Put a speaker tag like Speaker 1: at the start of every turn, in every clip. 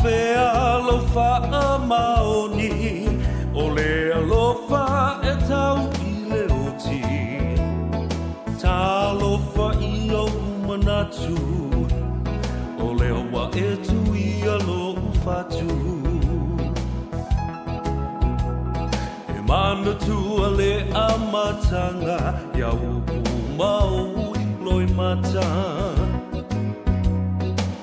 Speaker 1: fea lou faamaoni O le alofa e tau i le oti Talofa i ou manatu O lea ua e tuia lou fatu E manatua le amataga Ia upu ma ou loimata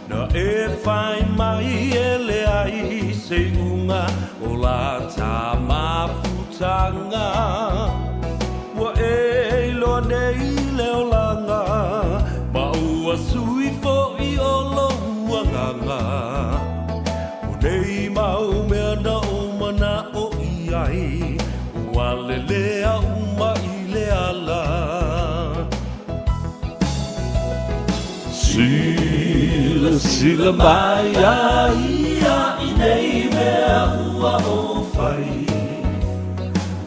Speaker 1: Na e whai mai e leai se iuga o la ta mafutanga Ua e iloa nei le olaga Ma ua sui foi o lou agaga O nei mau mea na ou manao i ai Ua lelea uma i le ala Silasila mai a ia i nei mea ua ou fai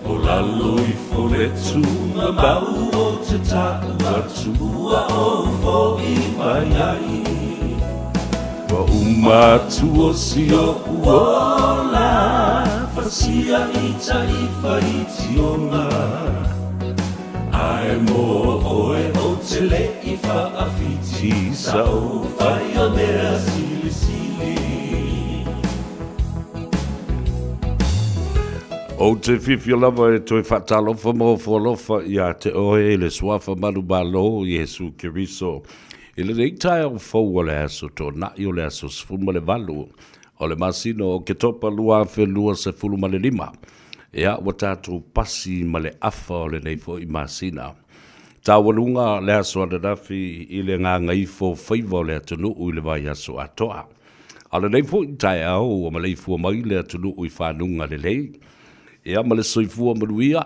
Speaker 1: O lalo ifo le tugamau o te tau atu ua ou foʻi mai ai Ua uma atu o si oʻu ola Fasia i taʻi faitioga Ae mo oe ou te le i faawhiti Sa ou whaia mea silisili.
Speaker 2: Ou te fiafia lava e toe faatalofa ma ofo alofa ia te oe i le Suafa Manumalo o Iesu Keriso i lenei taeao fou o le aso Toonai o le aso 18 o le masina o Oketopa 2025. Ia, ua tatou pasi ma le afa o lenei foi masina. Taualuga le aso ananafi i le gagaifo faiva o le atunuu i le vaiaso atoa. A o lenei foi taeao ua maleifua mai le atunuu i fanuga lelei. Ia, ma le soifua manuia,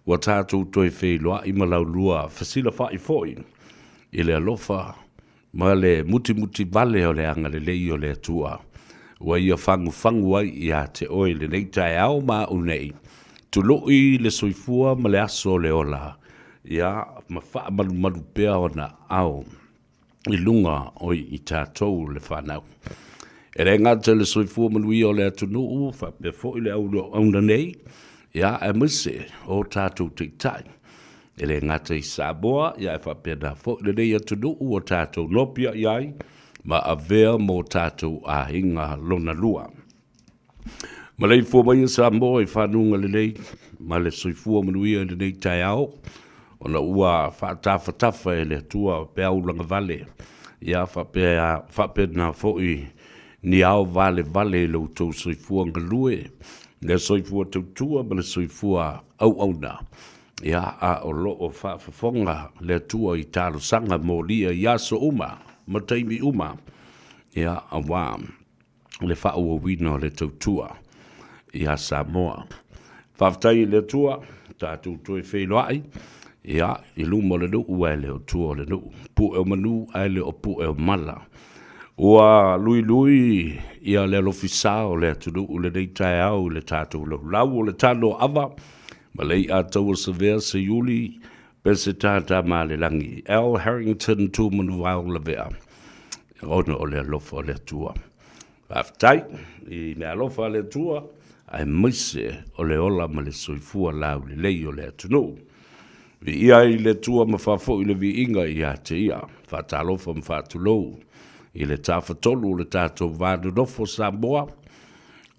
Speaker 2: ua tatou toe feiloai ma laulua fesilafai foi i le alofa ma le mutimuti vale o le agalelei o le Atua, ua ia fagufagu ai ia te oe i lenei taeao ma au nei, tului le soifua ma le aso o le ola, ia, ma faamalumalu pea ona aao i luga o i tatou le fanau. E le gata i le soifua manuia o le atunuu, faapea foi le auauna nei, ia, aemaise o tatou taitai. E le gata i Samoa, ae faapena foi lenei atunuu ua tatou nopiai ai ma avea mo tatou aiga lona lua. Maleifua maia Samoa i fanuga lelei ma le soifua manuia i lenei taeao, ona ua faatafatafa e le Atua peau lagavale, ia faapea, faapena foi ni ao valevale i lo outou soifua galue, le soifua tautua ma le soifua auauna. Ia, a o lo o faafofoga le Atua i talosaga molia i aso uma ma taimi uma, ia, auā le faaauauina o le tautua iā Samoa. Faafetai i le Atua, tatou toe feiloai, ia, i luma o le nuu ae le o tua o le nuu, pue o manu ae le o pue o mala. Ua luilui ia le alofisa o le atunuu i lenei taeao i le tatou laulau o le tano ava, Ma le i'a taua savea Seiuli Peseta Tamalelagi Al Harrington Tumanuvao Lavea ona o le alofa o le Atua. Faafetai i le alofa a le Atua aemaise o le ola ma le soifua laulelei o le atunuu. Viia ai le Atua ma faafoi le viiga ia te ia. Faatalofa ma faatulou i le tafatolu o le tatou va nonofo Samoa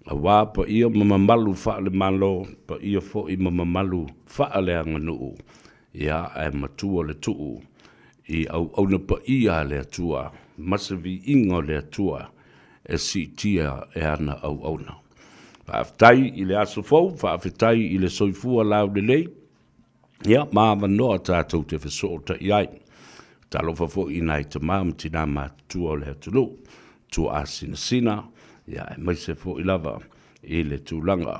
Speaker 2: Aua paia ma mamalu faale-Malo, paia foi ma mamalu faaleaganuu, ia, ae matua le tuu i auauna paia a le Atua ma se viiga o le Atua e siitia e ana auauna. Faafetai i le aso fou, faafetai i le soifua laulelei, ia, ma avanoa tatou te fesootai ai. Talofa foi i nai tama ma tinā matutua o le atunuu, tuaasinasina, ia, aemaise foi lava i le tulaga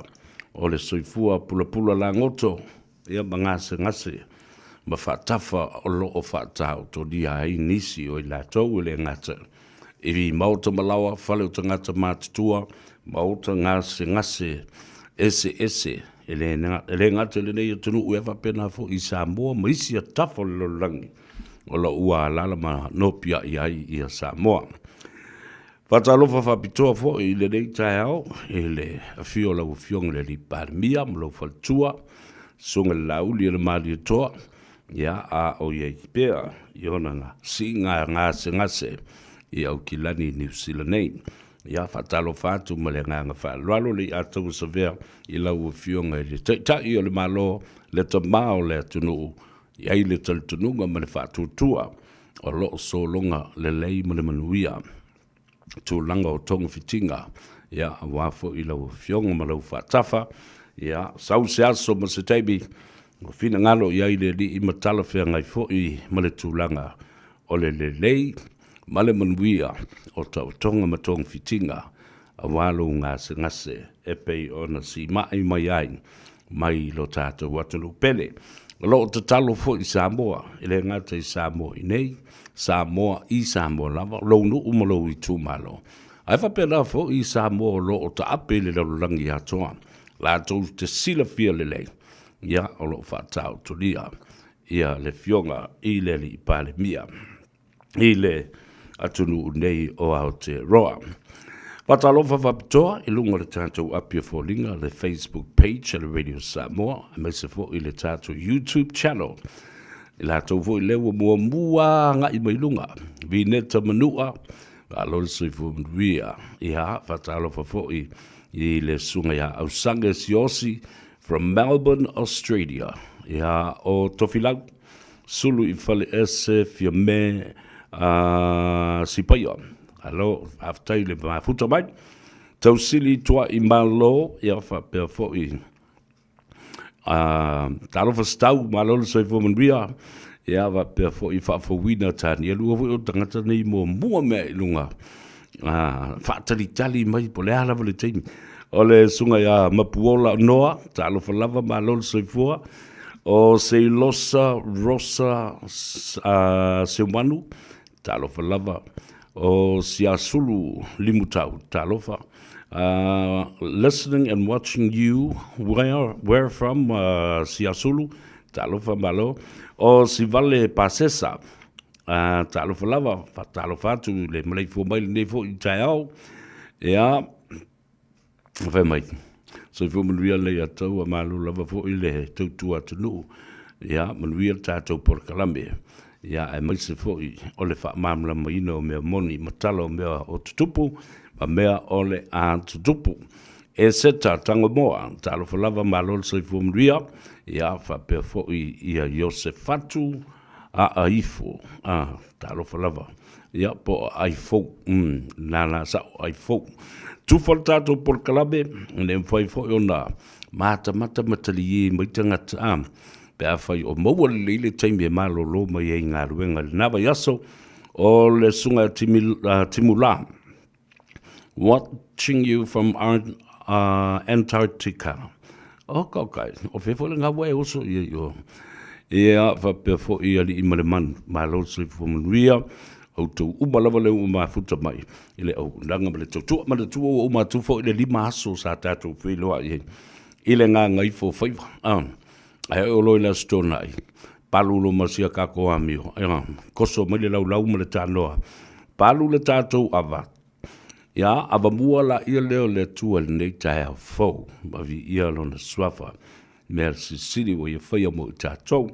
Speaker 2: o le soifua pulapula lagoto, ia, ma gasegase ma faatafa o lo o faataotolia ai nisi o i latou e le gata i maota malaoa, fale o tagata matutua, maota gasegase eseese E le gata i lenei atunuu e faapena foi i Samoa ma isi atafa o le lalolagi o lo o ua alaala ma nopiai ai ia Samoa. Faatalofa faapitoa foi i lenei taeao i le afio o lau Afioga i le Alii Palemia ma lou faletua, Susuga i le Laauli o le Malietoa, ia, a o i ai pea i ona siiga gasegase i Aukilani i Niu Sila nei. Ia, faatalofa atu ma le agaga faaaloalo le iatauasavea i lau Afioga i le Taitai o le Malo, le Tama o le atunuu, i ai le talitonuga ma le faatuatua o lo o sologa lelei ma le manuia tulaga o togafitiga, ia, aua foi lau Afioga ma lau faatafa, ia, sau se aso ma se taimi ua finagalo i ai le Alii ma talafeagai foi ma le tulaga o le lelei ma le manuia o taotoga ma togafitiga aua lou gasegase e pei ona siimai mai ai mai lo tatou atunuu pele. O lo o tatalo foi Samoa, e le gata i Samoa i nei, Samoa i Samoa lava, lou nuu ma lou itumalo, ae faapena foi i Samoa o lo o taape i le lalolagi atoa, latou te silafia lelei, ia, o lo o faataotolia ia le Afioga i le Alii Palemia i le atunuu nei o Aotearoa. Faatalofa faapitoa i luga o le tatou api o foliga, le Facebook page a le Radio Samoa, aemaise foi le tatou YouTube channel. I latou foi lea ua muamua agai mai luga, Vineta Manua, malo le soifua manuia. Ia, faatalofa foi i le susuga ia Ausaga Siaosi from Melbourne, Australia. Ia, o Tofilau, Sulu i Faleese, Fiame, a Sipaia. Alo, faafetai le mafuta mai. Tausili Tuai Malo, ia faapea foi a talofa setau, malo le soifua manuia. Ia faapea foi faafouina Tanielu foi o tagata nei muamua mea i luga faatalitali mai po o le a lava le taimi. O le susuga ia Mapuola Noa, talofa lava, malo le soifua. O Seilosa Rosa Seumanu, talofa lava. O Siasulu Limutau, talofa. Listening and watching you, where from Siasulu, talofa malo. O Sivale Pasesa, Talofa lava, faatalofa atu i le maleifua mai lenei foi taeao. Ia, fai mai, soifua manuia le Atua, malo lava foi le tautua atunuu. Ia, manuia le tatou polokalame. Ia, aemaise foi o le faamalamalamaina o mea moni ma tala o mea o tutupu ma mea o le a tutupu. Eseta Tangomoa, talofa lava, malo le soifua manuia. Ia, faapea foi ia Iosefatu Aa ifo, a, talofa lava, ia, po o aai fou, nānā sao aai fou. Tufa le tatou polokalame, e le mafai foi ona matamata ma taliē mai tagata, a, pe afai o maua lelei le taimi e malolo mai ai i galuega i lena vaiaso, o le Susuga ia Timulā, Watching you from Antarctica. Oka, oka, o fea foi le gaua e oso ia i o. Ia, faapea foi i alii ma le manu, malo le soifua manuia, outou uma lava lea ua mafuta mai i le auaunaga ma le tautua. Manatua ua uma atu foi le 5 aso sa tatou feiloai ai i le gagaifo faiva. Ae oo loa i le Aso Toonai, palu loa ma sia tatou amio, ia, koso mai le laulau ma le tanoa, palu le tatou ava, ia, avamua laia lea o le Atua i lenei taeao fou, ma viia Lona Suafa, mea silisili ua Ia faia mo i tatou.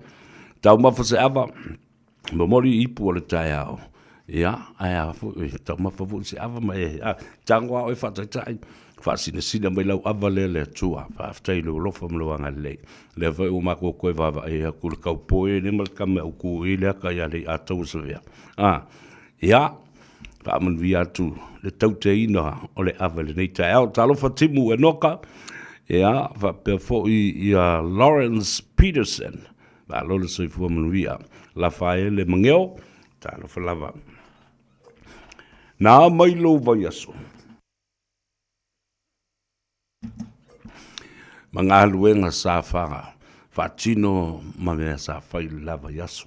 Speaker 2: Taumafa se ava, Momoli ipu o le taeao, ia, ae a foi, taumafa foi se ava ma e, a, tago lava oe faataitai, faasinasina mai lau ava lea le Atua. Faafetai i lou alofa ma lou agalelei. O lea foi ua matou toe vaavaai atu i le taupoe lea ma le tama e autu i le ata ia Leiataua Savea. A, ia, faamanuia atu le tauteina o le ava i lenei taeao. Talofa Timu Enoka, ia, faapea foi ia Lawrence Peterson, Malo le soifua manuia. Lafaele Mageo, talofa lava. Na mai lou vaiaso. Ma galuega sa faatino ma mea sa fai le la vaiaso.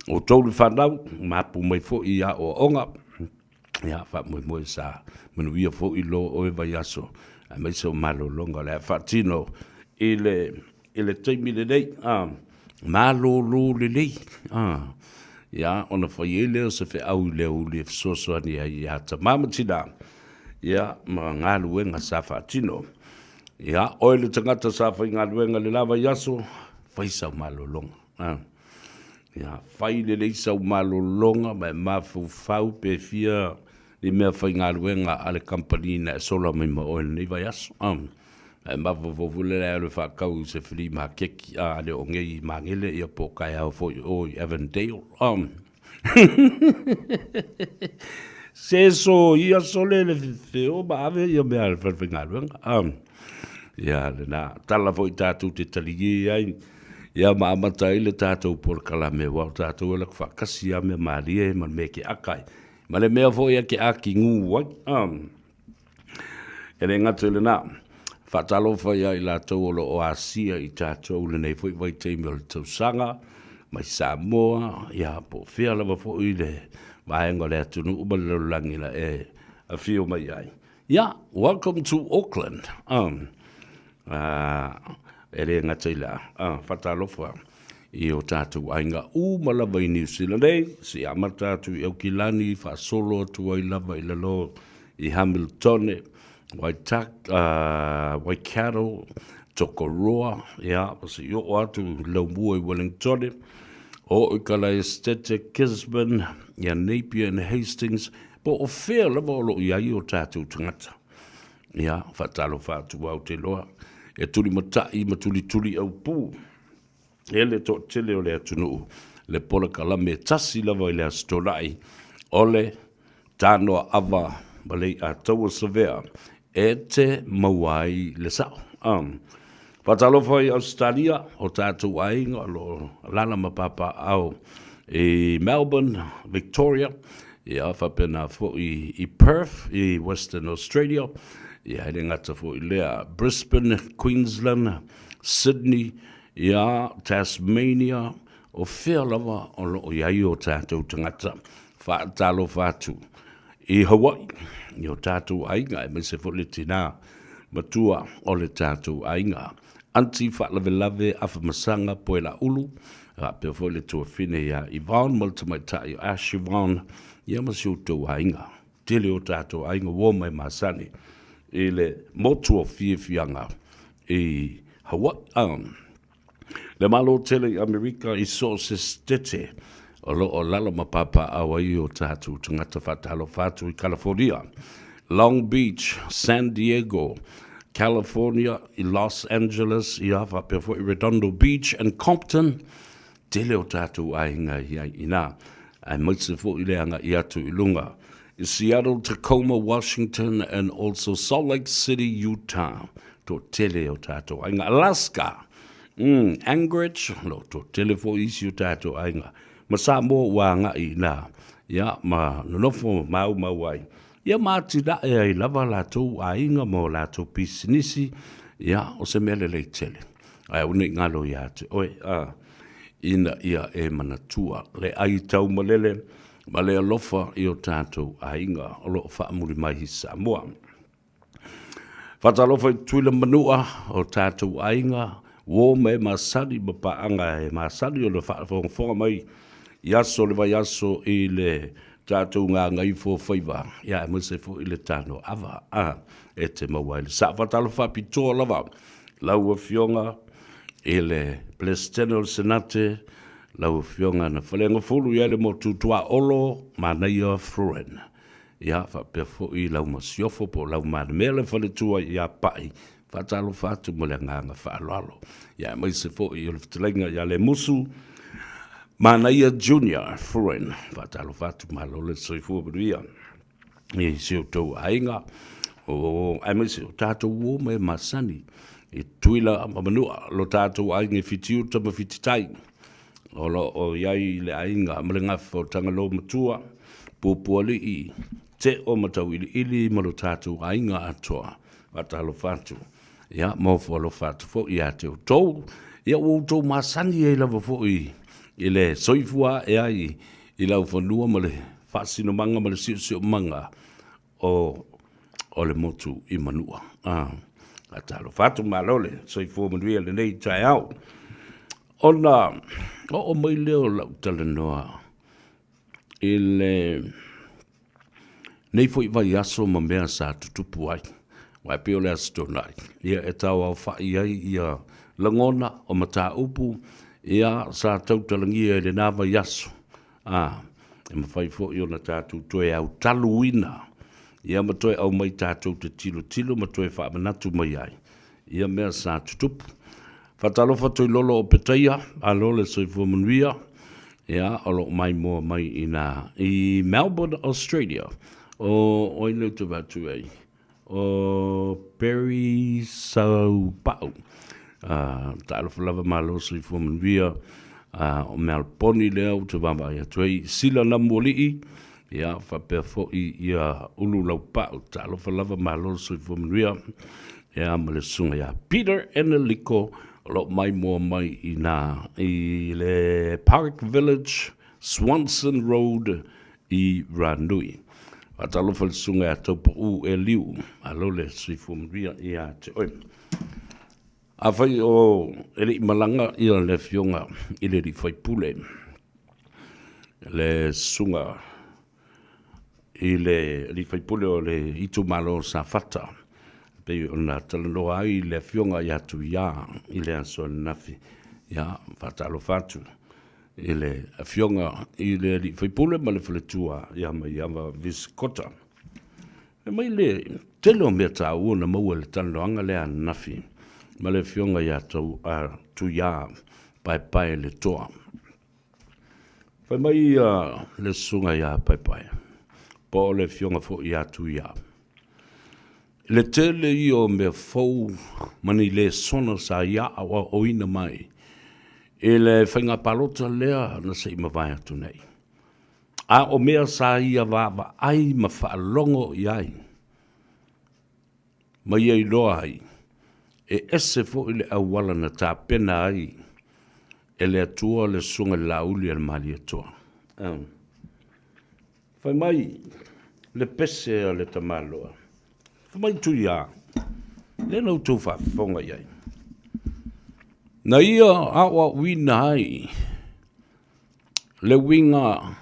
Speaker 2: Outou le fanau, mapu mai foi i aoaoga. Ia, faamoemoe sa manuia foi lo oe vaiaso, aemaise o malologa o le a faatino i le i le taimi lenei, a, malolo lelei, a. Ia, ona fai ai lea o se feau i le aoauli e fesoasoani ai ia tama ma tina, ia, ma galuega sa faatino. Ia, oe le tagata sa faigaluega i le la vaiaso, fai sau malologa. A. Ia, fai lelei sau malologa ma e mafaufau pe fia ni mea faigaluega a le kamupani na e sola mai ma oe i lenei vaiaso. A. Ae mafaufau foi lea e alu e faatau i se flea maketi, a le o nei i Magele ia po o taeao foi i o i Avondale. Se soia sole le feo ma ave ia mea a le falefaigaluega. Ia lena tala foi tatou te talie ai ia ma amata ai le tatou polokalame aua o tatou e laka faatasi lava mea malie ma le mea e keaka ai ma le mea foi e keakigu ai. E le gata i lena, faatalofa ia i latou o lo o asia i tatou i lenei foi vaitaimi o le tausaga, mai Samoa, ia po o fea lava foi le vaega o le atunuu ma le lalolagi na e afio mai ai. Ia, welcome to Auckland. E le gata i lea, faatalofa i o tatou aiga uma lava i Niu Sila nei, seia amata atu i Aukilani, faasolo atu ai lava i lalo i Hamiltone, Waikato, Tokoroa, ia, seia oo atu i Laumua i Wellingtone, oo i Kalaesetete, Gisborne, ia Napier and Hastings, po o fea lava o lo o i ai o tatou tagata. Ia, faatalofa atu au te iloa, e tulimatai ma tulituliaupū e le toatele o le atunuu le polokalame e tasi lava i le Aso Toonai, o le Tanoa Ava ma Leiataua Savea e te maua ai le sao. Faatalofa i Ausetalia, o tatou aiga o lo o alaala ma papaaao i Melbourne, Victoria, ia faapena foi i Perth i Western Australia, ia e le gata foi i lea, Brisbane, Queensland, Sydney, ia Tasmania, o fea lava o lo o i ai o tatou tagata. Faatalofa atu i Hawaii, i o tatou aiga, aemaise foi le tina matua o le tatou aiga. Aunty Faalavelave Afamasaga Poelaulu, faapea foi le tuafine ia Yvonne ma le tamaitai o Ash Yvonne, ia ma si outou aiga. Tele o tatou aiga ua omai masani i le motu o fiafiaga i Hawaii. Le Malo tele i Amerika i so o se setete o lo o lalo ma papaaao ai o tatou tagata faatalofa atu i Kalafonia, Long Beach, San Diego, California, i Los Angeles, ia faapea foi Redondo Beach and Compton, tele o tatou aiga i ai i ina, aemaise foi le agai atu i luga i Seattle, Tacoma, Washington and also Salt Lake City, Utah. Toatele o tatou aiga. Alaska, Anchorage, o lo o toatele foi isi o tatou aiga. Ma Samoa ua agai i ina, ia, ma nonofo maumau ai. Ia ma atinae ai lava latou aiga ma o latou pisinisi, ia, o se mea lelei tele. Ae aua ne i galo ia te oe, a, ina ia e manatua le ai taumalele ma le alofa i o tatou aiga o lo o faamuli mai i Samoa. Faatalofa i Tutuila ma Manua, o tatou aiga, uo ma e masani ma paaga e masani ona faafogafoga mai i aso o le vaiaso i le tatou gagaifo faiva, ia aemaise foi le tano ava a e te maua ai le sao. Faatalofa faapitoa lava lau Afioga i le Peresetene o le Senate, lau Afioga na Faleagafulu i ai le motu tuaolo Manaia Fruin. Ia, faapea foi lau masiofo po o lau malemea le faletua ia Pa'i, faatalofa atu ma le agaga faaaloalo. Ia, aemaise foi o le fetalaiga ia Lemusu Manaia Junior Fruin, faatalofa atu, malo le soifua manuia i si outou aiga, o, aemaise o tatou uo ma e masani i Tutuila ma Manua, lo tatou aiga i Fitiuta ma Fititai. O lo o i ai le aiga ma le gafa o Tagaloamatua, Puapualii, Teo ma Tauiliili ma lo tatou aiga atoa. Faatalofa atu, ia ma ofo alofa atu foi ia te outou. Ia ua outou masani ai lava foi i le soifua ae ai i laufanua ma le faasinomaga ma le siosiomaga o le motu i Manua. Faatalofa atu, malo le soifua manuia i lenei taeao. Ona oo mai lea o lau talanoa i le nei foi vaiaso ma mea sa tutupu ai. Aua e pei o le Aso Toonai, ia e tauaofa'i ai ia lagona o mataupu ia sa tautalagia i lena vaiaso, a, e mafai foi ona tatou toe autaluina ia ma toe aumai tatou te tilotilo ma toe faamanatu mai ai ia mea sa tutupu. Faatalofa Toilolo Opetaia, malo le soifua manuia, ia, o lo o maimoa mai i ina i Melbourne, Australia. O oi lea ou te vaai atu ai, o Perry Saupau. Talofa lava, malo soifua manuia. O Melboni lea ou te vaavaai atu ai. Sila Namualii, ia, faapea foi ia Ulu Laupau. Talofa lava, malo le soifua manuia. Ia, ma le susuga ia Peter Eneliko, o lo o maimoa mai i ina i le Park Village, Swanson Road i Ranui. Faatalofa i le susuga ia Taupou Eliu, malo le soifua manuia ia te oe. Afai o e le i malaga ia le afioga i le alii faipule, le susuga i le alii faipule o le itumalo o Safata, pei ona talanoa ai le afioga ia Tuia i le aso ananafi. Ia, faatalofa atu i le afioga i le alii faipule ma le faletua ia Maiava Viscota. Fai mai le tele o mea taua na maua i le talanoaga lea ananafi ma le afioga ia Tuia Paepae Letoa. Fai mai le susuga ia Paepae, po o le afioga foi ia Tuia, i le tele ia o mea fou ma ni lesona sa ia aoaoina mai i le faiga palota lea na se i mavae atu nei. A o mea sa ia vaavaai ma faalogo i ai, ma ia iloa ai, e ese foi le auala na tapena ai e le Atua le Susuga i le Laauli a le Malietoa. Fai mai le pese a le tamaloa, fai mai Tuia, lea na outou faafofoga i ai, na ia aoaoina ai le uiga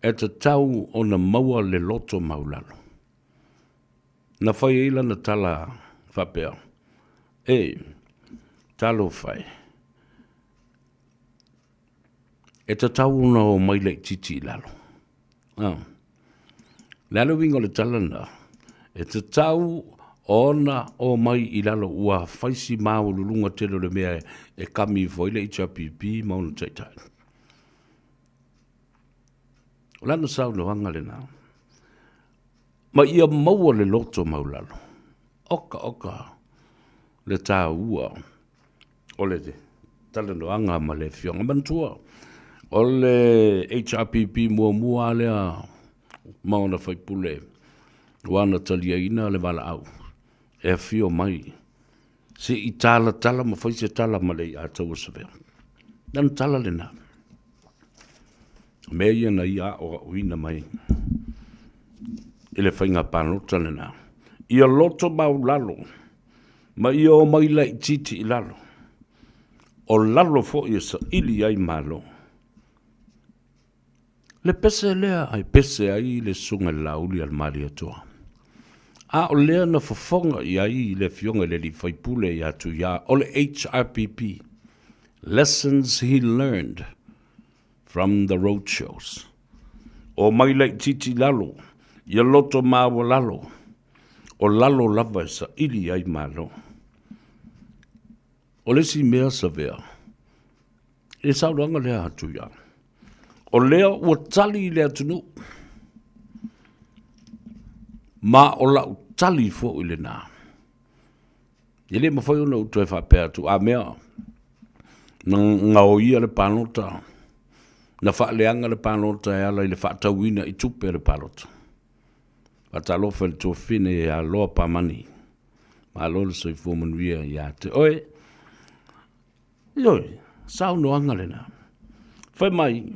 Speaker 2: e tatau ona maua le loto maulalo. Na fai ai lana tala faapea, E, talofa e, e tatau ona omai laitiiti i lalo. O le a le uiga o le tala lena? E tatau ona omai i lalo ua fai si maualuluga tele o le mea e kami ifo ai le HRPP ma ona taitai. O lana saunoaga lena. Ma ia maua le loto maulalo. Oka oka le taua o le talanoaga ma le Afioga. Manatua, o le HRPP muamua lava lea ma ona faipule ua na taliaina le valaau e afio mai se i talatala ma fai se tala ma le iā Tauasavea. Lana tala lena. O mea ia na ia aoaoina mai i le faiga palota lena. Ia loto maulalo ma ia omai laitiiti i lalo, o lalo foi e saili ai Malo. Le pese lea e pese ai le Susuga i le Laauli a le Malietoa. A o lea na fofoga i ai le Afioga i le Alii Faipule ia Tuia, o le HRPP, Lessons he learned from the road shows. Omai laitiiti i lalo, ia loto maualalo, o lalo lava e saili ai Malo. O le isi mea Savea, i le saunoaga lea a Tuia, o lea ua tali i le atunuu, ma o lau tali foi lena. E le mafai ona ou toe faapea atu, a mea, na gaoia le palota, na faaleaga le palota e ala i le faatauina i tupe a le palota. Faatalofa i le tuafafine ia Loa Pamani. Malo le soifua manuia ia te oe. Ioe, saunoaga lena. Fai mai,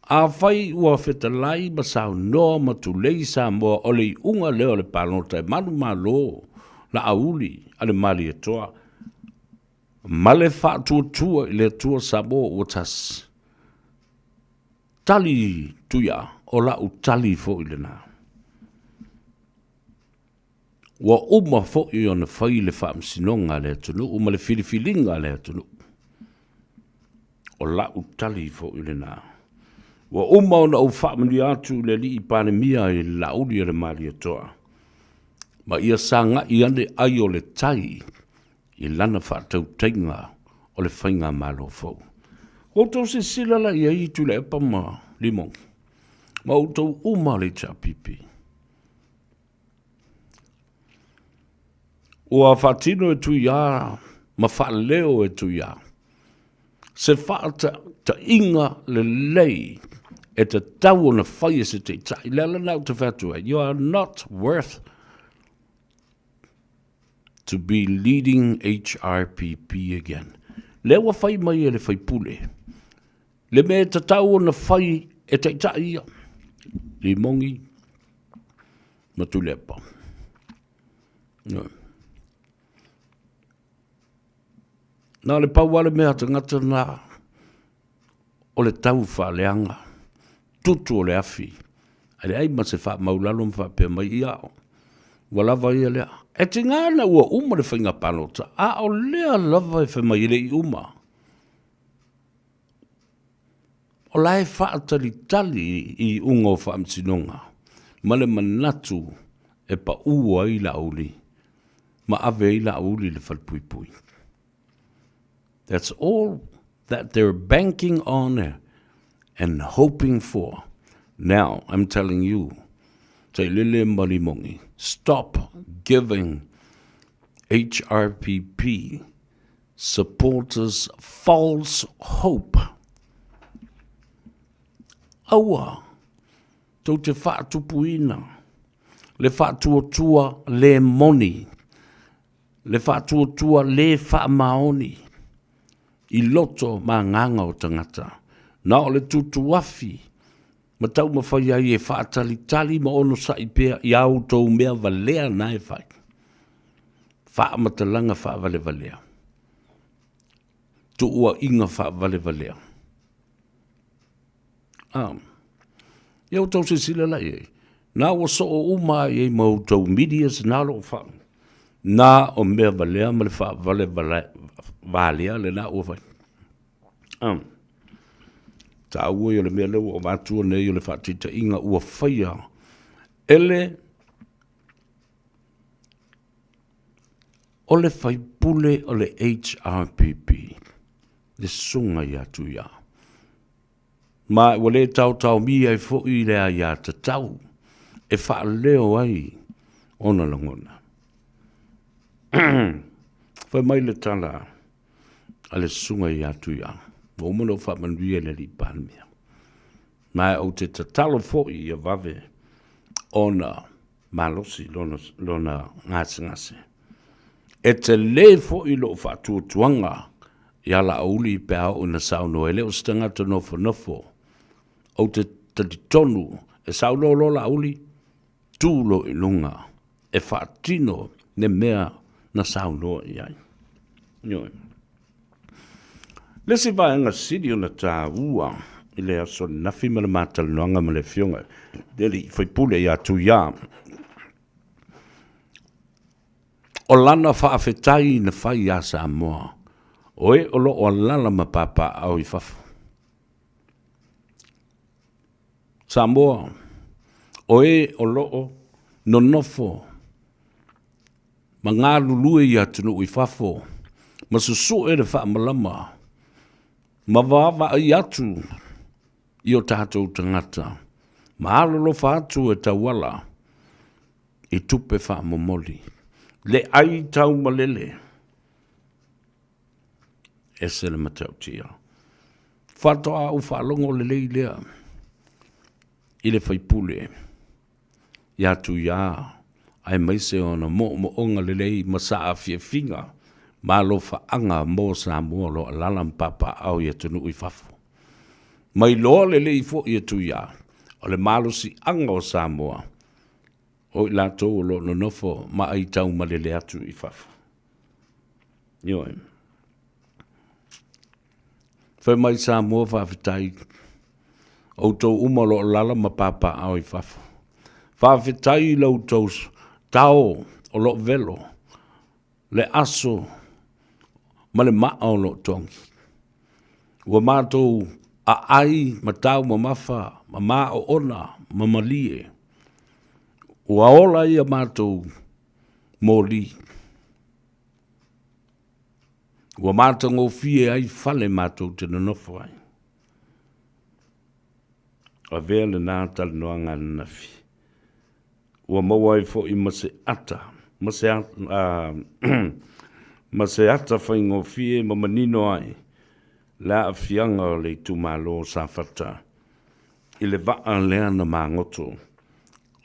Speaker 2: afai ua fetalai ma saunoa ma tulei Samoa o le iuga lea o le palota e manumalo Laauli a le Malietoa ma le faatuatua i le Atua Samoa ua tasi. tali Tuia, o la'u tali foi lena. Ua uma foi ona fai le faamasinoga a le atunuu ma le filifiliga a le atunuu. O la'u tali foi lena. Ua uma ona ou faamanuia atu i le Alii Palemia i le Laauli a le Malietoa, ma ia sagai ane ai o le tai i lana faatautaiga o le faigamalo fou. Ua outou silasila la i ai Tuilaepa ma Limogi, ma outou uma o le HRPP. Ua faatino e Tuia ma faaleo e Tuia se faataitaiga lelei e tatau ona fai e se taitai. Le ala lena ou te fai atu ai, you are not worth to be leading HRPP again. Lea ua fai mai e le faipule, le mea e tatau ona fai e taitai ia, Limogi ma Tuilaepa. Na o le pau lava le mea a tagata na o le tau faaleaga, tutu o le afi, ae leai ma se faamaulalo ma faapea mai, ia, ua lava ia lea. E tiga ona ua uma le faiga palota, a o lea lava e fai mai e le i uma. O la e faatalitali i iuga o faamasinoga ma le manatu e pau ai Laauli ma ave ai Laauli i le falepuipui. That's all that they're banking on and hoping for. Now, I'm telling you, Tailele ma Limogi, stop giving HRPP supporters false hope. Aua tou te faatupuina le faatuatua le moni, le faatuatua le faamaoni i loto ma agaga o tagata. Na o le tutuafi ma taumafai ai e faatalitali ma onosai pea i a outou mea valea na e fai. Faamatalaga faavalevalea. Tuuaiga faavalevalea. Ah. Ia outou silasila la i ai. Na ua soo uma ai i ma outou medias na lo o faa. Na o mea valea ma le faavalevalea lena ua fai. Ah. Taua ia o le mea lea ua avatua nei o le faataitaiga ua faia e le o le faipule o le HRPP, le Susuga ia Tuia. Ma ua le taotaomia ai foi le aiatatau e faaleo ai ona lagona. Fai mai le tala a le Susuga ia Tuia, ua uma ona ou faamanuia i le Alii Palemia. Ma ou te tatalo foi ia vave ona malosi lona, lona gasegase. E tele foi lou faatuatuaga ia Laauli pe a oo ina saunoa, e le o se tagata nofonofo. Ou te talitonu e saunoa loa Laauli, tu loa i luga e faatino le mea na saunoa i ai. Ioe. Le isi vaega sili ona taua i le aso ananafi ma le matalanoaga ma le Afioga i le Alii Faipule ia Tuia, o lana faafetai na fai ia Samoa, o e o lo o alala ma papaaao i fafo. Samoa, o e o lo o nonofo ma galulue i atunuu i fafo, ma susue le faamalama, ma vaavaai atu i o tatou tagata, ma alolofa atu e tauala i tupe faamomoli, le ai taumalele, ese le matautia. Faatoa ou faalogo lelei lea i le faipule ia Tuia aemaise ona moomooga lelei ma saafiafiga ma alofaaga mo Samoa o lo o alaala ma papaaao i atunuu i fafo. Ma iloa lelei foi e Tuia o le malosiaga o Samoa o i latou o lo o nonofo ma aitaumalele atu i fafo. Ioe. Fai mai Samoa faafetai. Outou uma o lo o alaala ma papaaao i fafo. Faafetai i la outou tao o lo o velo, le aso ma le maa o lo o togi. Ua matou aai ma taumamafa ma maoona ma malie, ua ola ai a matou moli. Ua matagofie ai fale matou te nonofo ai. Avea lena talanoaga ananafi. Ua maua ai foi ma se ata, ma se, ma se ata faigofie ma manino ai le aafiaga o le itumalo o Safata i le vaa lea na magoto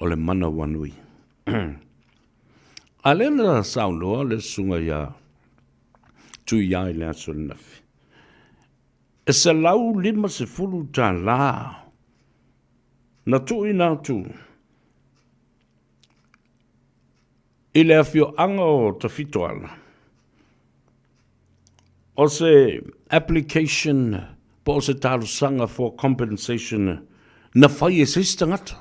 Speaker 2: o le Manawanui. A lea na saunoa le susuga ia Tuia i le aso ananafi, e $150 na tuuina atu i le afioaga o Tafitoala, o se application po o se talosaga for compensation na fai e se isi tagata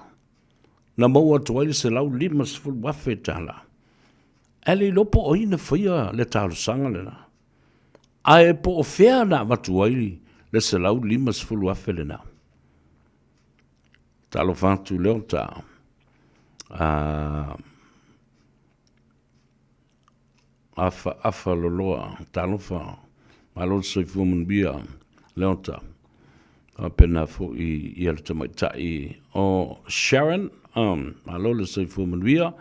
Speaker 2: na maua atu ai le $150,000. Ae le iloa po o ai na faia le talosaga lena. Ae po o fea na avatu ai le $150,000 lena. Talofa atu Leota. Afaafa loloa, talofa, malo le soifua manuia Leota. Faapena foi ia le tamaitai o Sharon, malo le soifua manuia.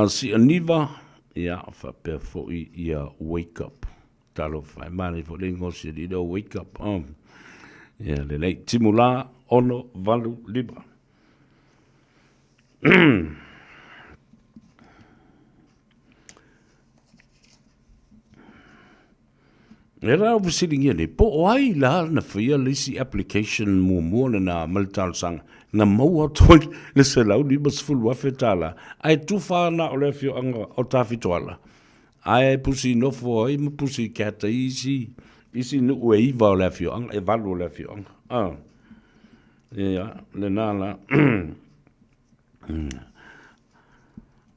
Speaker 2: Sianiva, ia faapea foi ia Wake Up. Talofa, e manaia foi le igoa o si alii lea o Wake Up. Ia lelei, Timula 685. E la ua fesiligia nei, po o ai la na faia le isi application muamua lena ma le talosaga na maua atu ai le $150,000, ae tufa na o le afioaga o Tafitoala, ae pusi nofo ai ma pusi keata i isi, isi nuu e iva o le afioaga, e valu o le afioaga. Ah. Ia, lena la.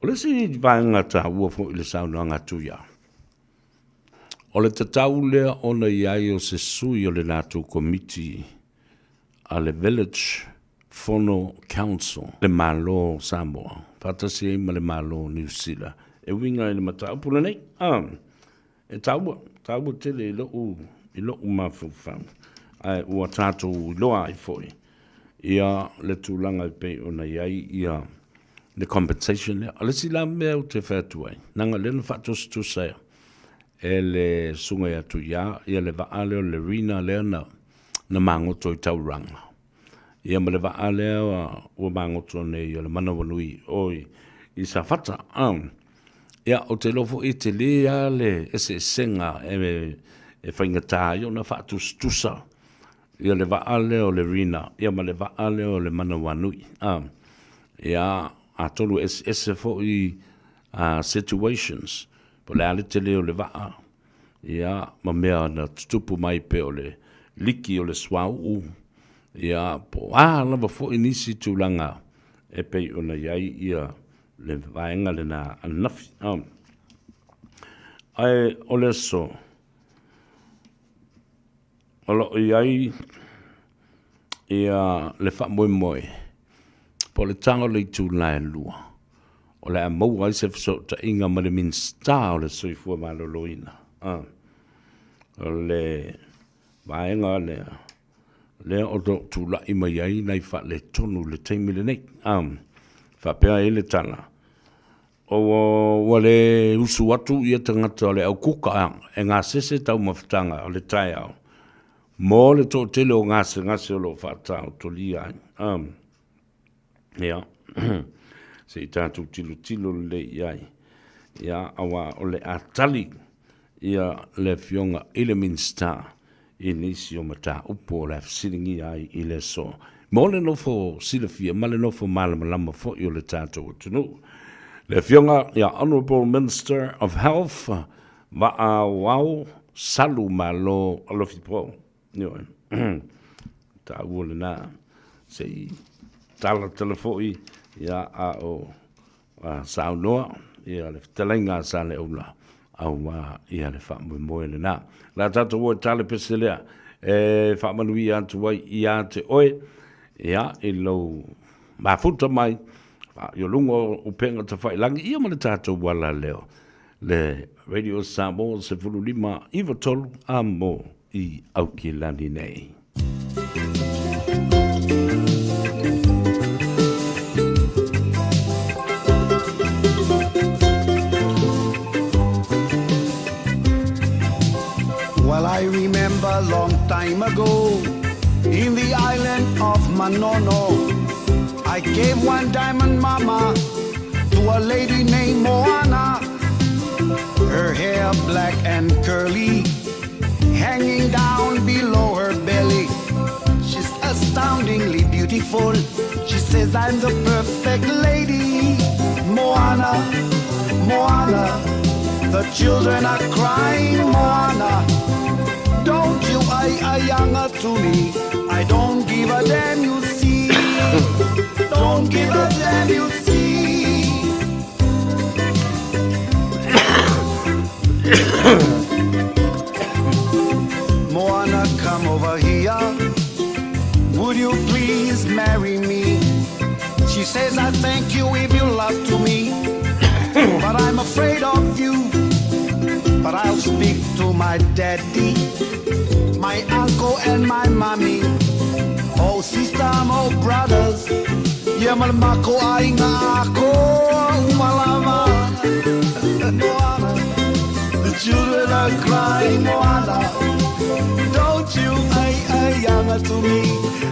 Speaker 2: O le isi vaega taua foi i le saunoaga a Tuia, o le tatau lea ona i ai o se sui o le latou komiti a le Village Fono Council, le Malo o Samoa faatasi ai ma le Malo o Niu Sila e uiga i le mataupu lenei. Ah, e taua, taua tele i lou, i lou mafaufau, ae ua tatou iloa ai foi ia le tulaga e pei ona i ai ia le compensation lea. O le isi la mea ou te fai atu ai, leaga o lea na faatusatusa e le susuga ia Tuia ia le vaa lea o le Rina lea na, na magoto i Tauranga, ia ma le vaa lea ua magoto nei o le Manawanui oi i Safata. Ia, ou te iloa foi e tele lava le eseesega e faigata ai ona faatusatusa ia le vaa lea o le Rina ia ma le vaa lea o le Manawanui. Ia, atonu e eseese foi situations, po o le a le tele o le vaa, ia, ma mea na tutupu mai pei o le liki o le suauu, ia, po o a lava foi nisi tulaga e pei ona i ai ia le vaega lena ananafi. Ae o le aso, o lo o i ai ia le faamoemoe po o le tago o le itula e 2, o le a maua ai se fesootaiga ma le Minisita o le Soifua Maloloina. O le vaega lea, lea o lo o tulai mai ai nai faaletonu i le taimi lenei. Faapea ai le tala, ua le usu atu ia tagata o le au kuka e gasese taumafataga o le taeao mo le toatele o gasegase o lo o faataotolia ai. Ia, se i tatou tilotilo lelei i ai, ia, aua o le a tali ia le Afioga i le Minisita i nisi o mataupu o le a fesiligia ai i le aso, mo le nofo silafia ma le nofo malamalama foi o le tatou atunuu. Le Afioga ia Honourable Minister of Health, Vaaoao Salu Malo Alofi Po. Ioe. taua lena se i talatala foi ia a o saunoa ia le fetalaiga a Saleaula aua ia le faamoemoe lena. La tatou o e tale pese lea e faamanuia atu ai ia te oe ia i lou mafuta mai i luga o upega tafailagi ia ma le tatou ala leo le Radio Samoa 15 93 a mo i Aukilani nei.
Speaker 3: Well, I remember long time ago in the island of Manono, I gave one diamond mama to a lady named Moana. Her hair black and curly, hanging down below her belly. She's astoundingly beautiful. She says I'm the perfect lady. Moana, Moana, the children are crying, Moana. Don't you I ayanga to me. I don't give a damn, you see. Don't give a damn, you see. Moana, come over here. Would you please marry me? She says, I thank you if you love to me. But I'm afraid of you. But I'll speak to my daddy, my uncle, and my mommy. Oh, sister, oh, brothers. Yeah, mako ai ngā ako umalama. Moana, the children are crying, Moana. Don't you ay ay younger to me.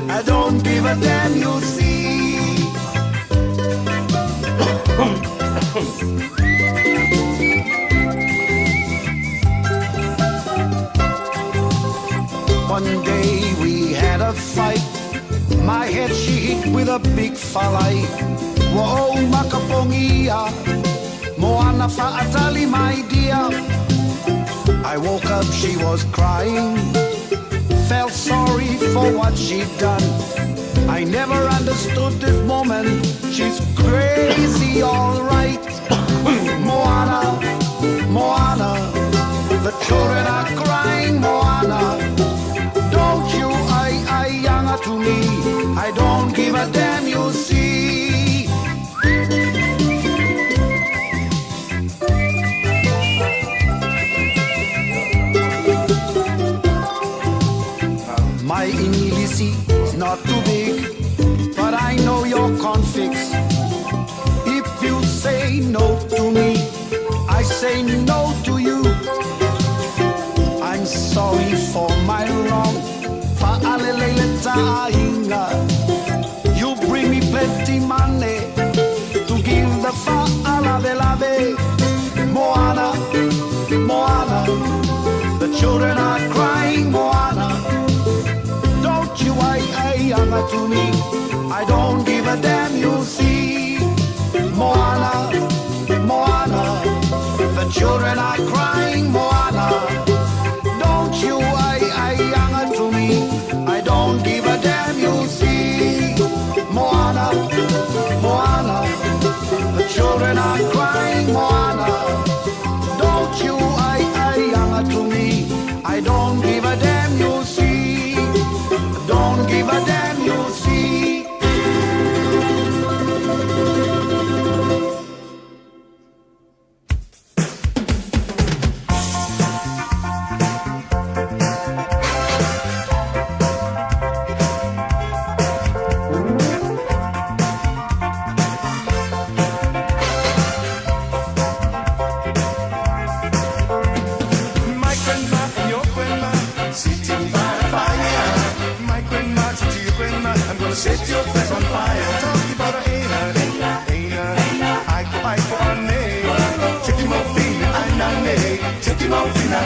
Speaker 3: I don't give a damn, you see. One day we had a fight. My head she hit with a big falai. Whoa, makapongia. Moana fa'atali, my dear. I woke up, she was crying. Felt sorry for what she'd done. I never understood this woman. She's crazy, all right. Moana, Moana, the children are crying, Moana. Don't you I younger to me. I don't give a damn, you see. My English is not too big, but I know your configs. If you say no to me, I say no to you. I'm sorry for my wrong. Fa'alelele ta'inga. You bring me plenty money to give the fa'alavelave. Moana, Moana, the children are crying, Moana. Don't you I I to me. I don't give a damn, you see. Moana, Moana, the children are crying, Moana. Don't you I I to me. I don't give a damn, you see. Moana, Moana, the children are crying, Moana. Don't you I I to me. I don't give a damn, you see. Don't give a damn, you see.
Speaker 1: My grandma and your grandma sitting by the fire. My grandma to your grandma, I'm gonna set your place on fire. Talking about a aina, aina, aiko aiko ane. Check him out, fina, aina, check him out, fina,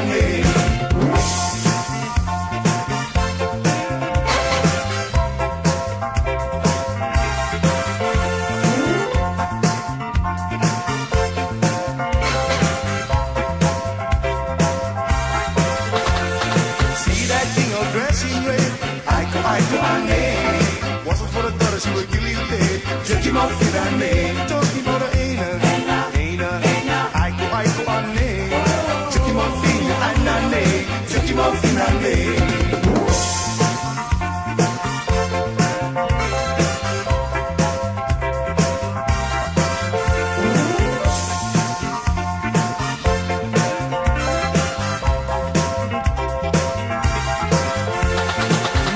Speaker 1: See that king all dressed in red. Aiko, aiko, ane. she will kill you dead. Chucky mo finane, Chucky mo da ina, ina, aiko aiko ane. Chucky mo fina anane, Chucky mo finane.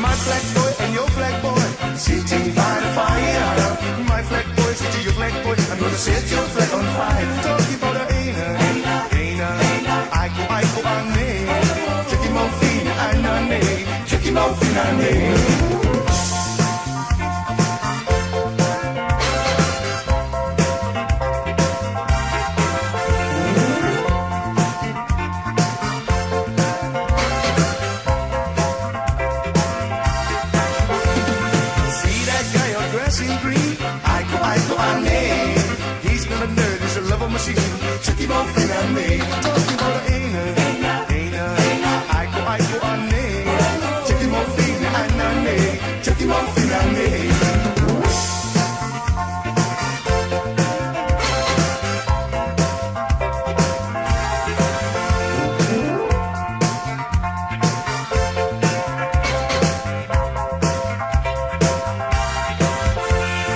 Speaker 1: My black boy and your black boy sitting by the fire. My flag boy, sit to your flag boy. I'm gonna set your flag on fire. Talking about a ina, ina, aiko aiko ane. Chucky mo fina anane, Chucky mo fina ane. See that guy all dressed in green? Aiko, aiko, ane. He's not a nerd, he's a lover machine. Chucky mo finane. Talking about a ina, ina, aiko, aiko, ane. Chucky mo finane. Chucky mo finane.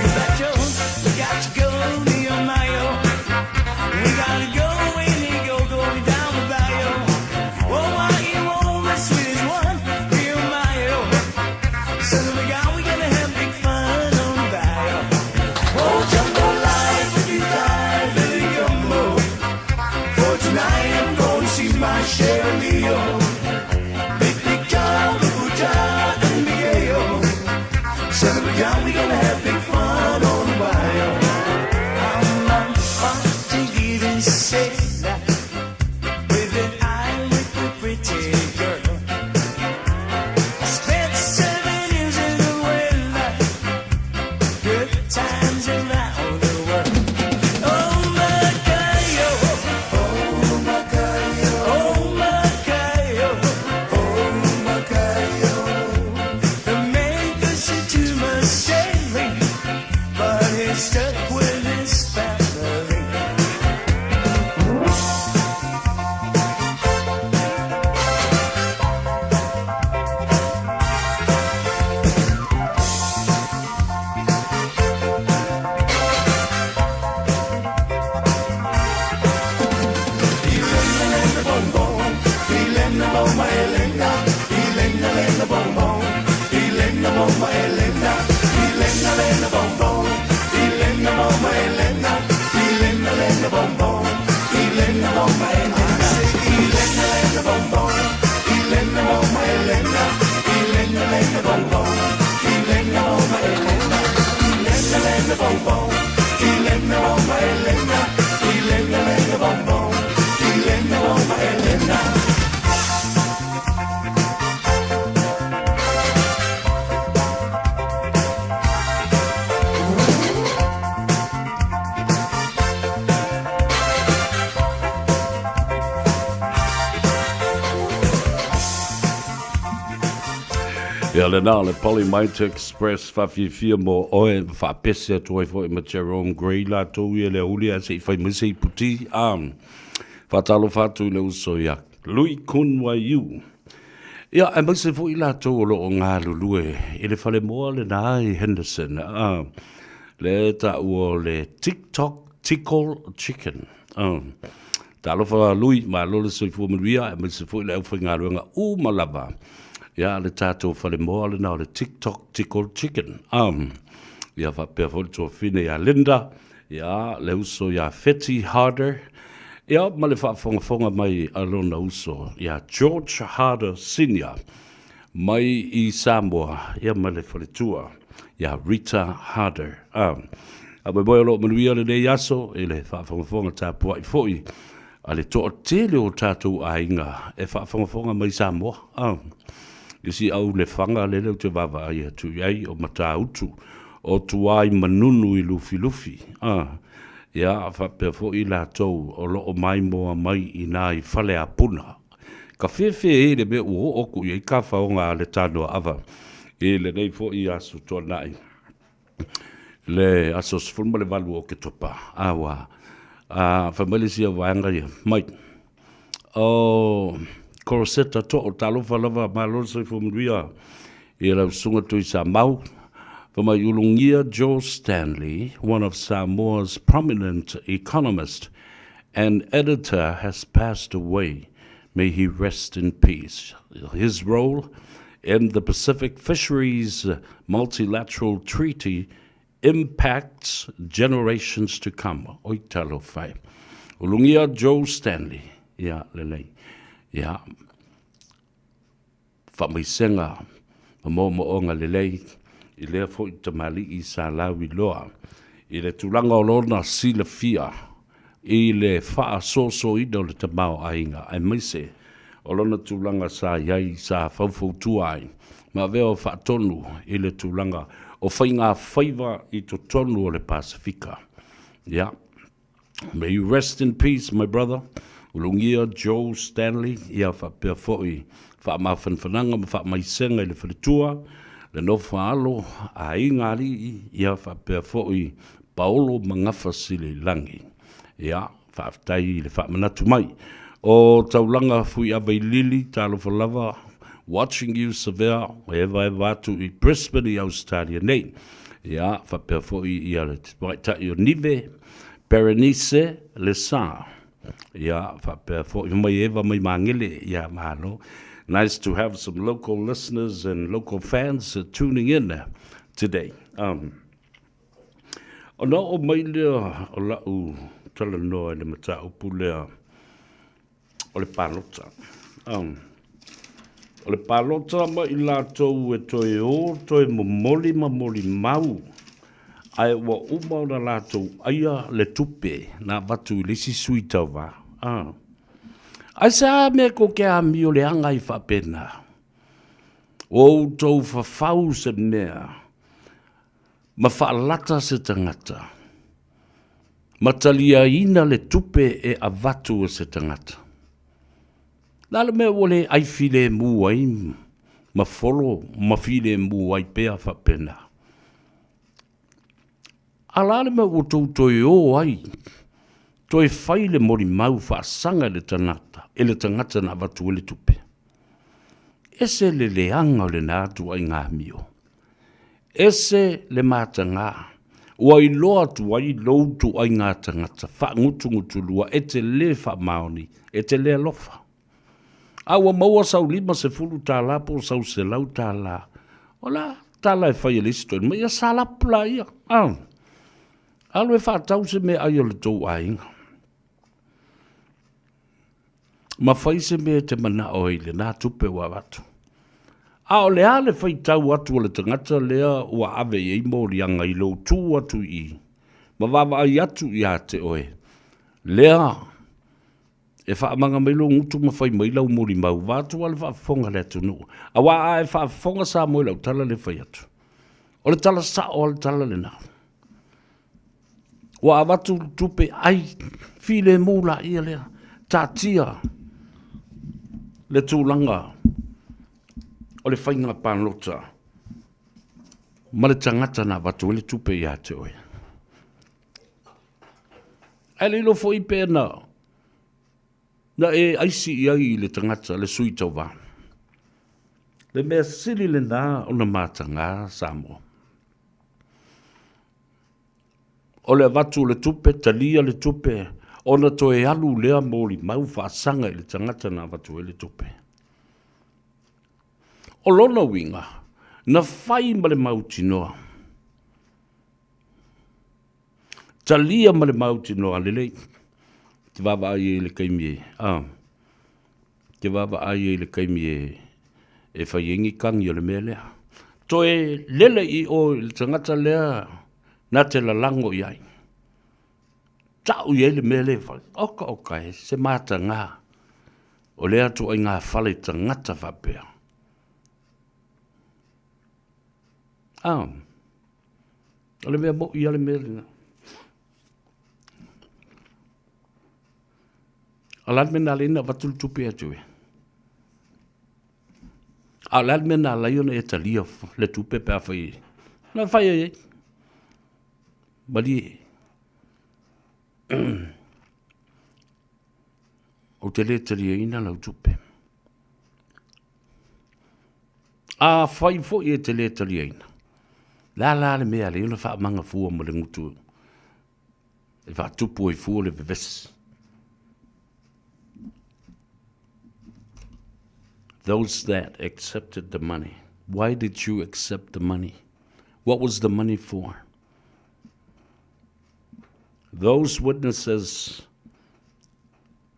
Speaker 4: You got your, you got your go, Nehemiah. We gotta go and he go going down the bayou. Oh, why you won't mess with his one, Nehemiah. So we got, we gonna have big fun on the bayou. Oh, jambalaya, you die, Billy Gumbo. For tonight I'm gonna see my Shirley. Big, big John, Buja, and Miguel. So we got, we gonna have big fun on the bayou. I'm not to get sailor with an eye with a pretty girl. I spent 7 years in the whaler, good times around the world. Oh Macayo, oh Macayo, oh Macayo, oh Macayo. The man goes too much sailing, but he's stuck with his family.
Speaker 2: Ia lena o le Polymite Express faafiafia mo oe ma faapese atu ai foi ma Jerome Gray latou ia le auli ae se i fai mai se iputi. A faatalofa atu i le uso ia Lui Kun Wai Yu. Ia, aemaise foi latou o lo o galulue i le falemoa lena i Henderson, a le taua o le TikTok Tickle Chicken. A talofa Lui, malo le soifua manuia, aemaise foi le aufaigaluega uma lava. Ia, le tatou falemoa lena o le TikTok Tickle Chicken. A ia faapea foi le tuafine ia Linda, ia le uso ia Feti Harder, ia ma le faafogafoga mai a lona uso ia George Harder Senior mai i Samoa, ia ma le faletua ia Rita Harder. A faamoemoe o lo o manuia lenei aso i le faafogafoga tapuai foi a le toatele o tatou aiga e faafogafoga mai Samoa. A i si au lefaga lele ou te vaavaai atu i ai o Matautu o Tuaimanunu i Lufilufi. A ia faapea foi latou o lo o maimoa mai i nā i Faleapuna. Ka fefe e le mea ua oo aku i ai ka faoga a le Tanoaava i lenei foi aso tuanai. Le aso 18 o Oketopa, a ua a, fai mai le isi au vaega ia, mai. O Koroseta Too, talofa lava, malo le soifua manuia i lau susuga Tuisamau. Fai mai Ulugia Joe Stanley, one of Samoa's prominent economist and editor has passed away. May he rest in peace. His role in the Pacific Fisheries Multilateral Treaty impacts generations to come. Oi talofa e. Ulugia Joe Stanley. Ia, lelei. Ia. Faamaisega ma moomooga lelei i lea foi tamalii sa lauiloa i le tulaga o lona silafia i le faasoasoaina o le tamaoaiga aemaise o lona tulaga sa i ai sa faufautua ai ma avea o faatonu i le tulaga o faigafaiva i totonu o le Pasefika. Ia. May you rest in peace my brother Ulugia Joe Stanley ia faapea foi faamafanafanaga ma faamaisega i le faletua le nofo a alo aiga alii ia faapea foi Paolo ma Gafasilelagi ia faafetai i le faamanatu mai o taulaga Fuiava i Lili talofa lava watching you Savea e evaeva atu i Brisbane i Ausetalia nei ia faapea foi ia le tamaitai o Nive Berenice Lesa, ia faapea foi mai Eva mai Magele, ia malo. Nice to have some local listeners and local fans tuning in today. Um, ona oo mai lea o lau talanoa i le mataupu lea o le palota. Um, o le palota ma i latou e toe o, toe momoli ma molimau, ae ua uma ona latou aia le tupe na avatu i le isi sui tauva. Ah. Ai se a mea ko ke amio leaga ai faapena? Ua outou fafau se mea ma faalata se tagata, ma taliaina le tupe e avatu e se tagata. Le a le mea ua le ai filemu ai ma folo ma filemu ai pea faapena? A la le mea ua tou toe o ai, toe fai le molimau faasaga i le tagata, i le tagata na avatu ai le tupe? Ese le leaga o lena ituaiga amio. Ese le mataga ua iloa atu ai lou ituaiga tagata faagutugutulua e te lē faamaoni, e te lē alofa. A ua maua sau $50 po o sau $100, o le a tala e fai e le isi toeaina mai? Ia salapu laia, a. Alu e faatau se meaai a le tou aiga. Ma fai se mea e te manao ai i lena tupe ua avatu. A o le a le faitau atu a le tagata lea ua ave i ai moliaga i lou tu atu i i, ma vaavaai atu ia te oe, lea e faamaga mai lou gutu ma fai mai lau molimau, vaeatu lava le faafofoga a le atunuu. Aua a e faafofoga Samoa i lau tala lea e fai atu, o le tala sao lava le tala lena. Ua avatu le tupe ai filemu laia lea, taatia le tulaga o le faiga palota ma le tagata na avatu ai le tupe ia te oe. Ae le iloa foi pe na na e aisi i ai i le tagata le sui tauva. Le mea sili lena ona mataga Samoa. O le avatu o le tupe, talia le tupe, ona toe alu lea molimau faasaga i le tagata na avatu ai le tupe. O lona uiga, na fai ma le mautinoa, talia ma le mautinoa lelei, te vaavaai ai i le taimi e, a, te vaavaai ai i le taimi e, e fai ai ni tagi o le mea lea. Toe lele i o i le tagata lea na te lalago i ai. Tau i ai le mea lea e fai. Oka oka e, se mataga o lea ituaiga fale tagata faapea. Ah, o le mea moʻi lava le mea lena. A o le a le mea na ala ai ona avatu le tupe ia te oe? A o le a le mea na ala ai ona e talia le tupe pe afai na fai ai ai? Malie. Ou te le taliaina lau tupe. Afai foi e te le taliaina, le a la le mea e ala ai ona faamaga fua ma le gutu e faatupu ai fua le vevesi? Those that accepted the money. Why did you accept the money? What was the money for? Those witnesses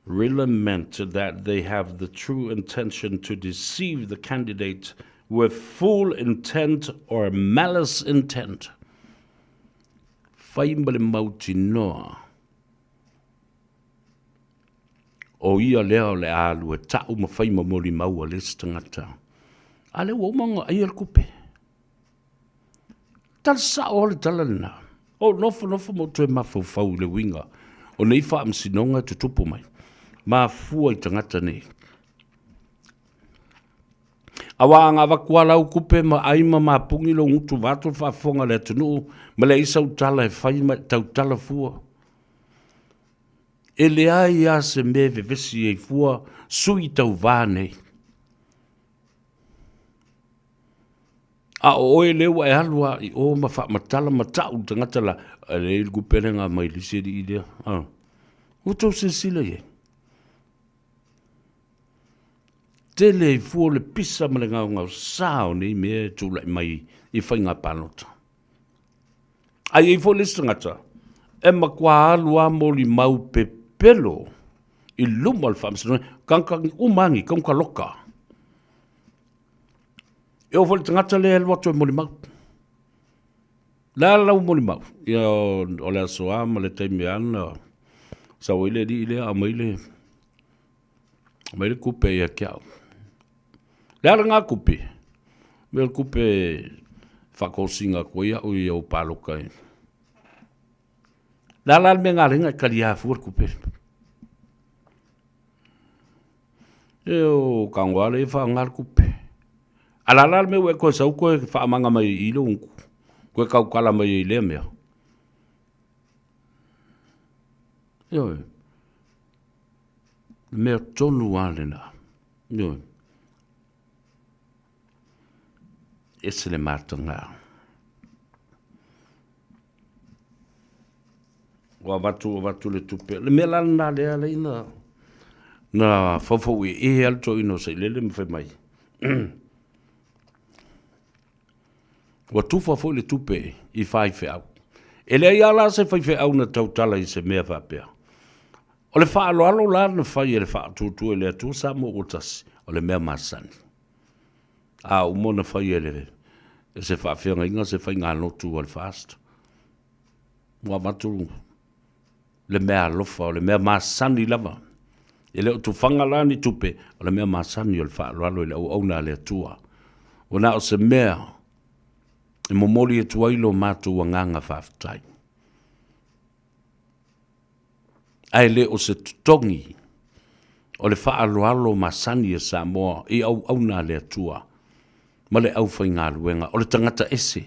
Speaker 2: really meant that they have the true intention to deceive the candidate with full intent or malice intent. Fai ma le mautinoa o ia lea o le a alu e ta'u ma fai ma molimau a le isi tagata. A lea ua uma ona aia le kupe. Tala sa'o lava le tala lena. Ou nofonofo ma ou toe mafaufau i le uiga o nei faamasinoga e tutupu mai, mafua i tagata nei. Aua a avatu lava lau kupe ma ai ma mapugi lou gutu vaeatu le faafofoga a le atunuu ma leai sau tala e fai ma e tautala fua. E leai lava se mea e vevesi ai fua sui tauva nei. A o oe lea ua e alu lava i o ma faamatala ma tau le tagata la, e leai le kupe lea na aumai le isi alii lea. Ua outou silasila i ai? Tele ai fua le pisa ma le gaogaosa o nei mea e tulai mai i faiga palota. A i ai foi le isi tagata e matua alu lava molimau pepelo i luma o le faamasinoga, tagata uma lava nei, tagata loka. E oo foi i le tagata lea e alu atu e molimau. Le a lau molimau? Ia, o le aso a ma le taimi a na sau ai le alii lea aumai le, aumai le kupe ia te au. Le a lena kupe? Mea o le kupe e faatosina atu ai au i au paloka e. Le a la le mea na ala ai ona e taliā fua le kupe? E o tago lava lea e faaaoga le tupe. A o le a la le mea ua e toe sau toe faamaga mai ai i i lou gutu, toe tautala mai ai i lea mea? Ioe. Le mea tonu lava lena. Ioe. Ese le mataga. Ua avatu, avatu le tupe. Le mea la lena lea alai na, na faufau e e le toeaina o Sailele ma fai mai. Ua tufa foi le tupe i faifeau. E leai lava la se faifeau na tautala i se mea faapea. O le faaaloalo la na fai e le Faatuatua i le Atua Samoa ua tasi, o le mea masani. A uma ona fai e le e se faafeagaiga se faigalotu a le FAST, ua avatu le mea alofa, o le mea masani lava. E le o tufaga la ni tupe, o le mea masani o le faaaloalo i le auauna a le Atua. Ua na o se mea e momoli atu ai lo matou agaga faafetai. Ae le o se totogi o le faaaloalo masani a Samoa i auauna a le Atua ma le aufaigaluega, o le tagata ese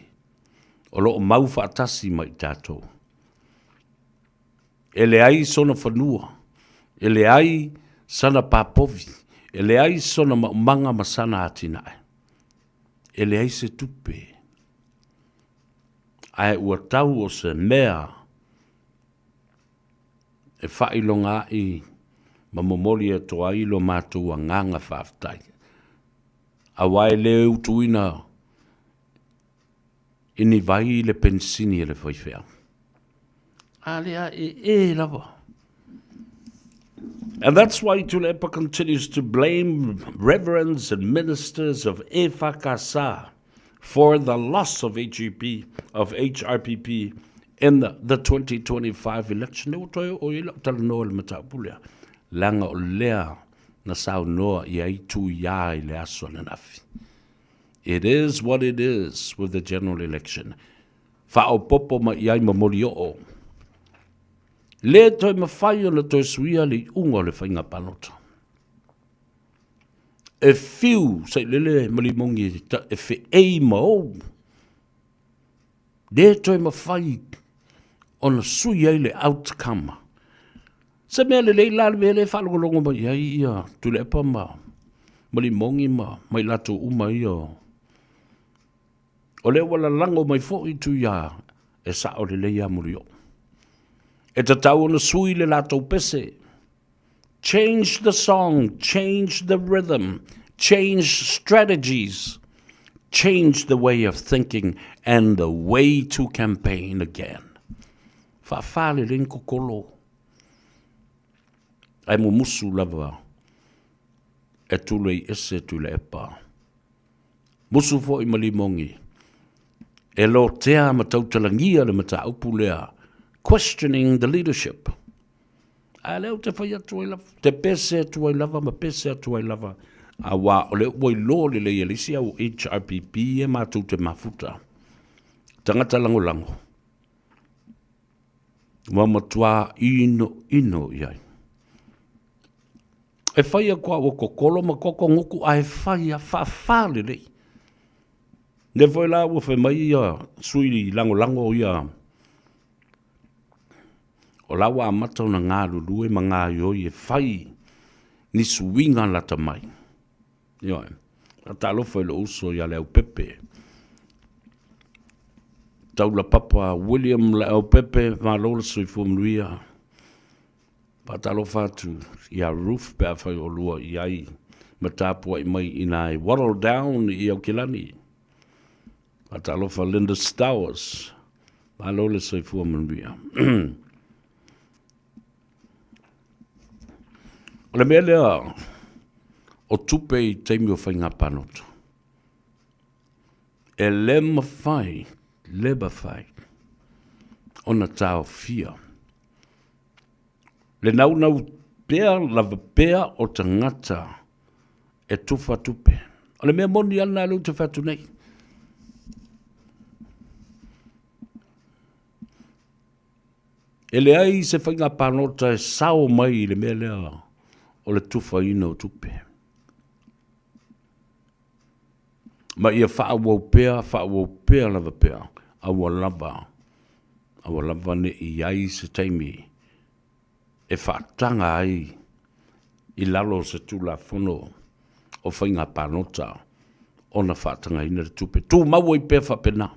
Speaker 2: o lo o mau faatasi ma i tatou. E leai sona fanua, e leai sana papovi, e leai sona maumaga ma sana atinae. E leai se tupe, ae ua tau o se mea e faailoga a'i ma momoli atu ai lo matou agaga faafetai, aua e le utuina i ni vai le penisini a le faifeau. A lea e e lava. And that's why Tuilaepa continues to blame reverends and ministers of EFKS for the loss of HEP, of HRPP in the 2025 election. Ua toe oo i ai lau talanoa i le mataupu lea, leaga o lea na saunoa i ai Tuia i le aso ananafi. It is what it is with the general election. Faaopoopo mai i ai ma molioo. Le toe mafai ona toe suia le iuga o le faiga palota. E fiu sailele ma limogi e feei ma ou. Le toe mafai. ona sui ai le outcome. Se mea lelei la le mea lea e faalogologo mai ai ia Tuilaepa ma ma Limogi ma ma i latou uma ia o lea ua lalago mai foi Tuia e sao lelei ia Mulioo. E tatau ona sui le latou pese. Change the song, change the rhythm, change strategies, change the way of thinking and the way to campaign again. Faafā lelei ni kokolo. Ae mumusu lava e tulei ese Tuilaepa. Musu foi ma Limogi e lotea ma tautalagia le mataupu lea, questioning the leadership. A lea ou te fai atu ai lava, te pese atu ai lava ma pese atu ai lava, aua o lea ua iloa lelei e le isi au HRPP e matou te mafuta, tagata lagolago, ua matua inoino i ai. E fai aku a ua kokolo ma koko guku ae fai a faafa lelei. Lea foi la ua fai mai ia sui lagolago ia o la ua amata ona galulue ma gaoioi e fai ni suiga lata mai. Ioe. Faatalofa i lou uso ia Leaupepe. Taulapapa William Leaupepe, malo le soifua manuia. Faatalofa atu ia Ruth pe afai o lua i ai ma tapuai mai ina i Wattle Down i Aukilani. Faatalofa Linda Stowers, malo le soifua manuia. O le mea lea o tupe i taimi o faiga palota, e le mafai, le mafai ona taofia le naunau pea lava pea o tagata e tufa tupe. O le mea moni lava lena lea ou te fai atu nei. E leai se faiga palota e sao mai i le mea lea o le tufaina o tupe. Ma ia faaauau pea, faaauau pea lava pea, aua lava, aua lava ne i i ai se taimi e faataga ai i lalo o se Tulafono o Faiga Palota ona faatagaina le tupe. Tumau ai pea faapena.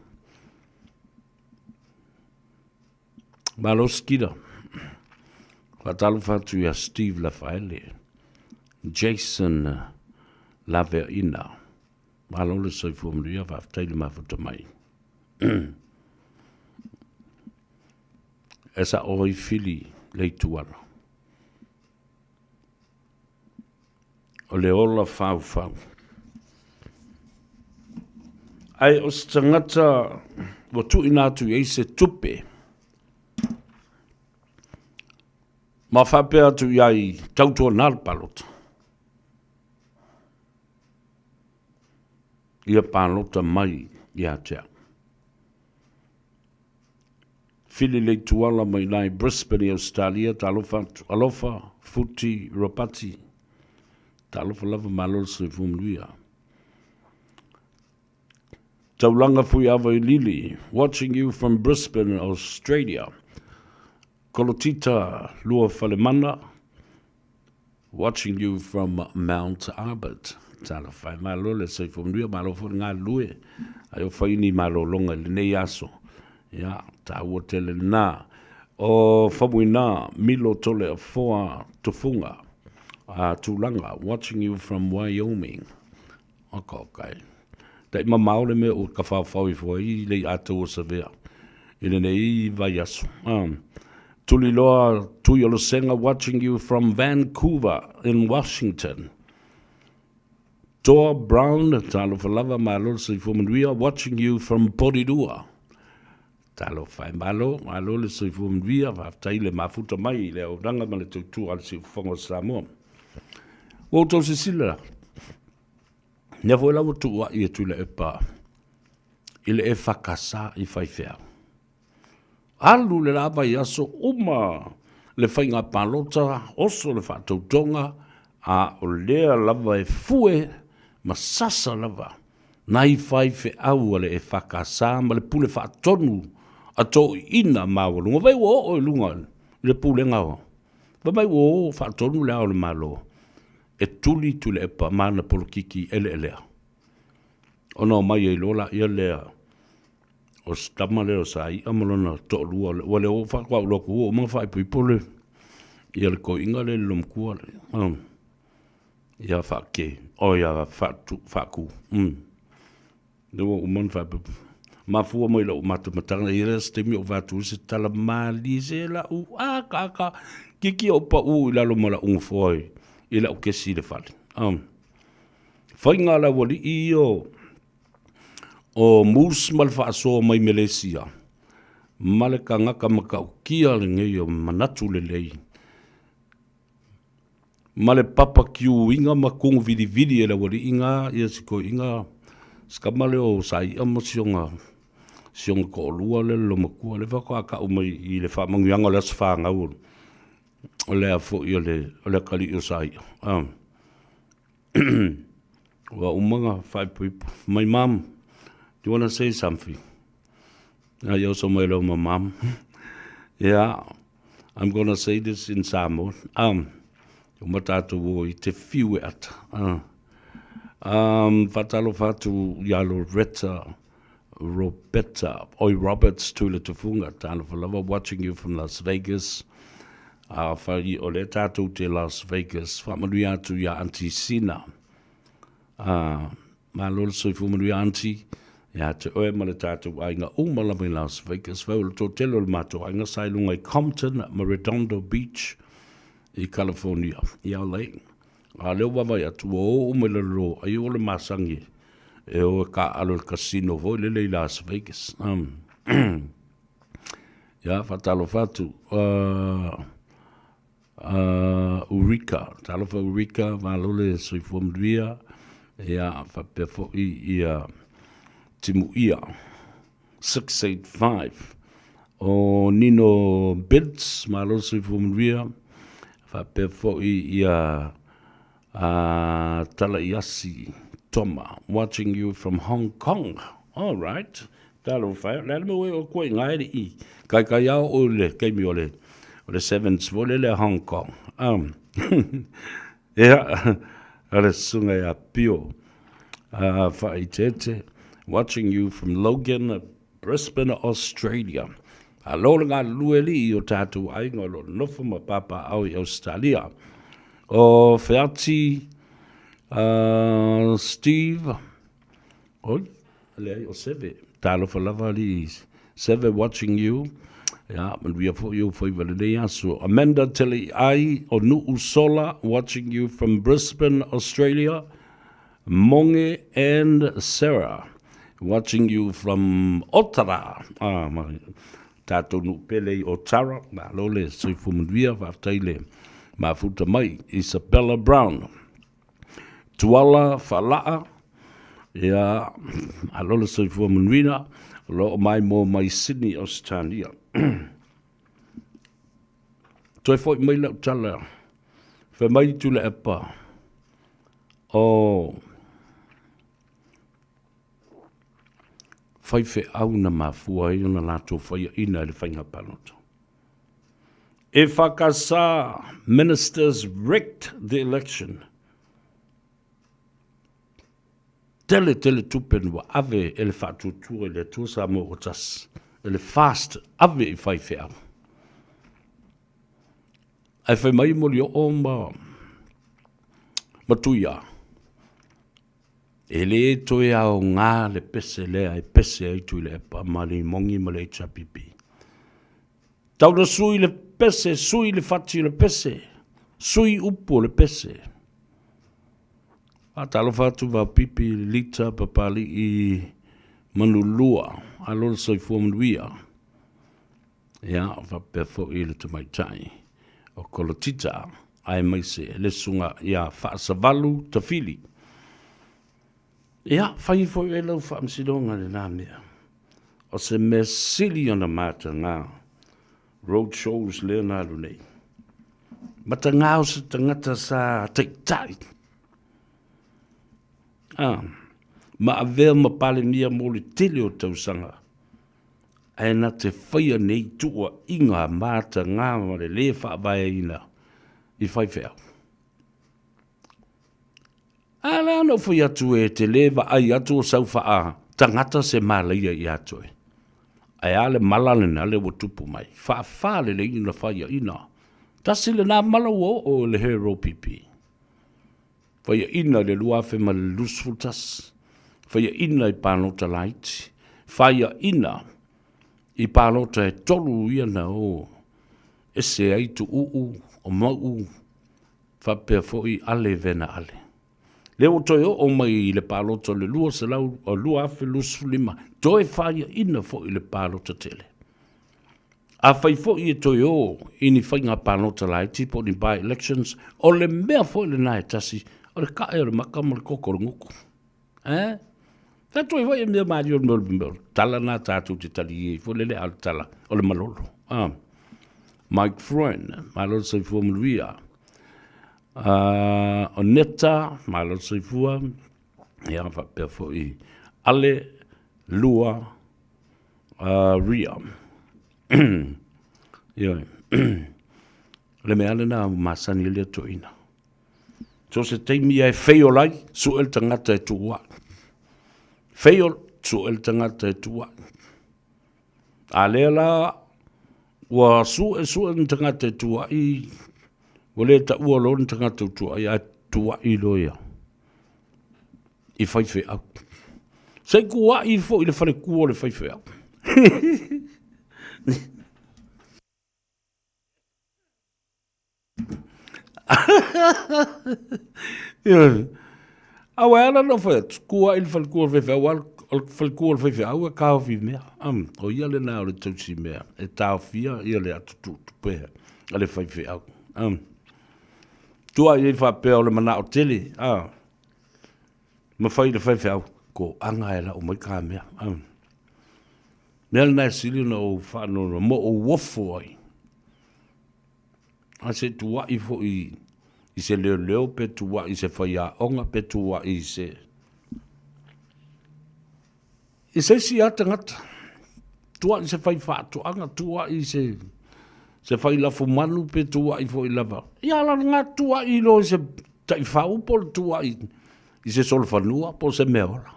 Speaker 2: Malo Skida. Faatalofa atu ia Steve Lafaele, Jason Laveaina. Malo le soifua manuia, faafetai le mafuta mai. E sa'o ai fili le ituala. O le ola faufau. Ae o se tagata ua tuuina atu i ai se tupe ma faapea atu i ai, tautuana le palota. Ia palota mai ia te au. Fili Leituala mai la i Brisbane i Ausetalia, talofa atu. Alofa, Futi, Ropati, talofa lava malo le soifua manuia. Taulaga Fuiava i Lili, watching you from Brisbane, Australia. Kolotita Luafalemana, Watching you from Mount Albert. Talofa e malo le soifua manuia, malo foi le galulue. Ai o fai ni malologa i lenei aso. Ia, taua tele lena. O Famuina, Milo Tole Afoa Tufunga, a Tulaga, watching you from Wyoming. Oka oka e. Tai mamao le mea ua ka whaowhao ifo ai lei atou o Savea i lenei vaiaso. Tuliloa Tuiolosega watching you from Vancouver in Washington. Toa Brown, talofa lava, malo le soifua manuia, watching you from Porirua. Talofa e malo, malo le soifua manuia, faafetai le mafuta mai i le auaunaga ma le tautua a le Siufofoga o Samoa. Ua outou silasila la, lea foi la ua tuuai e Tuilaepa i le EFKS i faifeau. Alu le la vaiaso uma le faiga palota, oso le faatautoga, a o lea lava e fue ma sasa lava nai faifeau a le EFKS ma le Pule Faatonu. A toeaiina maualuga, vai ua oo i luga i le pulega o, fai mai ua o faatonu le Ao o le Malo e tuli Tuilaepa ma ana polokiki eleelea, ona omai ai loa laia lea o si tama lea o Saia ma lona toalua, ua le o faatoa ou iloa atu ua uma ona faaipoipo le ia le toeaina lea i le loomatua lea, ia Faake, oi ia Faatu. Lea ua uma ona faaipoipo. Mafua mai lau matamataga, e i ai la se taimi ou fai atu ai se tala malie se lau akaaka kiki ou pau i lalo ma lau nofoa i lau kesi i le fale. Um, faiga a le aualii ia o Moose ma le faasoa mai Melesia ma le tagata matautia lenei o manatu lelei ma le papa kiuina ma kugu vilivili e le aualii na ia si toeaina si tama lea o Saia ma si ona si ona toalua lea le loomatua lea faatoa tau mai i le faamanuiaga o le aso fanau o le a foi o le o le atalii o Saia. Ua uma ona faaipoipo. My mom, do you wanna say something? Ia oso mai loa ma mom. Yeah, I'm gonna say this in Samoan. Uma tatou o i te fiu e ata. Faatalofa atu ia Loretta Roberta, oi Roberts Tuila Tufunga, talofa lava, watching you from Las Vegas. Afai o lea tatou te Las Vegas, faamanuia atu ia Aunty Sina. Malo le soifua manuia Aunty, ia te oe ma le tatou aiga uma lava i Las Vegas. Fai o le toatele o le matou aiga sa i luga i Compton ma Redondo Beach i California. Ia lei. A o lea ua vaavaai atu ua o uma i lalo ai o le masani e o e taaalo i le casino foi lele i Las Vegas. Ia, faatalofa atu. Urika, talofa Urika, malo le soifua manuia. Ia, faapea foi ia Timuia. 685 o Nino Bids, malo le soifua manuia, faapea foi ia a Talaiasi Toma, watching you from Hong Kong. All right. Talofa e, le a le mea ua e o atu ai i ina e le i kaikai a oo i le taimi o le o le sevens foi lele a Hong Kong. Ia, o le susuga ia Pio Faaiteete, watching you from Logan, Brisbane, Australia. Malo le galulue alii i o tatou aiga o lo o nofo ma papaaao i Ausetalia. O Feati Steve, oi, leai, o Seve, talofa lava alii Seve watching you. Ia, manuia foi ou faiva i lenei aso. Amanda Teliai o Nuu Sola watching you from Brisbane, Australia. Monge and Sarah watching you from Otara. Ah, mai. Tātou nuu pele i Otara. Malo le soifua manuia, faafetai le mafuta mai. Isabella Brown. Tuala Faalaa, ia, malo le soifua manuia, o lo o maimoa mai Sydney, Ausetalia. Toe foi mai lau tala, fai mai Tuilaepa, o faifeau na mafua ai ona latou faiaina i le faiga palota. EFKS ministers wrecked the election. Tele tele tupe na ua ave e le Faatuatua i le Atua Samoa ua tasi, e le FAST ave i faifeau. Ae fai mai Molioo ma ma Tuia, e le toe aoga le pese lea e pese ai Tuilaepa ma Limogi ma le HRPP. Tau na sui le pese, sui le fati o le pese, sui upu o le pese. Faatalofa atu Vaopipi, Lita, Papali'i, Manulua, alo le soifua manuia. Ia, faapea foi le tamaitai o Kolotita, aemaise le susuga ia Faasavalu Tafili. Ia, fai foi oe lau faamasinoga i lena mea. O se mea sili ona mataga road shows lea na alu nei. Mataga o se tagata sa taitai. Ah, ma avea ma Palemia mo le tele o tausaga. Ae na te faia nei tuuaiga mataga ma le lē faavaeina i faifeau. A la na ou fai atu e te lē vaai atu o sau faa tagata se malaia ia te oe. Ae a le mala lena lea ua tupu mai? Faafa lelei ona faiaina. Tasi lena mala ua oo i le Her OPP. Faiaina i le 2021, faiaina i palota laiti, faiaina i palota e tolu ia na o ese ai Tuuu, o Mauu, faapea foi Ale Vena Ale. Lea ua toe oo mai i le palota o le 2025, toe faiaina foi i le palota tele. Afai foi e toe o i ni faiga palota laiti po o ni by-elections, o le mea foi lena e tasi, o le kae o le maka ma le koko o le guku. Eh? Tatou ai foi e mea malie o le mea o le tala lena tatou te tali ai foi lele, a o le tala o le malolo. Ah. Mike Freund, malo le soifua manuia. O Neta, malo le soifua. Ia faapea foi Ale Lua Ria. Ioe. O le mea lena ua masani ai le toeaina. So se taimi e fail ai, sue le tagata e tuuai. Fail, sue le tagata e tuuai. A lea la ua sue sue ni tagata e tuuai, ua le taua loa ni tagata ua tuuai, ae tuuai loa ia i faifeau. Se i kuaʻi foi i le falekua o le faifeau. Aua e ala ona fai atu, kuaʻi i le falekua o le faifeau, aua o le falekua o le faifeau e taofi mea. O ia lena o le tausi mea e taofia ia le atutuutupe a le faifeau. Tua i ai faapea o le manao tele, a ma fai i le faifeau, toaga e lau mai ka mea. Mea lena e sili ona ou faanoanoa ma ou ofo ai. A se tuuai foi i se leoleo pe tuuai i se faiaoga pe tuuai i se i se isi lava tagata, tuuai i se faifaatoaga, tuuai i se se fai lafumanu pe tuuai foi lava. Ia la lena tuuai loa i se taifau po o le tuuai i se solofanua po o se mea ola.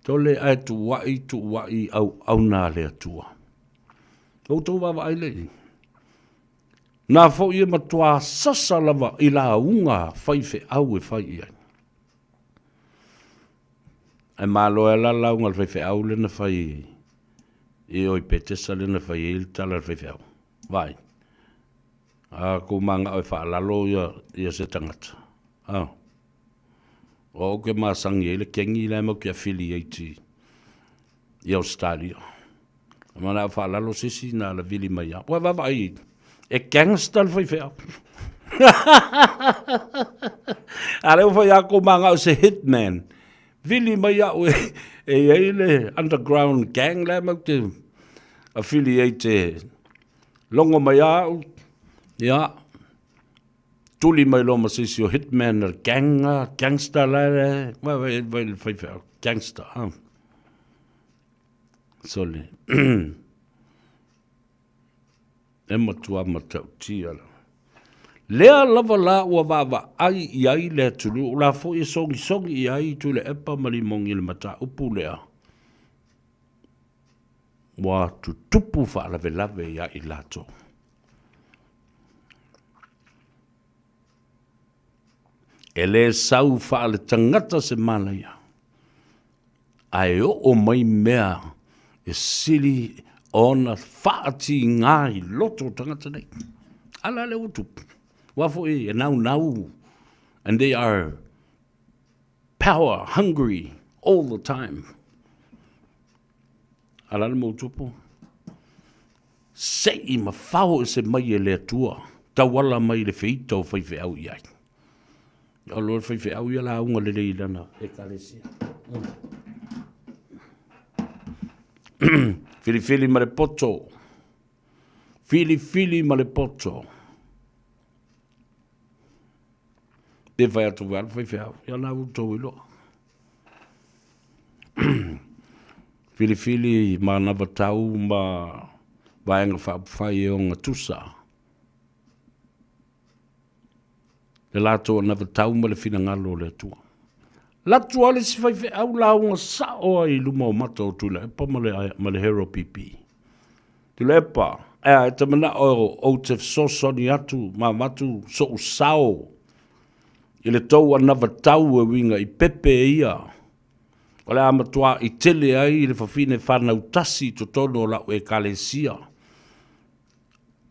Speaker 2: Tole ae tuuai tuuai i auauna a le Atua. Ua outou vaavaai lea i ai? Na foi e matuā sasa lava i lauga faifeau e fai i ai. Ae malo ai la lauga a le faifeau lea na fai i o i Petesa lea na fai ai le tala a le faifeau. Vaai. A kou manao e faalalo ia, ia se tagata. A. O au ke masangi ai le kengi la e mau ke affiliate i Australia. Manao faalalo se isi na ala vili mai au. Ua vaavaai e gangster le faifeau. A lea ua fai atu manao se hitman. Vili mai au e, e i ai le underground gang la e mau te affiliate logo mai au. Ia, tuli mai loa ma se isi o hitman o le gang, gangster la e, vai, vai, vai le faifeau, gangster. Ah. Sole. E matua matautia la. Lea lava la ua vaavaai i ai le atunuu, la foi e sogisogi i ai Tuilaepa ma Limogi i le mataupu lea, ua tutupu faalavelave ia i latou. E le sau faaletagata se malaia, ae oo mai mea e sili ona faatiga i loto o tagata nei. A la lea ua tupu. Aua foi e naunau and they are power hungry all the time. A la le mau tupu. Se i mafao ese mai e le Atua, tauala mai i le feita o faifeau i ai. O loa le faifeau ia lauga lelei i lana ekalesia. Filifili ma le poto. Filifili ma le poto. Pe fai atu vai le faifeau. Ia na ua tou iloa. Filifili ma anavatau ma Vaega Faaupufai e ogatusa le latou anavatau ma le finagalo o le Atua. Latu lava le isi faifeau lauga sao ai i luma o mata o Tuilaepa ma le, ma le Hero PP. Tuilaepa, ea e te manao ou te fesoasoani atu ma avatu so'u sao i le tou anavatau e uiga i pepe ia o le a matua'i tele ai le fafine fanau tasi i totonu o la'u Ekalesia.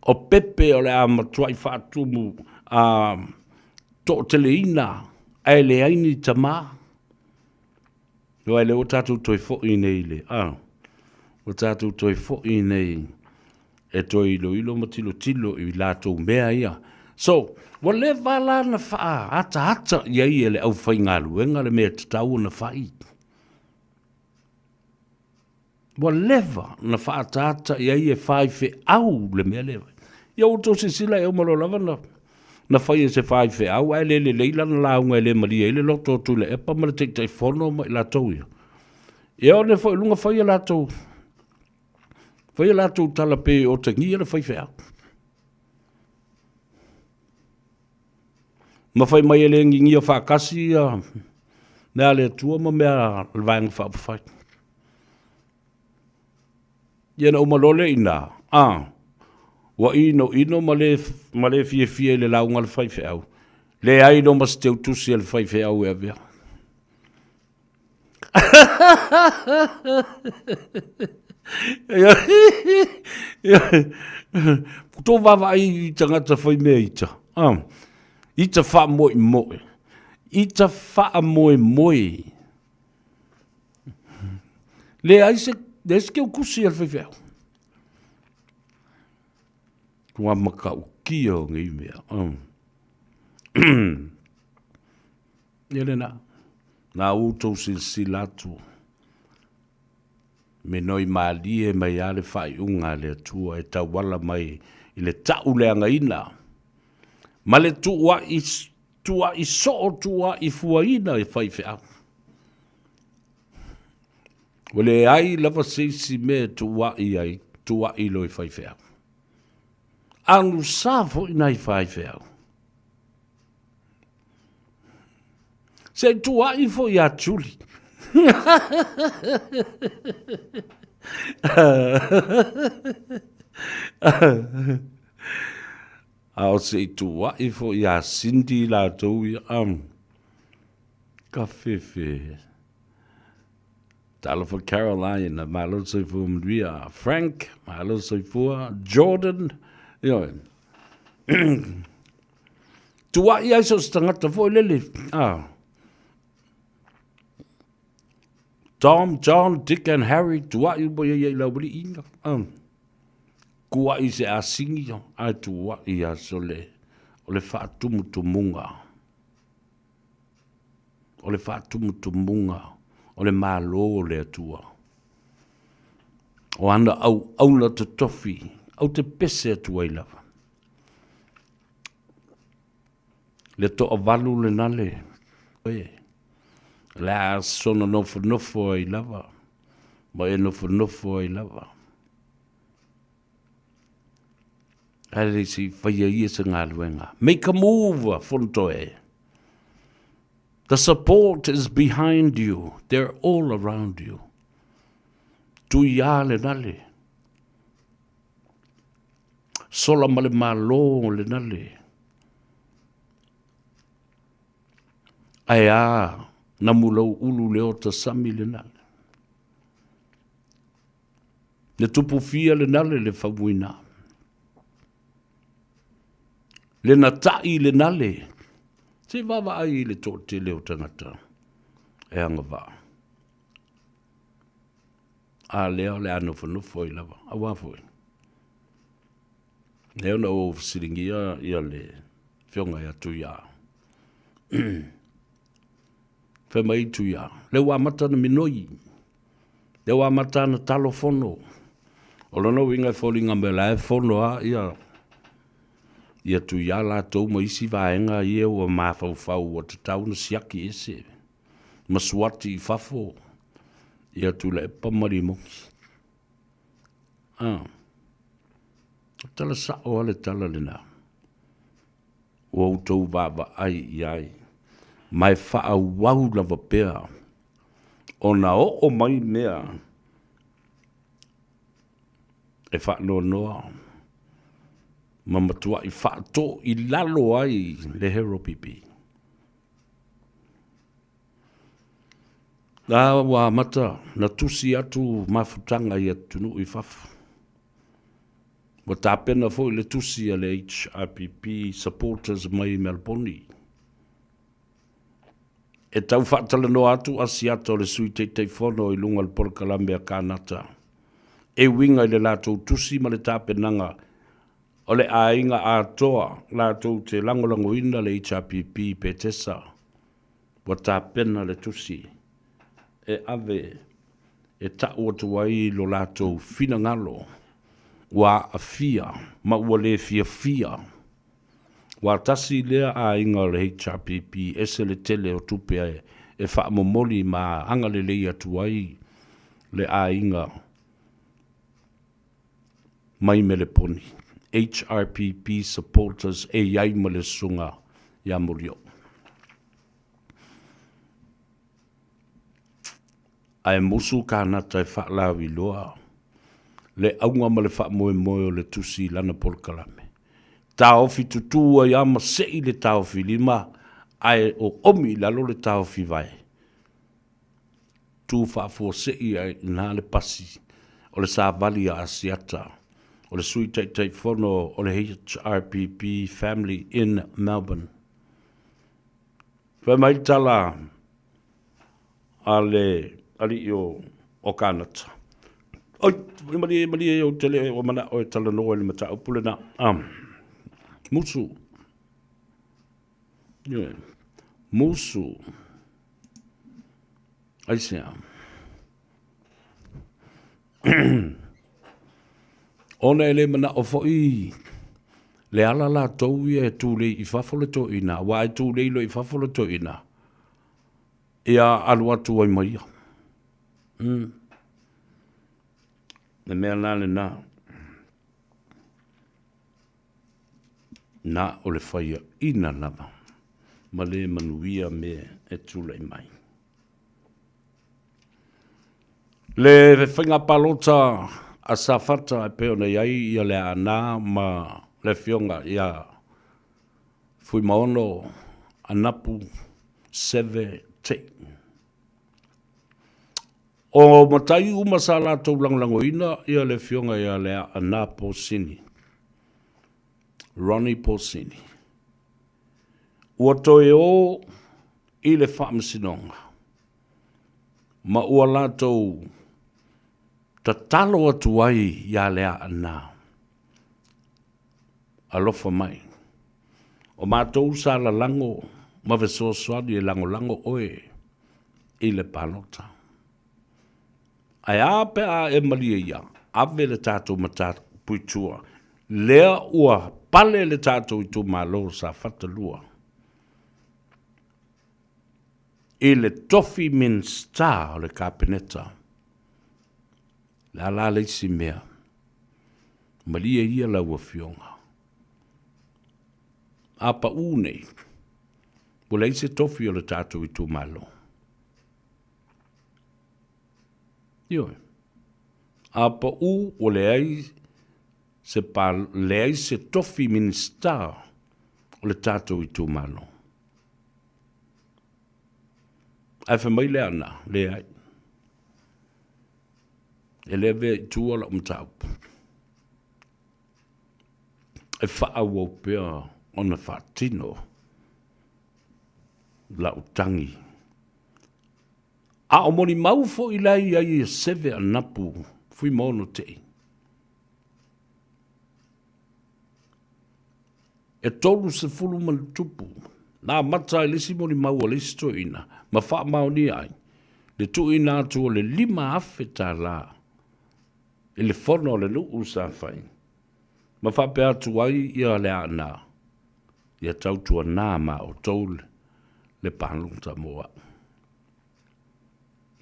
Speaker 2: O pepe o le a matua'i faatumu a to'ateleina ae leai ni tamā. Aua o lea ua tatou toe foi nei i le, a, ua tatou toe foi nei e toe iloilo ma tilotilo i latou mea ia. So, ua leva la ona faaataata i ai e le aufaigaluega le mea e tatau ona fai. Ua leva ona faaataata i ai e faifeau le mea lea. Ia ua outou silasila e uma loa lava na, na fai e se faifeau ae le lelei lana lauga e le malie ai le loto o Tuilaepa ma le Taitaifono ma i latou ia. Ia one foi i luga fai a latou fai a latou tala pei e otegia le faifeau. Ma fai mai e le gigia faatasi ia mea a le Atua ma mea a le Vaega Faaupufai. Ia na uma loa lea i ina, a, ua inoino ma le, ma le fiafia i le lauga a le faifeau, leai loa ma se teutusi a le faifeau e avea. Tou vaavaai i tagata faimea ita, a, ita faamoemoe, ita faamoemoe. Leai se, leai se teutusi a le faifeau. Ua matautia o nei mea. Ia lena, na outou silasila atu, minoi malie mai lava le faaiuga a le Atua e tauala mai i le ta'uleagaina ma le tuua'i, tuua'i soo, tuua'i fuaina e faifeau. Ua leai lava se isi mea e tuua'i ai, tuua'i loa i faifeau. Anusa foi nai faifeau. Se i tuua'i foi ia Julie. A o se i tuua'i foi ia Cindy latou ia. Um, ka fefe. Talofa Caroline, malo le soifua manuia. Frank, malo le soifua. Jordan, ioe. Tuua'i ai so o se tagata foi lele. Ah. Tom, John, Dick and Harry, tuua'i uma ia i le aualiiga. Ah. Tuua'i se asigi, ae tuua'i ia sole o le faatumutumuga. O le faatumutumuga o le Malo o le Atua. O ana auauna totofi, ou te pese atu ai lava. Le toavalu lena le oe, le a soona nofonofo ai lava, ma e nofonofo ai lava. Ae le se i faia ia se galuega. Make a move, Fonotoe. The support is behind you. They're all around you. Tuiā le nale. Sola ma le Malo le nale. Ae a, namu lau ulu le ota sami le nale. Le tupu fia le nale le faumuina. Le nata'i le nale. Se i vaavaai i le toatele o tagata e agavaa. A lea o le a nofonofo ai lava. Aua foi. Lea ona ou fesiligia ia le afioga ia Tuia. Fai mai Tuia, lea ua amata ona minoi. Lea ua amata ona talo fono. O lona uiga e foliga mai o la e fono lava ia ia Tuia latou ma isi vaega ia ua mafaufau ua tatau ona siaki ese ma suati i fafo. Ia Tuilaepa ma Limoki. Ah. O tala sa'o a le tala lena. Ua outou vaavaai i ai, ma e faaauau lava pea ona oo mai mea e faanoanoa ma matuai faatoilalo ai le Hero PP. A ua amata na tusi atu mafutaga i atunuu i fafo. Ua tapena foi le tusi a le HRPP supporters mai Melboni. E tau faatalanoa atu Asiata o le Sui Taitaifono i luga o le polokalame a Kanata e uiga i le latou tusi ma le tapenaga o le aiga atoa latou te lagolagoina le HRPP Petesa. Ua tapena le tusi e ave e ta'u atu ai lo latou finagalo ua aafia ma ua le fiafia. Ua tasi lea aiga o le HRPP ese le tele o tupe e faamomoli ma agalelei atu ai le aiga mai Meleponi. HRPP supporters e i ai ma le Susuga ia Molioo. Ae musu Kanata e faalauiloa le auga ma le faamoemoe o le tusi i lana polokalame. Taofi tutū ai a ma sei le taofi lima ae oomi i lalo le taofi vae. Tu faafuasei ai i ina le pasi o le savali a Asiata o le Sui Taitaifono o le HRPP Family in Melbourne. Fai mai le tala a le alii o Kanata. Oi, malie, malie, ou te le o mana'o e talanoa i le mataupu lena. Ah, musu. Yeah. Musu. Aisea? Ona e le mana'o foi le ala latou ia e tulei i fafo le toeaina, aua e tulei loa i fafo le toeaina, ia alu atu ai ma ia. Le mea la lena, na o le faiaina lava ma le manuia mea e tulai mai. Le faiga palota a Safata e pei ona i ai ia Leaana ma le afioga ia Fuimaono Anapu Seve Tei. O matai uma sa latou lagolagoina ia le afioga ia Leaana Pausini, Ronnie Pausini. Ua toe o i le faamasinoga, ma ua latou tatalo atu ai iā Leaana, Alofa mai, o matou sa lalago ma fesoasoani e lagolago oe i le palota. Ae a pe a e malie ia, ave le tatou mataupu i tua, lea ua pale le tatou itumalo o Safata 2 i le tofi Minisita o le Kapeneta. Le a la le isi mea? Malie ia lau Afioga. A pau nei, ua leai se tofi o le tatou itumalo. Ioe. A pau ua leai se pa, leai se tofi Minisita o le tatou itumalo. Ae fai mai Leaana, leai. E le avea i tua lau mataupu. E faaauau pea ona faatino lau tagi. A o molimau foi la e i ai e Seve Anapu Fuimaono Tei. E 30 ma le tupu na amata ai le isi molimau a le isi toeaina ma faamaonia ai le tuuina atu o le $5,000 i le fono a le nuu sa fai ma faapea atu ai ia Leaana, Ia tautuana ma outou le palota mo au.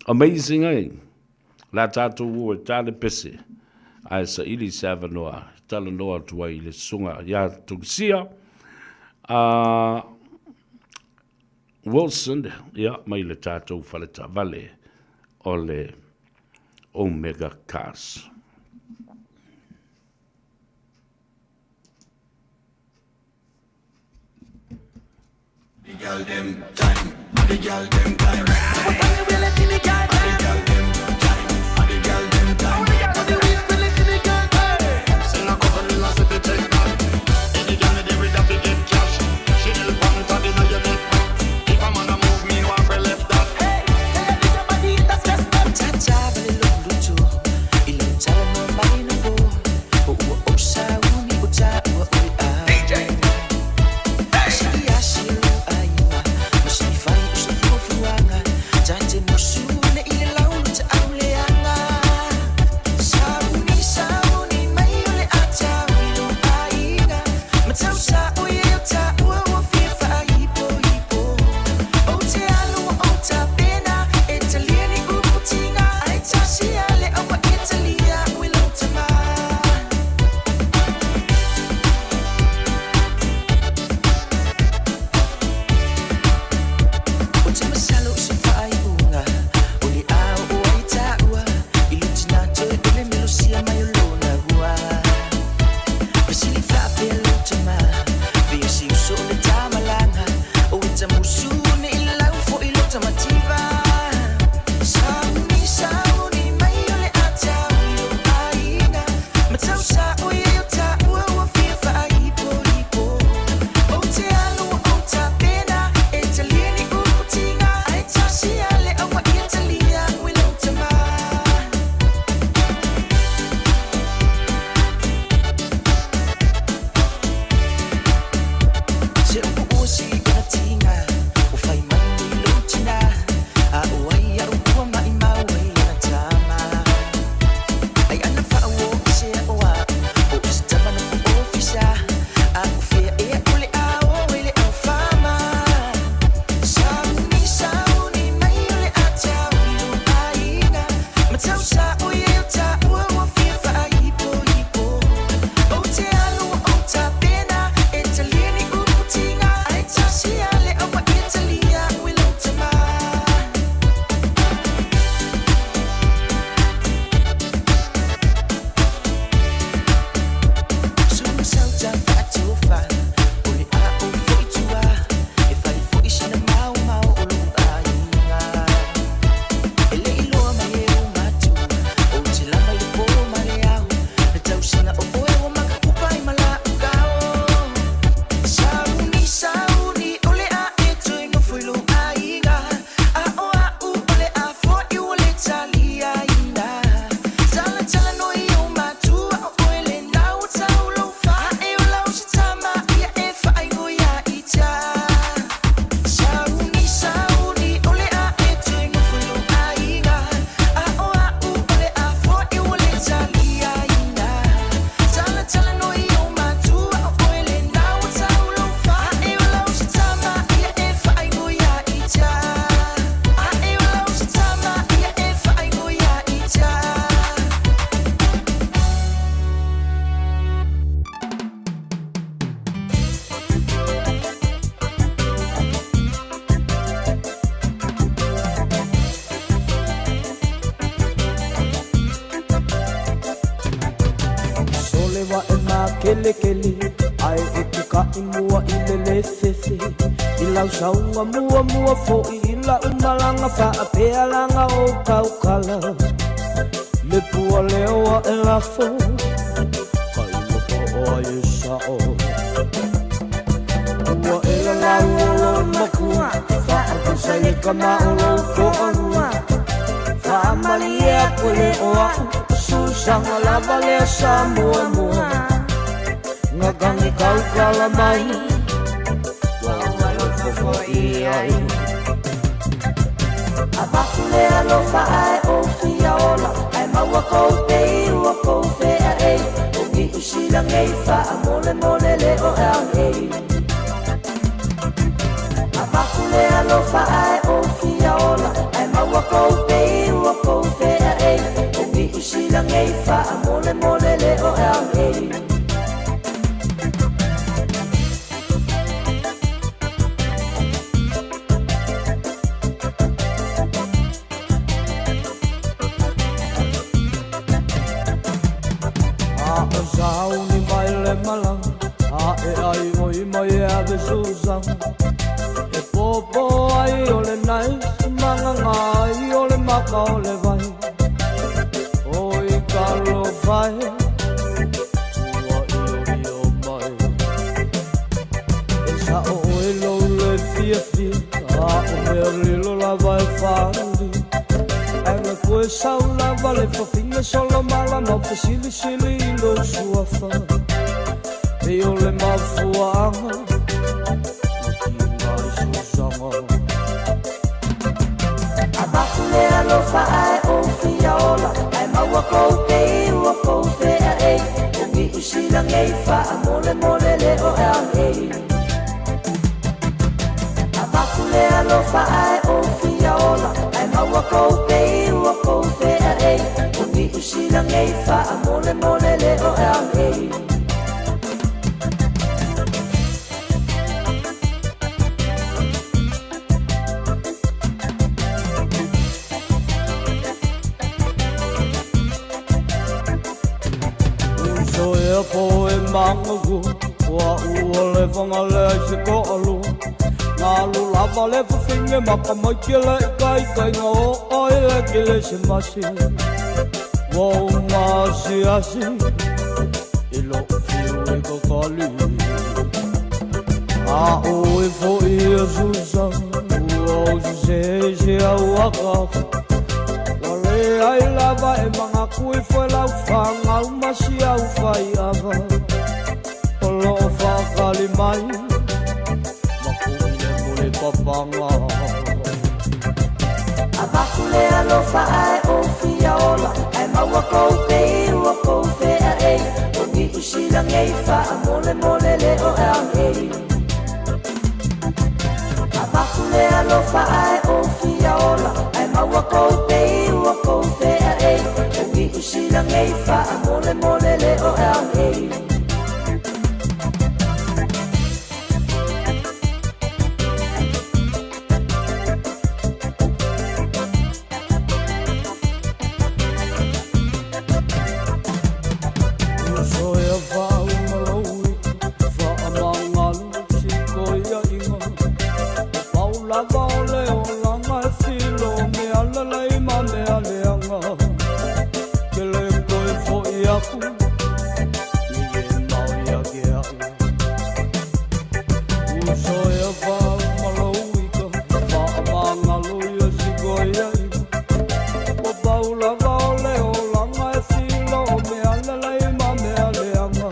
Speaker 2: Amazing, eh? O le a tatou o e ta le pese, ae saili se avanoa e talanoa atu ai i le susuga ia Tungisia Wilson, ia, mai le tatou faletaavale o le Omega Cars.
Speaker 5: Sole wa e makelekele ae e pukaʻi mua i le lefefe i lau sauga muamua foʻi i la'u malaga faapea laga o kaukala le pua leo aʻe lafo ka iloa po o ai e sa'o ua e lalau o lou makua faapusa i ka ma o lou toalua faamalie atu e le o a'u susaga lava lea sa muamua gagagi kaukala mai ua alofa fo'i ai avatu le alofa ae ou fia ola ae maua kou pei ua kou feaei o niu silagei faamolemole le o agei avatu le alofa ae ou fia ola ae maua kou pei ua kou feaei. Sauni mai le malaga Ae ai oi mai e ave susaga E pōpō ai o le nice Magaga ai o le maka o le vai Oi talofa e Ua ioio mai E sa'o oe lou le fiafia A o mea lilo lava e faalia Ae na toe sau lava le fafine solo malama Fesilisili i lou suafa Pei o le mafuaaga Na tiga ai susaga Avatu le alofa ae ou fia ola Ae maua kou pei ua kou feaei O Niu Sila nei faamolemole le oe ei Avatu le alofa ae ou fia ola Ae maua kou pei ua kou feaei O Niu Sila nei faamolemole le oe ei Uso e po e mangaku Ua ua le whangalea i se toalua Ngalu lava le fafine maka mai ke le ikaikaiga o oe le kele se masi Ua ou maasiasi i lou fiu i kakali A oe foi e Susa ua ou sese i se au akaaka Ua leai lava e mangaku ifo e lau fagau ma si au faiava O lo o faakali mai ma kuʻi le mulipapaga. Avatu le alofa ae ou fia ola Ae maua kou pei ua kou feaei O Niu Sila nei faamolemole le oe ei Avatu le alofa ae ou fia ola Ae maua kou pei ua kou feaei O Niu Sila nei faamolemole le oe ei Uso e faauma lou i'a faamagalo sikoiaiga E pau lava o le olaga e filo mea lelei ma mea leaga Ke le toe fo'i aku nei e mao ia ke a'u Uso e faauma lou i'a faamagalo ia sikoiaiga Ua pau lava o le olaga e filo mea lelei ma mea leaga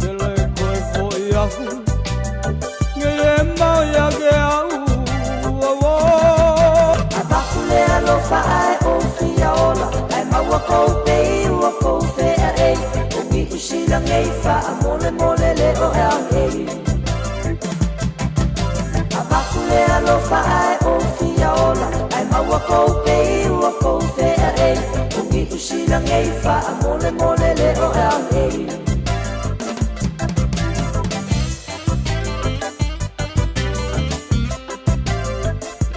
Speaker 5: Ke le toe fo'i aku nei e mao ia ke a'u Avatu le alofa ae ou fia ola Ae maua kou pei ua kou feaei O Niu Sila nei faamolemole le oe ei Avatu le alofa ae ou fia ola Ae maua kou pei ua kou feaei O Niu Sila nei faamolemole le oe ei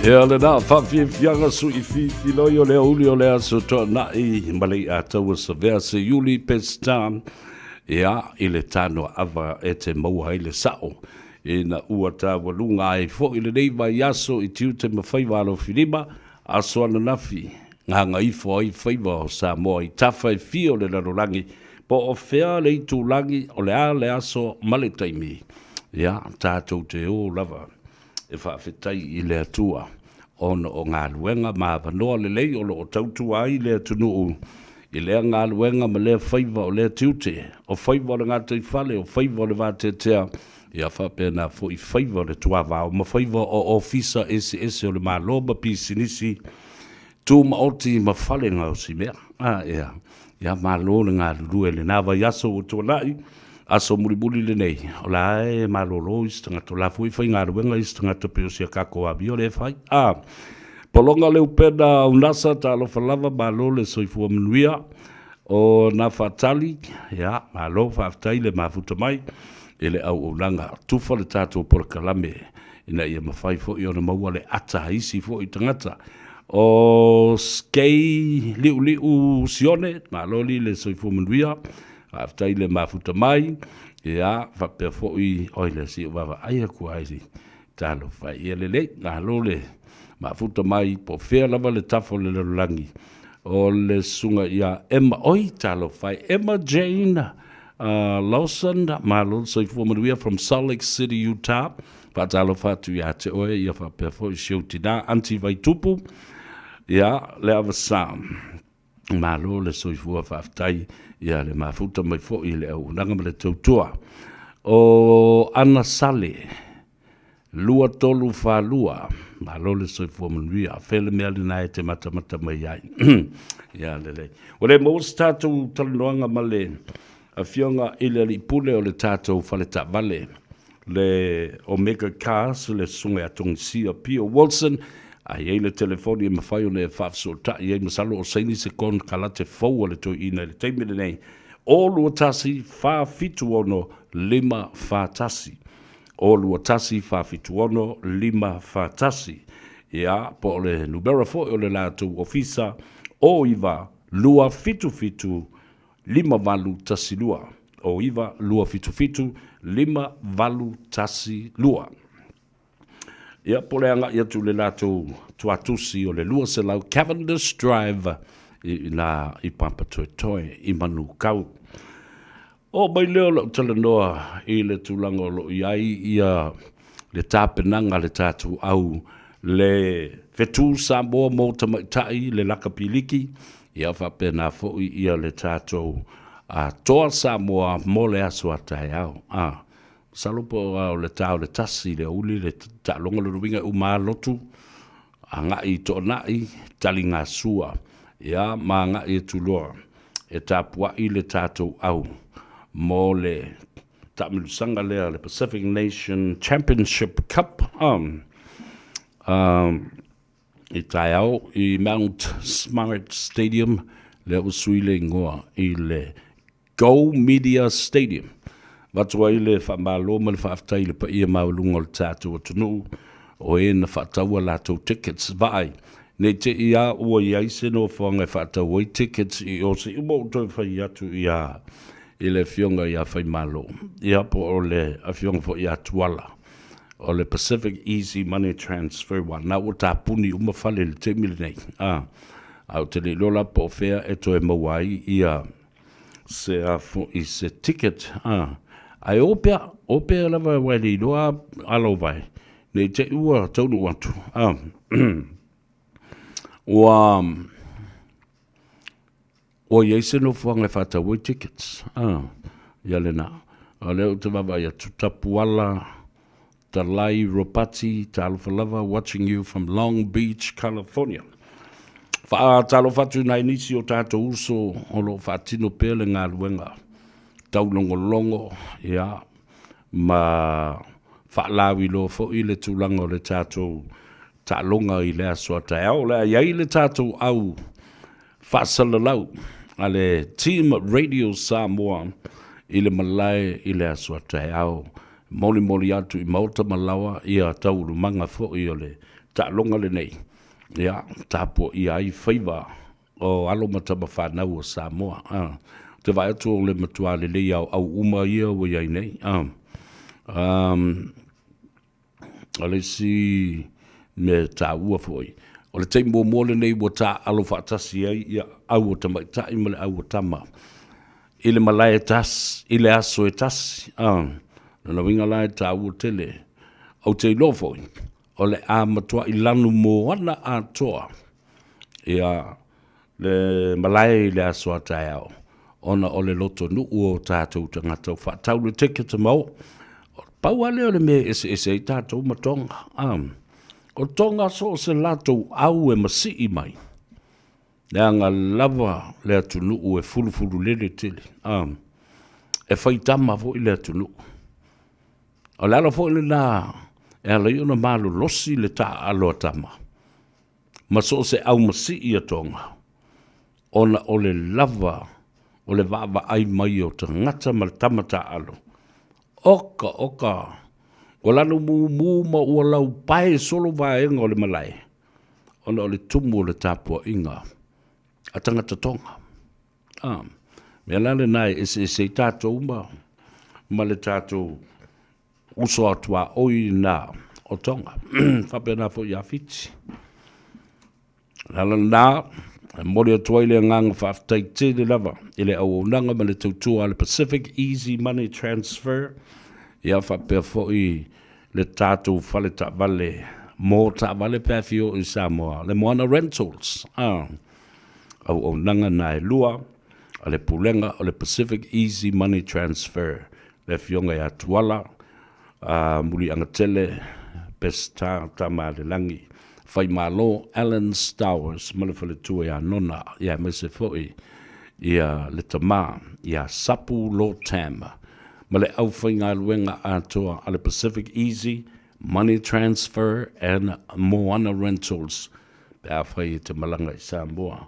Speaker 2: Ia lena faafiafiaga suifiifiloi o le aoauli o le Aso Toonai ma le Iataua Savea Seiuli Peseta ia i le tanoaava e te maua ai le sa'o ina ua taualuga ai foi lenei vaiaso i tiute ma faiva alofilima, aso ananafi, gagaifo ai faiva o Samoa i tafa e fia o le lalolagi, po o fea le itulagi, o le a le aso ma le taimi, ia, tatou te o lava e faafetai i le Atua ona o galuega ma avanoa lelei o lo o tautua ai le atunuu i lea galuega ma lea faiva o lea tiute, o faiva o le gataifale, o faiva o le vateatea, ia faapena foi faiva o le tuavao ma faiva o ofisa eseese o le Malo ma pisinisi tumaoti ma fale gaosimea. A, ea, ia malo le galulue i lena vaiaso ua tuanai, aso mulimuli lenei, o la e malolo isi tagata, o la foi e faigaluega isi tagata pei o si a tatou amio lea e fai. A, pologa le upena o NASA, talofa lava, malo le soifua manuia. O Nafatali, ia, malo faafetai le mafuta mai i le auaunaga. Tufa le tatou polokalame ina ia mafai foi ona maua le ata a isi foi tagata. O Skei Liuliu Sione, malo li le soifua manuia. Faafetai le mafuta mai, ia, faapea foi, oi le si o vaavaai atu ai i talofa ia lelei, malo le mafuta mai, po o fea lava le tafa o le lalolagi, o le susuga ia Emma, oi talofa e, Emma Jane Lawson, malo le soifua manuia from Salt Lake City, Utah. Faatalofa atu ia te oe, ia faapea foi si ou tina, Aunty Vaitupu, ia, le Avasa. Malo le soifua faafetai ia le mafuta mai foi i le auaunaga ma le tautua. O Ana Sale, 2342, malo le soifua manuia. Fea le mea lena e te matamata mai ai. Ia lelei. Ua le maua se tatou talanoaga ma le Afioga i le Alii Pule o le tatou fale taavale, le Omega Cars, le Susuga ia Togisia Pio Wilson, a i ai le telefoni e mafai ona e faafesootai ai, masalo o saini se konekarate fou a le toeaina i le taimi lenei, o 21 476 541. O 21 476 541. Ia, po o le numera foi o le latou ofisa, o 9 277 5812, o 9277 5812. Ia, po o le agai atu i le latou tuatusi o le 200 Cavendish Drive i ina i Papatoetoe i Manukau. Oo mai lea o lau talanoa i le tulaga o lo o i ai ia le tapenaga a le tatou au le fetu Samoa mo tamaitai le lakapi liki, ia faapena foi ia le tatou toa Samoa mo le aso a taeao. Masalo po o le ta o le 1 i le aoauli le taaloga lona uiga e uma lava lotu agai i Toonai, taligasua, ia ma agai atu loa e tapuai le tatou au mo le taamilosaga lea le Pacific Nation Championship Cup i taeao i Mount Smart Stadium, lea ua sui le igoa i le Go Media Stadium. Avatu ai le faamalo ma le faafetai i le paia maualuga o le tatou atunuu o e na faatau a latou tickets. Vaai, ne i te i a ua i ai se nofoaga e faatau ai tickets i o se i uma ou toe fai atu ia i le afioga ia Faimalo, ia po o le afioga foi ia Tuala o le Pacific Easy Money Transfer aua na ua tapuni uma fale i le taimi lenei. A, ae ou te le iloa la po o fea e toe maua ai ia se a foi se ticket a ae o pea o pea lava aua e le iloa ala o vae ne i te i ua taunuu atu a ua ua i ai se nofoaga e faatau ai tickets a ia lena o lea ou te vaavaai atu Tapuala Talai Ropati, talofa lava, watching you from Long Beach, California. Faatalofa atu i nai nisi o tatou uso o lo o faatino pea le galuega taulogologo, ia, ma faalauiloa foi le tulaga o le tatou taaloga i le aso a taeao. O le a i ai le tatou au faasalalau a le Team Radio Samoa i le malae i le aso a taeao. Molimoli atu i maota ma laoa ia taualumaga foi o le taaloga lenei, ia tapuaia ai faiva o alo ma tama fanau o Samoa. Ou te vaai atu o le matua lelei lava o au uma ia ua i ai nei. O le isi mea taua foi, o le taimi muamua lenei ua taaalo faatasi ai ia au o tamaitai ma le au o tama i le malae e tasi, i le aso e tasi. A, lona uiga la e taua tele. Ou te iloa foi, o le a matuai lanumoana atoa ia le malae i le aso a taeao, ona o le lotonuu o tatou tagata ua faatau le ticket ma o. Pau lava lea o le mea e eseese ai tatou ma Tonga. A, o Tonga so o se latou au e masii mai, leaga lava le atunuu e fulufululele tele. A, e faitama foi le atunuu. O le ala foi lena e ala ai ona malolosi le taaalo a tama ma so o se aumasii a Tonga, ona o le lava o le vaavaai mai o tagata ma le tama taaalo. Oka, oka, ua lanu mumu ma ua laupae solo vaega o le malae, ona o le tumu o le tapuaiga a tagata Tonga. Mea la lena e eseese ai tatou ma ma le tatou uso a tuaoi lena o Tonga. Faapena foi ia Fiti. O le ala lena, e momoli atu ai le agaga faafetai tele lava i le auaunaga ma le tautua a le Pacific Easy Money Transfer, ia faapea foi le tatou fale taavale mo taavale pe a fia oo i Samoa, le Moana Rentals. Ah, auaunaga na e lua a le Pulega o le Pacific Easy Money Transfer, le Afioga ia Tuala a Muliagatele Peseta Tamaalelagi, Faimalo Alan Stowers ma le faletua ia Nona, ia aemaise foi ia le tama ia Sapu Lotam ma le aufaigaluega atoa a le Pacific Easy Money Transfer and Moana Rentals pe afai e te malaga i Samoa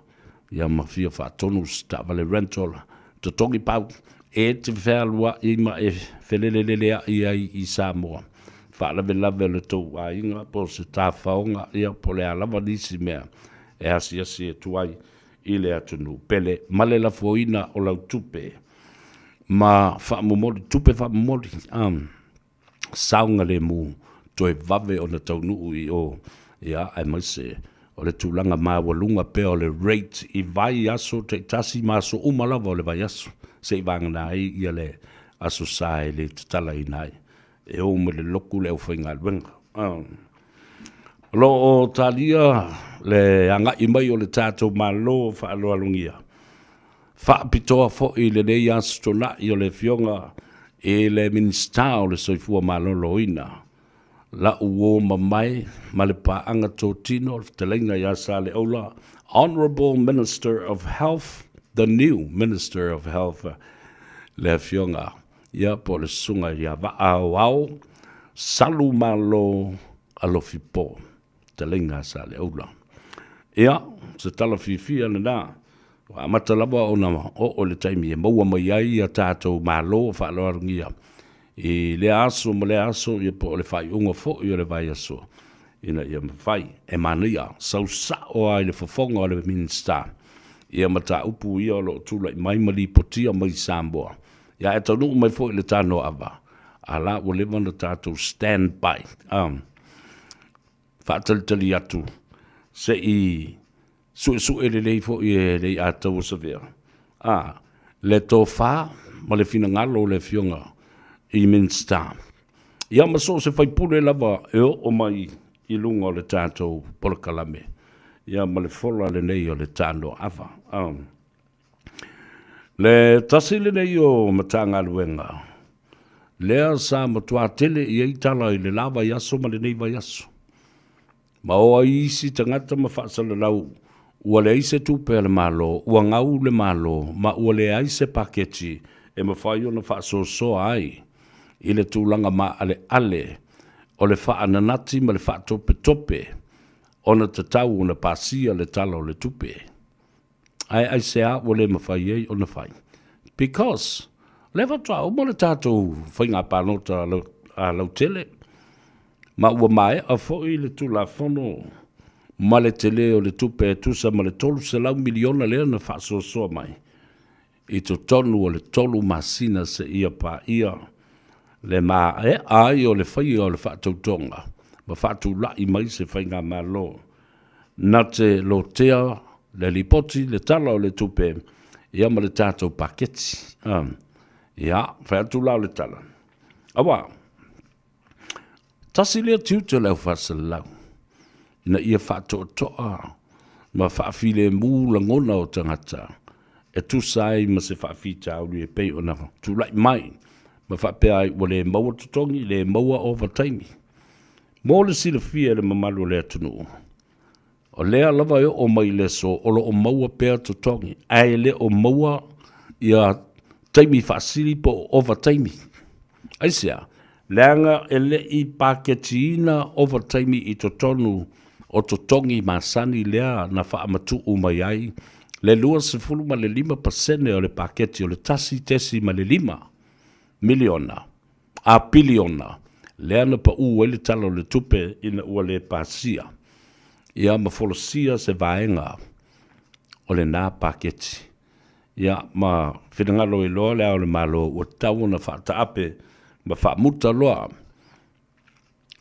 Speaker 2: ia ma fia faatonu se taavale rental, totogi pau e te fealuai ma e feleleleleai ai i Samoa. Faalavelave o le tou aiga po o se tafaoga ia po o le a lava nisi mea e asiasi atu ai i le atunuu pele ma le lafoina o lau tupe ma faamomoli, tupe faamomoli. Saogalemu toe vave ona taunuu i o, ia, aemaise o le tulaga maualuga pea o le rate i vaiaso taitasi ma aso uma lava o le vaiaso, seivagana ai ia le Aso Sa e le tatalaina ai, e o mai le loku le aufaigaluega. O lo o talia le agai mai o le tatou Malo faaaloalogia Faapitoa foi i lenei Aso Toonai o le Afioga i le Minisita o le Soifua Maloloina, la'u uo mamae ma le paaga totino o le fetalaiga ia Saleaula, Honourable Minister of Health, the new Minister of Health, le Afioga ia po o le Susuga ia Vaaoao Salumalo Alofipo. Fetalaiga a Saleaula. Ia, se tala fiafia lena, ua amata lava ona oo le taimi e maua mai ai ia tatou malo faaaloalogia i lea aso ma lea aso, ia po o le faaiuga foi o le vaiaso ina ia mafai. E manaia, sau sao lava i le fofoga o le Minisita ia mataupu ia o lo o tulai mai ma lipotia mai i Samoa, ia ae taunuu mai foi i le tanoaava, a la ua leva ona tatou stand by. Faatalitali atu se i suesue lelei foi e le Ataua Savea a le tofa ma le finagalo o le Afioga i Minisita, ia ma so o se faipule lava e oo mai i luga o le tatou polokalame, ia ma le fola lenei o le tanoaava. Le tasi lenei o Matagaluega lea sa matua tele i ai tala i le la vaiaso ma lenei vaiaso, ma o ai isi tagata ma faasalalau ua leai se tupe a le Malo, ua gau le Malo ma ua leai se paketi e mafai ona faasoasoa ai i le tulaga maaleale o le faananati ma le faatopetope ona tatau ona pasia le Tala o le Tupe. Ae aisea ua le mafai ai ona fai? Because lea faatoa uma le tatou faiga palota a lautele, ma ua maea foi le Tulafono ma le tele o le tupe e tusa ma le $300 miliona lea na faasoasoa mai i totonu o le tolu masina seia paia le maea ai o le faia o le faatautoga ma faatulai mai se faigamalo na te lotea le lipoti, le Tala o le Tupe, ia ma le tatou paketi. Ia, fai atu la o le tala. Aua, tasi lea tiute o le aufaifaasalalau, ina ia faatoatoa ma faafilemu lagona o tagata e tusa ai ma se faafitauli e pei ona tulai mai ma faapea ai ua le maua totogi, le maua ovataimi. Mo le silafia e le mamalu o le atunuu, o lea lava e oo mai i le aso o lo o maua pea totogi, ae le o maua ia taimi faasili po o ovataimi. Aisea? Leaga e le i paketiina ovataimi i totonu o totogi masani lea na faamatuu mai ai le 25% o le paketi o le $1.5 miliona. a piliona, lea na pau ai le Tala o le Tupe ina ua le pasia ia ma folasia se vaega o lena paketi. Ia, ma finagalo ai loa Le Ao o le Malo ua tatau ona faataape ma faamuta loa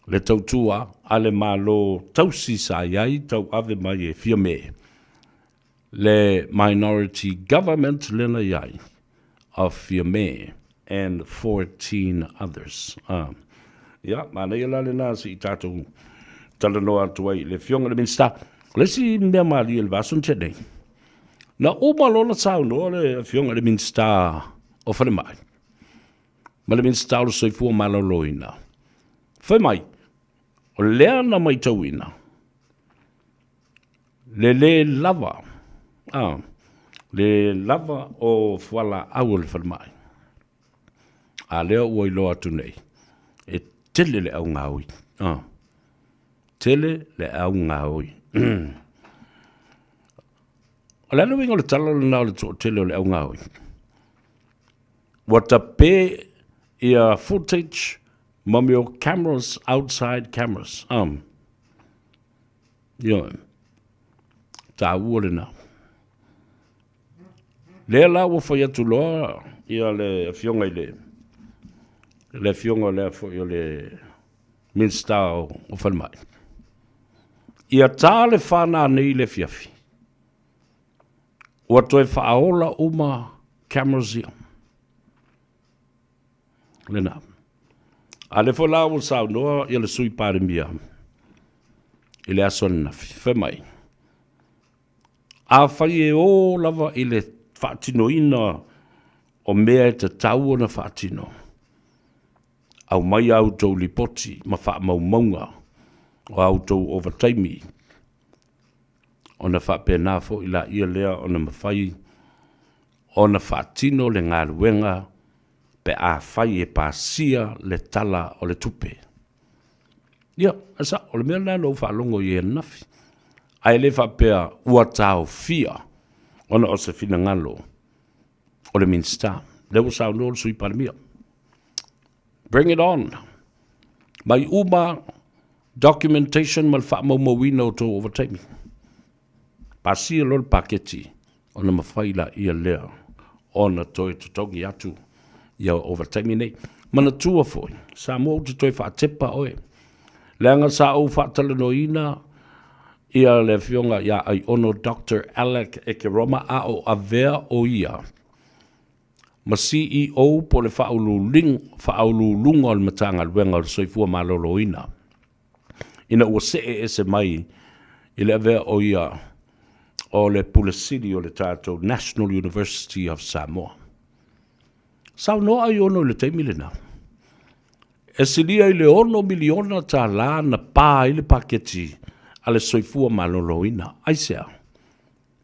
Speaker 2: le tautua a le Malo tausi sa i ai tauave mai e Fiame le Minority Government lea na i ai of Fiame and 14 others. Ah. Ia, manaia la lena se i tatou talanoa atu ai i le Afioga i le Minisita. O le isi mea malie i le vaiaso na tea nei, na uma loa ona saunoa le Afioga i le Minisita o Falemai ma le Minisita o le Soifua Maloloina, fai mai, o lea na matauina le lē lava, a, le lava o fualaau a le falemai, a lea ua iloa atu nei, e tele le au gaoi, a, tele le au gaoi. O le a le uiga o le tala lena o le toatele o le au gaoi? Ua tape ia footage ma mea o cameras outside cameras. Ioe. Taua lena. Lea la ua fai atu loa ia le afioga i le le afioga lea foi o le Minisita o Falemai. Ia ta le fa nanei i le afiafi, ua toe faaola uma cameras ia. Lena. A lea foi la ua saunoa ia le Sui Palemia i le aso ananafi, fai mai, afai e o lava i le faatinoina o mea e tatau ona faatino, aumai a outou lipoti ma faamaumauga o a outou ovataimi, ona faapena foi laia lea ona mafai ona faatino le galuega pe afai e pasia le Tala o le Tupe. Ia, e sao, o le mea lena na ou faalogo i ai ananafi. Ae le faapea ua taofia ona o se finagalo o le Minisita. Lea ua saunoa le Sui Palemia. Bring it on! Mai uma documentation ma le faamaumauina o tou ovataimi. Pasia loa le paketi ona mafai laia lea ona toe totogi atu ia ovataimi nei. Manatua foi, Samoa ou te toe faatepa oe, leaga sa ou faatalanoaina ia le afioga ia Aiono Doctor Alec Ekeroma a o avea o ia ma CEO po o le Faauluuluga o le Matagaluega o le Soifua Maloloina ina ua see ese mai i le avea o ia o le Pule Sili o le tatou National University of Samoa. Saunoa Aiono i le taimi lena, e silia i le $6 miliona tala na pa ai le paketi a le Soifua Maloloina. Aisea?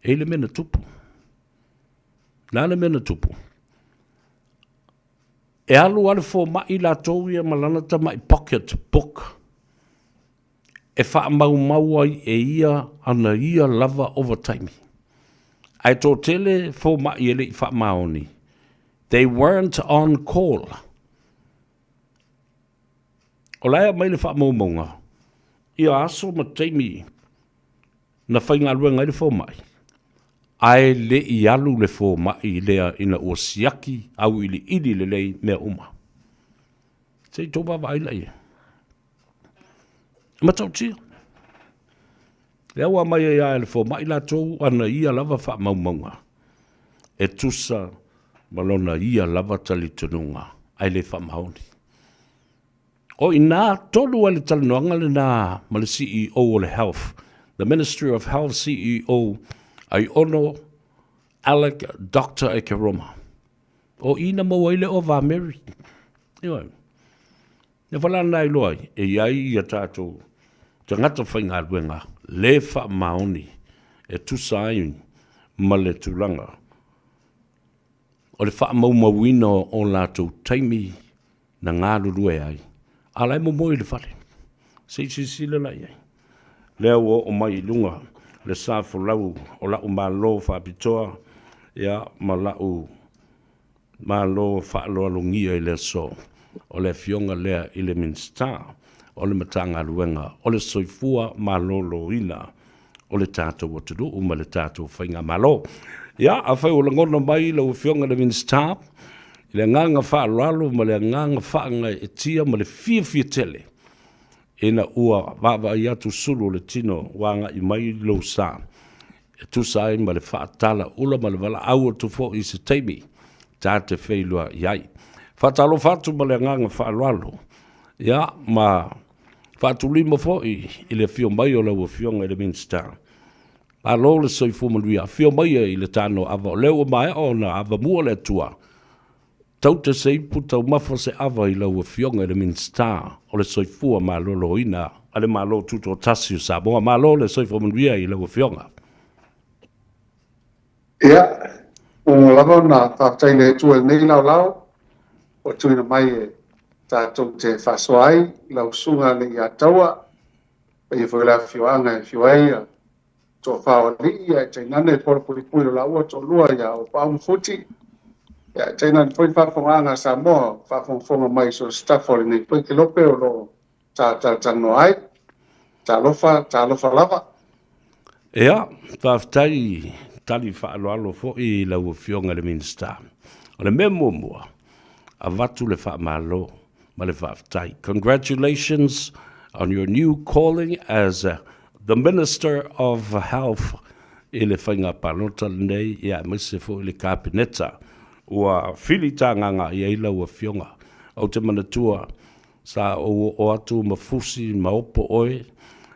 Speaker 2: E i le mea na tupu. Le a le mea na tupu? E alu lava le fomai latou ia ma lana tamai pocket book e faamaumau ai e ia ana ia lava ovataimi. Ae toatele fomai e le i faamaoni, they weren't on call. O la e aumai le faamaumauga ia aso ma taimi na faigaluega ai le fomai, ae le i alu le fomai lea ina ua siaki auiliili lelei mea uma. Se i tou vaavaai la i ai. E matautia. Lea ua aumai ai lava e le fomai latou ana ia lava faamaumauga e tusa ma lona ia lava talitonuga ae le faamaoni. O i ina tonu ai le talanoaga lena ma le CEO o le Health, the Ministry of Health CEO Aiono Alec Doctor Ekeroma. O i na maua ai le ova a Mary. Ioe. Ia fa la na iloa ai, e i ai ia tatou tagata faigaluega le faamaoni e tusa ai ma le tulaga o le faamaumauina o latou taimi na galulue ai, a la e momoe i le fale. Se i silasila la i ai. Lea ua oo mai i luga le sa folau o la'u Malo faapitoa, ia, ma la'u Malo faaaloalogia i le aso, o le Afioga lea i le Minisita o le Matagaluega o le Soifua Maloloina o le tatou atunuu ma le tatou Faigamalo. Ia, afai ua lagona mai lau Afioga i le Minisita i le agaga faaaloalo ma le agaga faagaeetia ma le fiafia tele ina ua vaavaai atu sulu o le tino ua agai mai lou sa e tusa ai ma le faatalaula ma le valaau atu foi i se taimi ta te feiloai ai. Faatalofa atu ma le agaga faaaloalo, ia, ma faatulima foi i le afio mai o lau Afioga i le Minisita. Malo le soifua manuia, afio maia i le tanoaava, o lea ua maea ona avamua le Atua. Taute se ipu taumafa se ava i lau Afioga i le Minisita o le Soifua Maloloina a le Malo Tutoatasi o Samoa. Malo le soifua manuia i lau Afioga.
Speaker 6: Ia, ua lava ona faafetai i le Atua i lenei laolao ua tuuina mai e tatou te faasoa ai lau Susuga Leiataua, paia foi o le afioaga e afio ai Toafa o alii, ae tainane pola puipui o laua toalua ia Auapaau ma Futi, ae tainane foi le faafofogaaga a Samoa o faafogafoga mai i so o se tafa o lenei foi kelope o lo o ta talatalanoa ai. Talofa, talofa lava.
Speaker 2: Ia, faafetai tali faaaloalo foi i lau Afioga i le Minisita. O le mea muamua, avatu le faamalo ma le faafetai. Congratulations on your new calling as the Minister of Health i le faiga palota lenei, ia aemaise foi le Kapeneta ua filitagaga i ai lau Afioga. Ou te manatua sa ou oo atu ma fusi ma opo oe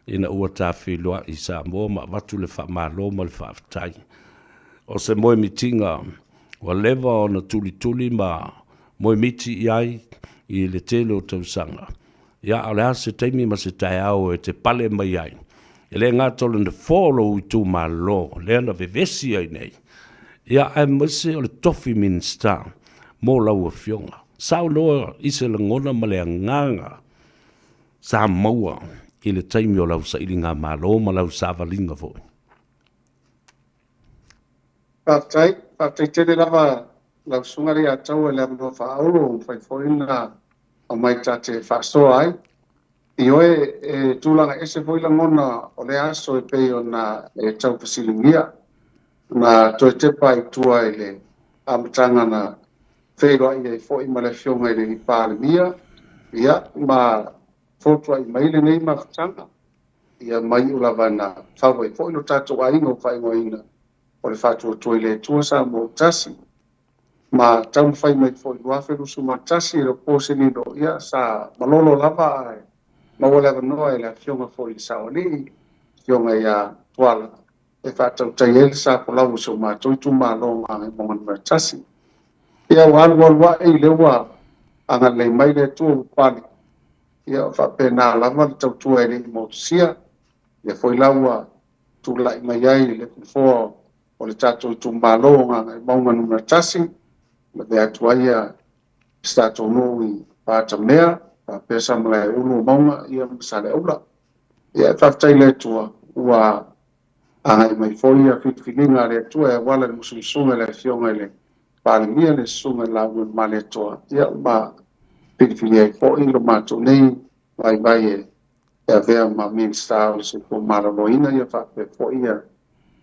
Speaker 2: ina ua ta feiloai i Samoa ma avatu le faamalo ma le faafetai. O se moemitiga ua leva ona tulituli ma moemiti i ai i le tele o tausaga. Ia, o le a se taimi ma se taeao e te pale mai ai? E le gata o le nofoa o lou itumalo lea na vevesi ai nei, ia, aemaise o le tofi Minisita mo lau Afioga. Saunoa i se lagona ma le agaga sa maua i le taimi o lau sailiga malo ma lau savaliga foi.
Speaker 6: Faafetai, faafetai tele lava lau Susuga Leiataua i le avanoa faaauuro ua mafai foi ona aumai ta te faasoa ai. Ioe, e tulaga ese foi lagona o lea aso e pei ona e tau fesiligia. Na toe tepa ai i tua i le amataga na feiloai ai foi ma le Afioga i le Palemia, ia, ma fotuai mai lenei mafutaga. Ia ma iu lava ina fau ai foi lo tatou aiga ua faaigoaina o le Faatuatua i le Atua Samoa ua Tasi. Ma taumafai mai foi i 2021 e le o po se lilo, ia sa malolo lava ae maua le avanoa e le Afioga foi i le Saoalii, Afioga ia Tuala, e faatautai ai le sa folau o si o matou itumalo o Gagaemauga Nu.1. Ia ua alualu ae i lea ua agalelei mai le Atua ua pale, ia faapena lava le tautua e le i motusia. Ia foi la ua tulai mai ai le nofoa o le tatou itumalo o Gagaemauga Nu.1, lavea atu ai ia si tatou nuu i Patamea, faapea Samalaeulu o Mauga ia ma Saleaula. Ia e faafetai i le Atua ua agai mai foi ia filifiliga a le Atua e auala i le musumusuga i le Afioga i le Palemia, le Susuga i le Laumanu Malietoa, ia ma filifilia ai foi lo matou nei vaivai e avea ma Minisita o le Soifua Maloloina, ia faapea foi ia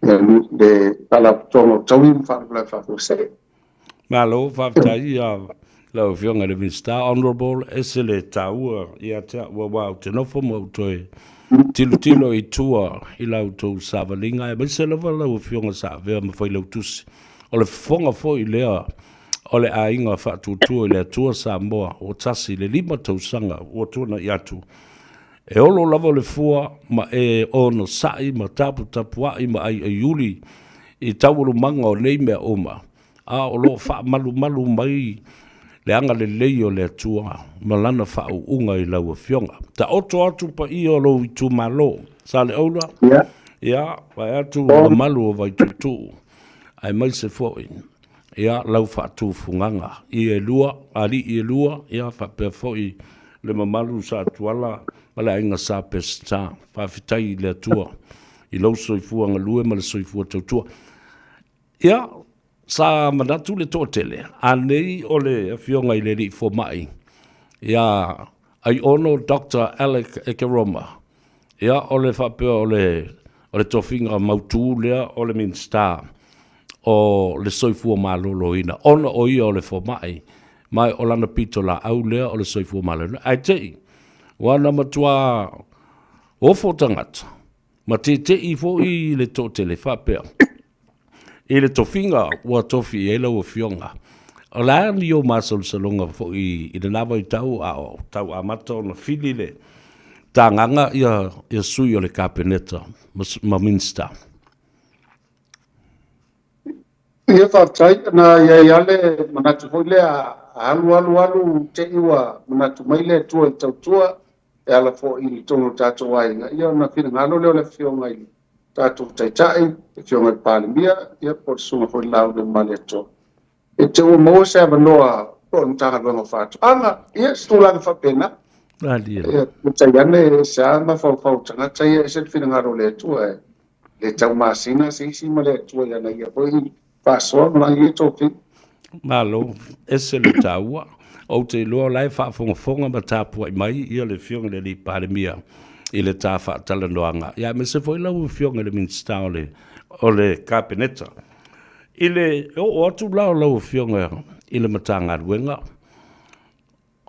Speaker 6: le Faalapotopotoga o Taui ma Faalavelave Faafuasei.
Speaker 2: Malo, faafetai ia lau Afioga i le Minisita. Honourable, ese le taua ia te au aua ou te nofo ma ou toe tilotilo i tua i la outou savaliga, aemaise lava lau Afioga sa avea ma Failautusi. O le fofoga foi lea o le aiga faatuatua i le Atua Samoa ua tasi i le 5 tausaga ua tuanai atu. E olo lava le fua ma e onosai ma taputapuai ma aiaiuli i taualumaga o nei mea uma, a o lo o faamalumalu mai le agalelei o le Atua ma Lana faauuga i lau Afioga. Taoto atu paia o lou itumalo, Saleaula, ia, vaeatu mamalu o Vaituutuu, aemaise foi ia lau faatufugaga i e lua, alii e lua, ia faapea foi le mamalu Sa Tuala ma le aiga Sa Peseta. Faafetai i le Atua i lou soifua galue ma le soifua tautua. Ia, sa manatu le toatele, a nei o le afioga i le alii fomai, ia Aiono Doctor Alec Ekeroma, ia o le faapea o le, o le tofiga mautu lea o le Minisita. o le soifua maloloina ona o ia o le fomai, ma o lana pitolaau lea o le soifua maloloina. Ae te i ua na matuā ofo tagata ma teteʻi foi le toatele faapea i le tofiga ua tofi i ai lau Afioga. O le a ni ou masalosaloga foi i lena vaitau a o tau amata ona fili le tagaga ia sui o le Kapeneta ma Minisita?
Speaker 6: Ia faafetai, na i ai lava le manatu foi lea a alu alu alu te i ua manatu mai le Atua i tautua e ala foi i totonu o le tatou aiga, ia ona finagalo lea o le Afioga i le tatou Taitai, le Afioga i le Palemia, ia po o le Susuga foi i le Laaulialemalietoa. E te ua maua se avanoa po o le Matagaluega o Faatoaga, ia se tulaga faapena. Ia, peitai ane e se a mafaufau o tagata ia, e ese le finagalo o le Atua, e le taumasina se isi ma le Atua i ana ia foi faasoa ma lana ia tofiga.
Speaker 2: Malo, ese le taua. Ou te iloa o la e faafogafoga ma tapuai mai ia le Afioga i le Alii Palemia i le ta faatalanoaga, ia aemaise foi lau Afioga i le Minisita o le, o le Kapeneta. I le oo atu la o lau Afioga i le Matagaluega,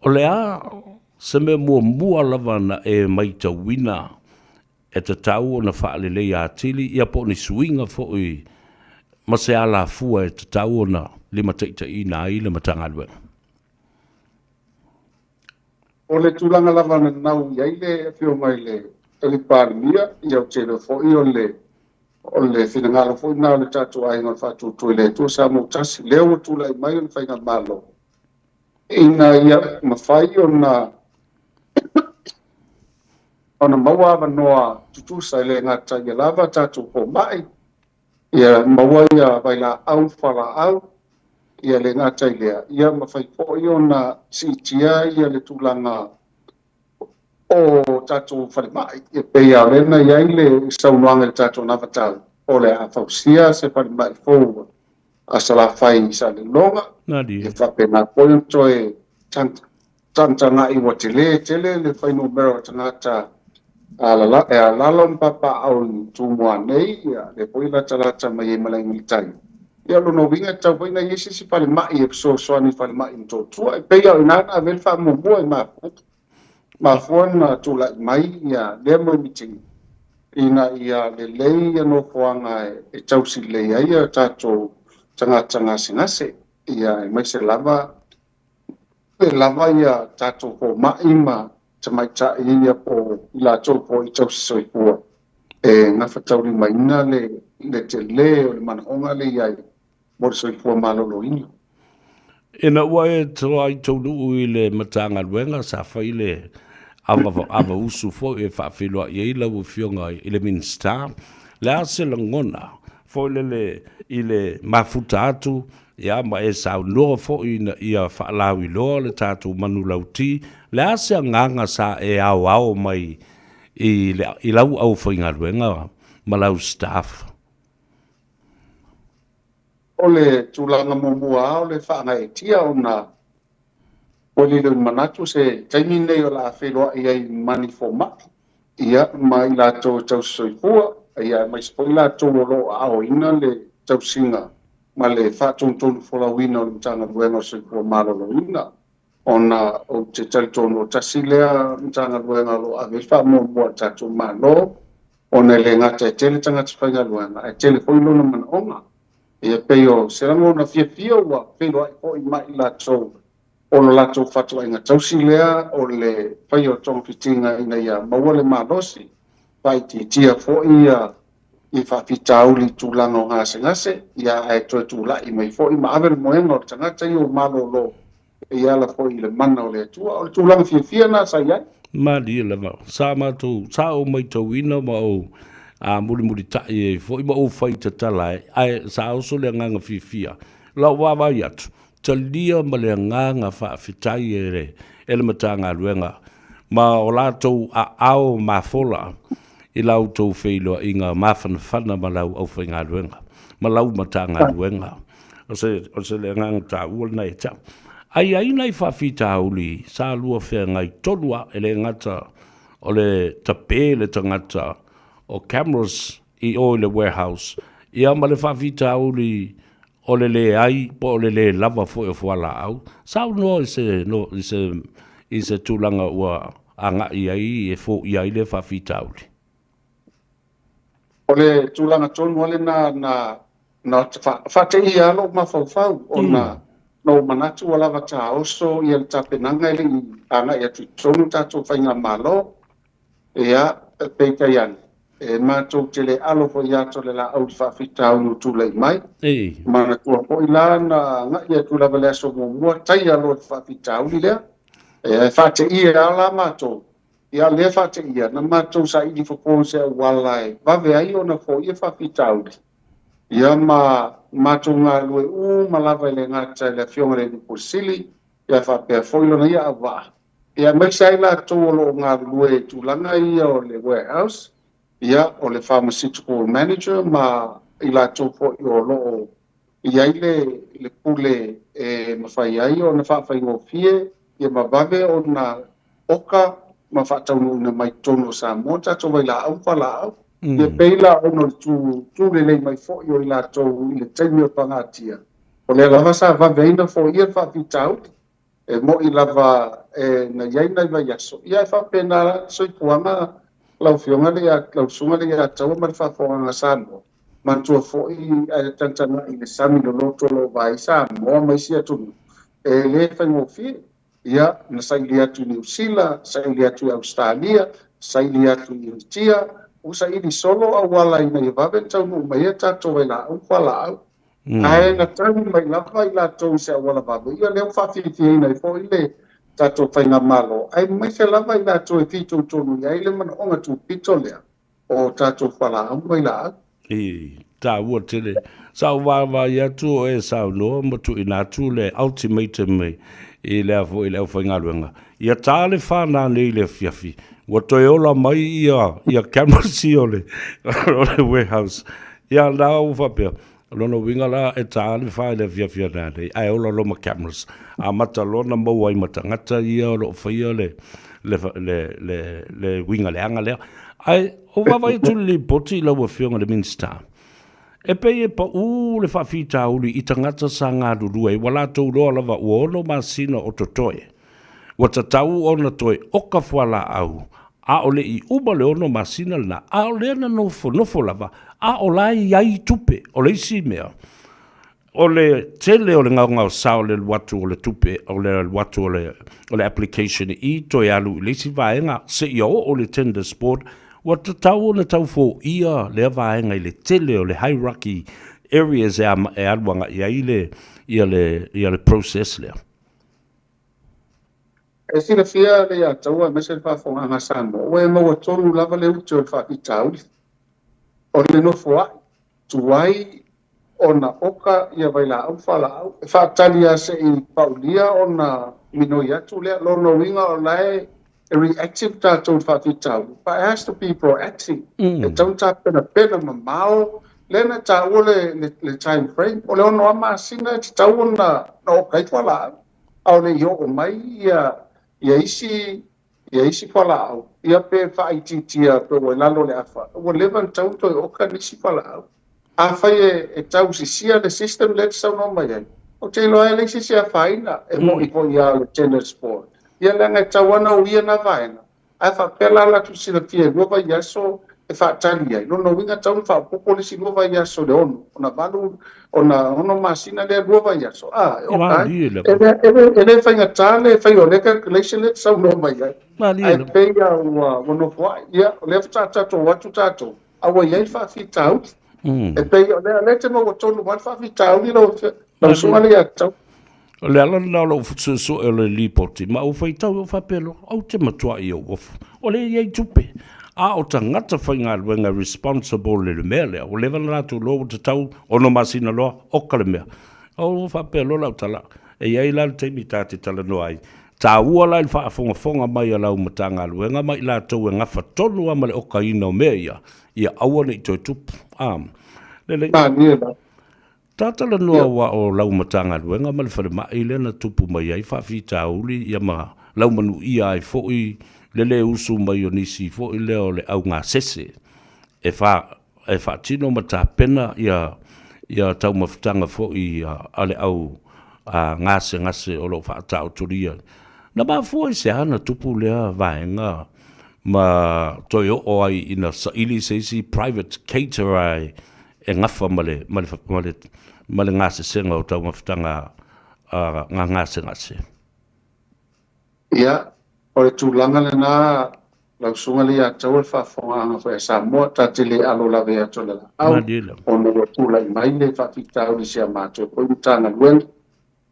Speaker 2: o le a se mea muamua lava na e matauina e tatau ona faaleleia atili, ia po o ni suiga foi ma se alafua e tatau ona limataitaiina ai le Matagaluega?
Speaker 6: O le tulaga lava na nau i ai le Afioga i le Alii Palemia, ia ou te iloa foi o le o le finagalo foi lena o le tatou aiga o le Faatuatua i le Atua Samoa ua Tasi, lea ua tulai mai o le Faigamalo, ina ia mafai ona ona maua avanoa tutusa e le gata ia lava tatou fomai, ia maua ia vailaau fualaau, ia le gata i lea, ia mafai foi ona siitia ia le tulaga o tatou falemai. E pei lava o lea na i ai le saunoaga i le tatou anavatau, o le a fausia se falemai fou a Salafai i Salelologa, ia faapena foi ona toe tagatagai ua tele tele le fuainumera o tagata e alala ma papaaao i Tumua nei, ia lea foi e latalata mai ai ma le Aiga i le Tai. Ia o lona uiga e tatau foi ona i ai se isi falemai e fesoasoani i falemai i Motootua. E pei lava o i ina na ave ai le faamuamua e mafua, mafua ona tulai mai ia lea moemitiga ina ia lelei ia nofoaga e tausi lelei ai ia tatou tagata gasegase, ia aemaise lava e lava ia tatou fomai ma tamaitai ia po o i latou foi tausi soifua e gafataulimaina le le tele o le manaoga lea i ai mo le soifua maloloina.
Speaker 2: Ina ua e toai taunuu i le Matagaluega, sa fai le ava, ava usu foi e faafeiloai ai lau Afioga i le Minisita. Le a se lagona foi lele i le mafuta atu Ia, ma e saunoa foi ina ia faalauiloa le tatou manulauti, le a se agaga sa e aoao mai i, le, i lau aufaigaluega ma lau staff?
Speaker 6: O le tulaga muamua lava o le faagaeetia ona ua lilo i manatu se taimi lenei o le a feiloai ai ma ni fomai, ia, ma i latou e tausisoifua, ia, aemaise foi i latou o lo o aoina le tausiga ma le faatonutonu folauina o le Matagaluega o le Soifua Maloloina, ona ou te talitonu o tasi lea Matagaluega o lo o ave ai le faamuamua a le tatou Malo, ona e le gata e tele tagata faigaluega, ae tele foi lona manaoga. Ia pei o se lagona fiafia ua feiloai foi ma i latou o lo latou fatuaiga tausi lea o le faia o togafitiga ina ia maua le malosi, faaitiitia foi ia i faafitauli i tulaga o gasegase, ia ae toe tulai mai foi ma ave le moega o le tagata ia ua malolo e ala foi i le mana o le Atua. O le tulaga fiafia lena sa i ai.
Speaker 2: Malie lava, sa matou, sa ou maitauina ma ou a mulimulitai ai foi ma ou fai tatala ai, ae sa oso le agaga fiafia. Lau vaavaai atu, talia ma le agaga faafetai e le, e le Matagaluega ma o latou aao mafola i la outou feiloaiga mafanafana ma lau aufaigaluega ma lau Matagaluega. O se, o se le agaga taua lena ia te au. Ae i ai nai faafitauli sa lua feagai tonu a, e le gata o le tape le tagata o cameras i o i le warehouse. Ia ma le faafitauli o le leai po o le lē lava foi o fualaau. Saunoa i se, no, i se, i se tulaga ua agai ai e foia ai lea faafitauli.
Speaker 6: O le tulaga tonu lava lena na na faateia lava lou mafaufau ona na ou manatu ua lava taoso ia le tapenaga e le i agai atu i totonu le tatou faigamalo. Ia, peitai ane, e matou te le alo foi i ata o le laau i le faafitauli ua tulai mai. Manatua foi la na agai atu lava i le aso muamua taia loa le faafitauli lea. E faateia lava la matou. Ia lea faateia, na matou saili fofo i se auala e vave ai ona foia faafitauli. Ia ma matou galulue uma lava e le gata i le Afioga i le Alii Pule Sili, ia faapea foi lona ia auvaa. Ia aemaise ai latou o lo o galulue i tulaga ia o le warehouse, ia o le pharmaceutical manager ma i latou foi o lo o i ai le pule e mafai ai ona faafaigofie ia ma vave ona oka ma faataunuuina mai totonu o Samoa tatou vailaau ma fualaau. Ia pei la ona o le tu, tu lelei mai foi o i latou i le taimi o le pagatia, o lea lava sa vave ai ona foia le faafitauli. E moni lava e na i ai nai vaiaso, ia ae faapena la le soifuaga lau Afioga le ia, lau Susuga le Iataua ma le faafofogaaga a Samoa. Manatua foi ae tagatagai i le sami loloto o lo o vaai Samoa ma isi atunuu, e le faigofie. Ia, na saili atu i Niu Sila, saili atu i Ausetalia, saili atu i Initia, ua saili solo auala ina ia vave ona taunuu mai ai tatou vailaau ma fualaau. Ae na tali mai lava i latou i se auala vave, ia lea ua faafiafiaina ai foi le tatou faigamalo, aemaise lava i latou e fitoitonu i ai le manaoga tupito lea o tatou fualaau ma vailaau.
Speaker 2: I taua tele. Sa ou vaavaai atu o e saunoa ma tuuina atu le ultimatum i lea foi i le aufaigaluega. Ia ta le fa nanei i le afiafi, ua toe ola mai ia ia cameras ia o le o le warehouse. Ia na ua faapea, o lona uiga la e ta le fa i le afiafi a nanei, ae ola loa ma cameras. Amata loa ona maua ai ma tagata ia o lo o faia le le le le le uiga leaga lea. Ae ou vaavaai atu i le lipoti i lau Afioga i le Minisita, E pei e pau le faafitauli i tagata sa galulue ua latou iloa lava ua ono masina o totoe. Ua tatau ona toe oka fualaau, a o le i uma le ono masina lena, a o lea na nofonofo lava, a o la e i ai tupe. O le isi mea, O le tele o le gaogaosa o le alu atu o le tupe, o le alu atu o le, o le application i toe alu i le isi vaega seia oo i le Tenders Board, ua tatau ona tau foia lea vaega i le tele o le hierarchy areas e, e alu agai ai le, ia le, ia le process lea.
Speaker 6: E silafia le Ataua aemaise le faafofogaaga a Samoa, ua e maua tonu lava le ute o le faafitauli. O le nofoa'i, tuai ona oka ia vailaau ma fualaau, e faatali lava se i paulia ona minoi atu lea. Lona uiga o la e reactive tatou i le faafitauli, but it has to be proactive. E tatau ona tapenapena mamao, lea na taua le time frame, o le ono lava masina e tatau ona oka ai fualaau, a o le i oo mai ia isi ia isi fualaau, ia pe faaitiitia pe ua i lalo o le afa, ua leva ona tatau ona toe oka nisi fualaau. Afai e, e tausisia le system lea e te saunoa mai ai, ou te iloa e leai se isi e afaina, e moni foi lava o le tenders board. Ia leaga e tatau lava ona uia na vaega, ae faapea la latou silafia e lua vaiaso e faatali ai, lona uiga e tatau ona faaopoopo le isi lua vaiaso i le ono, ona valu, ona ono masina lea lua vaiaso, a, e oka ai. E le, e le, e le faigata le faia o lea calculation lea e te saunoa mai ai. Ae pei lava ua, ua nofoai. Ia, o lea faatoa tatou o atu tatou, a ua i ai le faafitauli. E pei o lea, lea e te maua tonu mai le faafitauli lau Afioga, lau Susuga le Iatau.
Speaker 2: O le ala lena o lou suesue o le lipoti, ma ou faitau ou faapea loa, ou te matuai ou ofu, o lea e i ai tupe. A o tagata faigaluega e responsible i le mea lea, ua leva ona latou iloa ua tatau ono masina loa, oka le mea. Ou faapea loa lau tala, e i ai la le taimi ta te talanoa ai. Taua la i le faafogafoga mai a lau Matagaluega ma i latou e gafa tonu lava ma le okaina o mea ia, ia aua ne i toe tupu. A, lelei.
Speaker 6: Malie la.
Speaker 2: Ta talanoa aua o lau Matagaluega ma le falemai lea na tupu mai ai faafitauli ia ma laumanuia ai foi le le usu mai o nisi foi lea o le augasese e fa, e faatino ma tapena ia ia taumafataga foi a le au gasegase o lo o faataotolia. Na mafua i se a na tupu lea vaega ma toe oo ai ina saili se isi private caterer e gafa ma le, ma le, ma le, ma le gasesega o taumafataga a ngā gasegase?
Speaker 6: Ia, o le tulaga lena lau susuga le Iataua le faafofogaaga foi a Samoa, ta te le alo lava ia te o le laau, ona ua tulai mai le faafitauli i si a matou foi Matagaluega,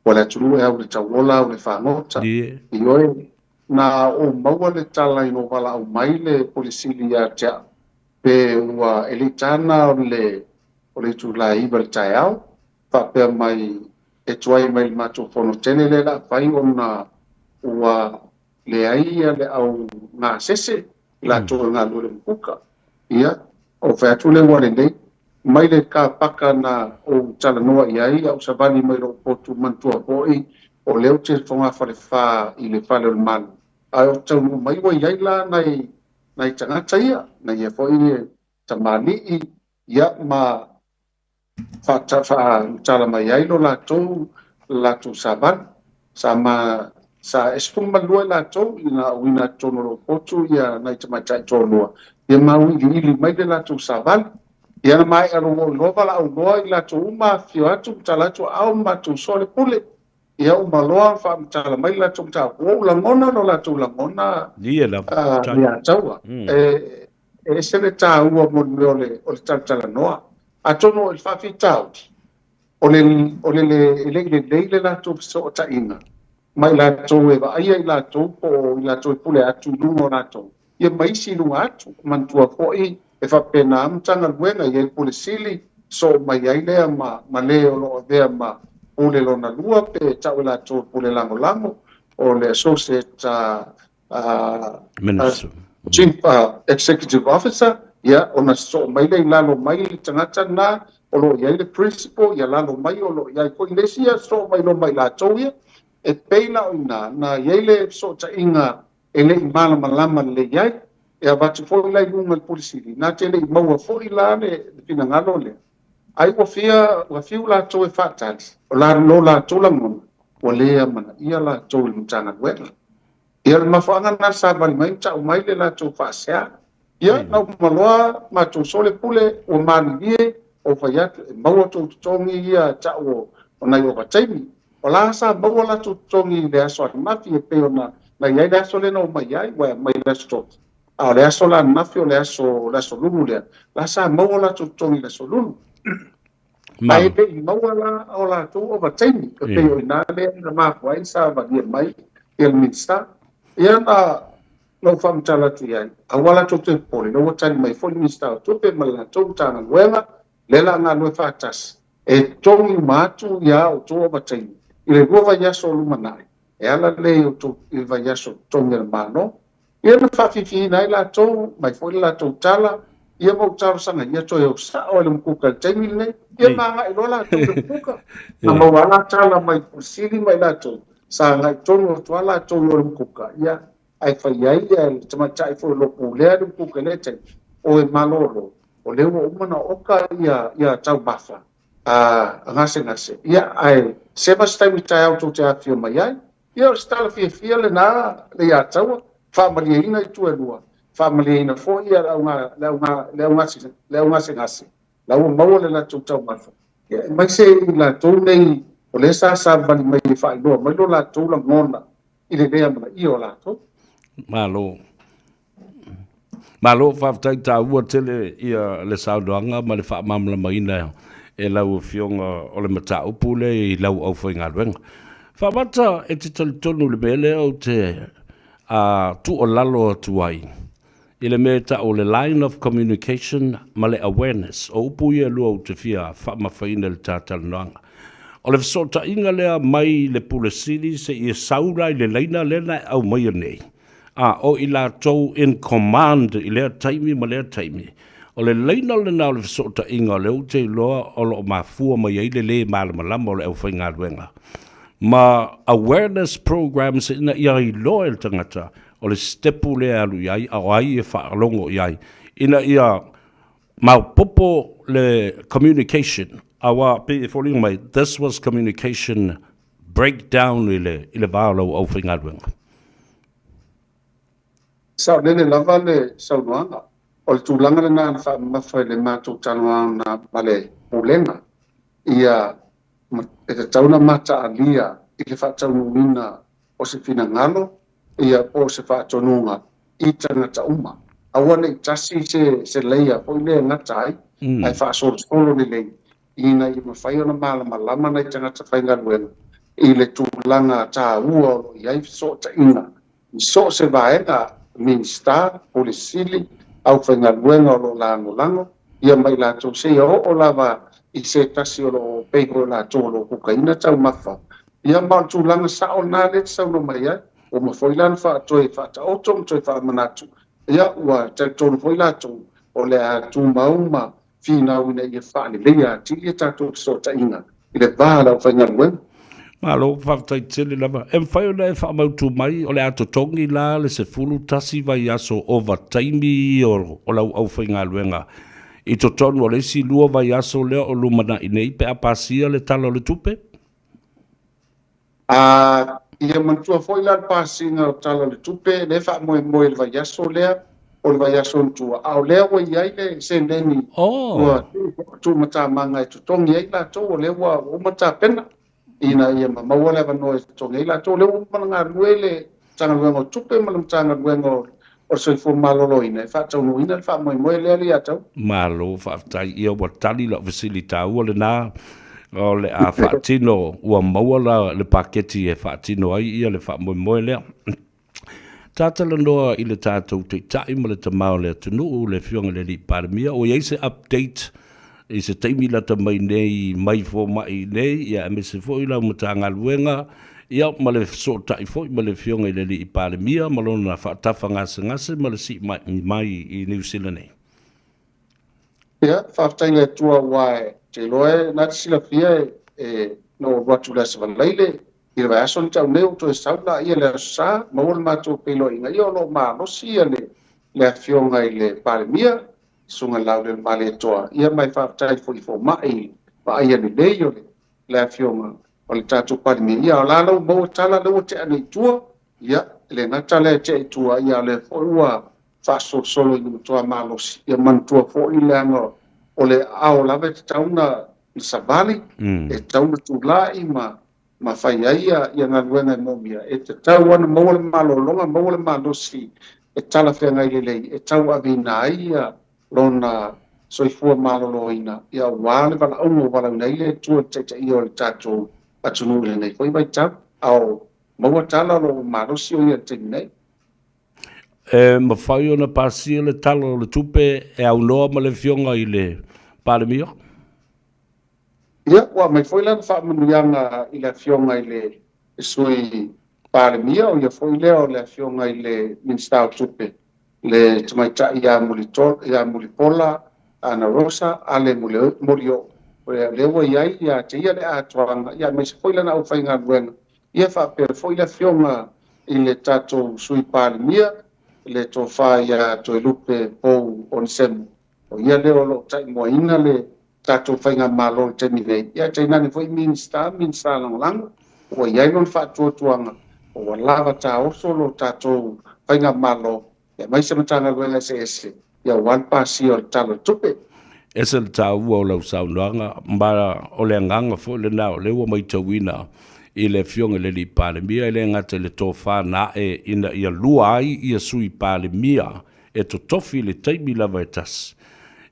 Speaker 6: ua le atunuu e au i le tauola au i le fagota. Ioe, na ou maua le tala ina ua valaau mai le Pule Sili ia te au, pe ua e le i tana o le o le itula e 9 i le taeao, faapea mai e tuai mai i le matou fono tele lea o le a fai ona ua leai ia le au gasese i latou e galulue i le mukuka. Ia, ou fai atu lea ua lelei. Mai le car paka na ou talanoa i ai a ou savali mai lou potu manatua foi o lea ou te fogafalefa i le fale o le Malo ae ou te taunuu mai ua i ai la nai nai tagata ia, nai ia foi tamalii ia ma faamatala mai ai lo latou latou savali. Sa ma sa e 12 i latou ina auina atu totonu o lou potu ia nai tamaitai toalua, ia ma auiliili mai le latou savali. Ia na maea loa ou iloa valaau loa i latou uma afifio atu ma tala atu aao ma matou soa le pule. Ia uma loa faamatala mai le latou mataupu, ua ou lagona lo latou lagona ia taua. E ese le taua mo le mea o le, o le talatalanoa. Atonu o le faafitauli, o le, o le, e le i lelei le latou fesootaiga ma i latou e vaaia i latou po o i latou e pule atu i luga o latou, ia ma isi i luga atu. Manatua foi e faapena Matagaluega, e i ai le Pule Sili, soo mai ai lea ma, ma le o lo o avea ma Pule lona lua pe tau e latou o le Pule Lagolago, o le Associate
Speaker 2: Minister.
Speaker 6: Chief Executive Officer, ia, ona sosoo mai lea i lalo mai le tagata lena o lo o i ai le Principal, ia lalo mai o lo o i ai foi le isi, ia sosoo mai loa ma i latou ia. E pei la o i ina na i ai le fesootaiga e le i malamalama lelei ai. E avatu foi la i luga i le Pule Sili, na te le i maua foi la le finagalo lea, ai ua fia, ua fiu latou e faatali, o la, lo latou lagona, ua le amanaia latou i le Matagaluega. Ia, o le mafuaaga lena sa savali mai ma tau mai le latou faasea. Ia, na uma loa matou sole pule, ua malilie, ou fai atu, e maua tou totogi ia tau o nai ovataimi. O la sa maua latou totogi i le aso ananafi e pei ona na i ai le aso lea na omai ai, ua aumai i le aso Tofi. A o le aso la ananafi o le aso, le aso Lulu lea, la sa maua latou totogi i le aso Lulu. Ae le i maua la o latou ovataimi, e pei o i ina lea na mafua ai sa valia mai ia le Minisita. Ia na na ou faamatala atu i ai, aua latou te popole, lea ua tali mai foi le Minisita o Tupe ma le latou Matagaluega, lea o le a galulue faatasi e totogi uma atu ia outou ovataimi i le 2 vaiaso o lumanai, e ala lea i outou i le vaiaso totogi a le Malo. Ia na faafiafiaina ai latou, mai foi le latou tala, ia ma ou talosaga ia toe o sao ai le mukuka i le taimi lenei. Ia ma agai loa latou i le mukuka. Na maua lava la tala mai Pule Sili ma i latou, sa agai tonu atu lava latou i o i le mukuka, ia, ae fai ai le tamaitai foi o lo o pulea le mukuka i lea taimi, o e malolo, o lea ua uma ona oka ia, ia taumafa a gasegase, ia, ae seva se taimi taeao tou te afifio mai ai. Ia, o se tala fiafia lena le ia Taua, faamalieina itu e lua, faamalieina foi ia le au, le au, le au gasegase, la ua maua le latou taumafa, ia, aemaise i latou nei o lea sa savavali mai e faailoa mai lo latou lagona i le le amanaia o latou.
Speaker 2: Malo. Malo, faafetai taua tele ia le saunoaga ma le faamalamalamaina e lau Afioga o le mataupu lea i lau aufaigaluega. Faamata e te talitonu i le mea lea ou te tuualalo atu ai i le mea e tau o le line of communication ma le awareness. O upu ia e lua ou te fia faamafaina i le ta talanoaga. O le fesootaiga lea mai le Pule Sili seia sau la i le laina lea na e aumaia nei, a o i latou in command i lea taimi ma lea taimi. O le laina lena o le fesootaiga o lea ou te iloa o lo o mafua mai ai le lē malamalama o le aufaigaluega ma awareness programs ina ia iloa e le tagata o le sitepu lea e alu i ai a o ai e faalogo i ai ina ia. Maopopo le communication, aua pei e foliga mai, this was communication breakdown i le, i le va o lau aufaigaluega.
Speaker 6: Saolele lava le saunoaga. O le tulaga lena na faamamafa i le matou talanoaga ma le Pulega, ia e tatau ona mataalia i le faataunuuina o se finagalo ia po o se faatonuga i tagata uma. Aua ne i tasi se se layer foi lea e gata ai, ae faasolosolo lelei ina ia mafai ona malamalama nai tagata faigaluega i le tulaga taua o lo o i ai fesootaiga i so o se vaega, Minisita, Pule Sili, aufaigaluega o lo o lagolago ia ma i latou seia oo lava i se tasi o lo o pei foi o latou o lo o kukaina taumafa. Ia ma o le tulaga sao lena lea e te saunoa mai ai. Ua uma foi la ona toe faataoto ma toe faamanatu, ia ua talitonu foi latou o le a tumau ma finau ina ia faaleleia atili a tatou fesootaiga i le va o le aufaigaluega.
Speaker 2: Malo, faafetai tele lava. E mafai ona e faamautu mai o le a totogi la le 11 vaiaso ovataimi o lau aufaigaluega i totonu o le isi lua vaiaso lea o lumanai nei pe a pasia le Tala o le Tupe?
Speaker 6: A ia manatua foi la le pasiga o Tala o le Tupe, lea e faamoemoe i le vaiaso lea, o le vaiaso ona tua, a o lea ua i ai le seleni ua tuumatamaga e totogi ai latou, o lea ua uma tapena ina ia maua le avanoa e totogi ai latou. O lea ua uma ona galulue le Matagaluega o Tupe ma le Matagaluega o le Soifua Maloloina e faataunuuina le faamoemoe lea ia tau.
Speaker 2: Malo faafetai. Ia ua tali lau fesili taua lena, o le a faatino, ua maua la le paketi e faatino ai ia le faamoemoe lea. Tatalanoa i le tatou Taitai ma le Tama o le atunuu, le Afioga i le Alii Palemia, ua i ai se update i se taimi lata mai nei mai fomai nei, ia aemaise foi lau Matagaluega, ia ma le fesootai foi ma le Afioga i le Alii Palemia ma lona faatafa gasegase ma le sii mai i Niu Sila nei.
Speaker 6: Ia, faafetai i le Atua aua ou te iloa e na te silafia e na ou alu atu i le Aso Faraile i le vaiaso na tau nei ua toe sau laia i le Aso Sa, maua le matou feiloaiga, ia o lo o malosi le le Afioga i le Palemia, Susuga Laaulialemalietoa, ia ma e faafetai foi i fomai vaaia lelei o le le Afioga o le tatou Palemia. Ia o la la ua maua tala lea ua tea nei i tua, ia e le gata lea e tea i tua, ia o lea foi ua faasolosolo ina matua malosi. Ia manatua foi leaga o le aao lava e tatau ona savali, e tatau ona tulai ma ma fai ai ia galuega e moomia, e tatau lava ona maua le malologa, maua le malosi e talafeagai lelei e tauaveina ai ia lona soifua maloloina, ia aua le valaauga ua valaauina ai le Atua i le taitaia o le tatou atunuu i lenei foi vaitau. A o maua tala o lo o malosi o ia i le taimi nei.
Speaker 2: E mafai ona pasia le Tala o le Tupe e aunoa ma le Afioga i le Palemia?
Speaker 6: Ia, ua aumai foi lana faamanuiaga i le Afioga i le Sui Palemia, o ia foi lea o le Afioga i le Minisita o Tupe, le Tamaitai ia ia Mulipola Anarosa Ale Molioo. O lea ua i ai ia te ia le atoaga, ia aemaise foi lana aufaigaluega, ia faapea foi le Afioga i le tatou Sui Palemia, le Tofa ia Toelupe Pou Onesemo. O ia lea o lo o taimuaina le tatou faigamalo i le taimi nei, ia tainane foi Minisita, Minisita Lagolago, ua i ai lona faatuatuaga, ua lava taoso lo tatou faigamalo, aemaise Matagaluega eseese, ia aua le pasia o le Tala o le Tupe.
Speaker 2: Ese le taua o lau saunoaga, ma o le agaga foi lena o lea ua matauina i le Afioga i le Alii Palemia, e le gata i le tofa na ae ina ia lua ai ia Sui Palemia e totofi i le taimi lava e tasi.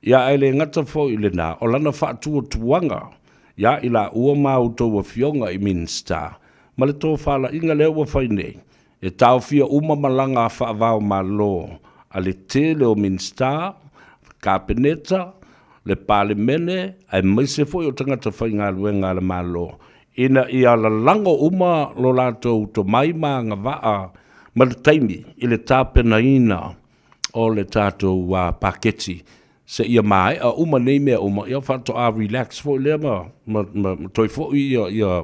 Speaker 2: Ia ae le gata foi i lena, o lana faatuatuaga ia i laua ma outou afioga i Minisita, ma le tofalaiga lea ua fai nei, e taofia uma malaga a faava-o-Malo a le tele o Minisita, Kapeneta, le Palemene, aemaise foi o tagata faigaluega a le Malo, ina ia lalago uma lo latou tomai ma agavaa ma le taimi i le tapenaina o le tatou paketi seia maea uma nei mea uma, ia faatoa relax foi lea ma, ma, ma, ma toe foi ia, ia,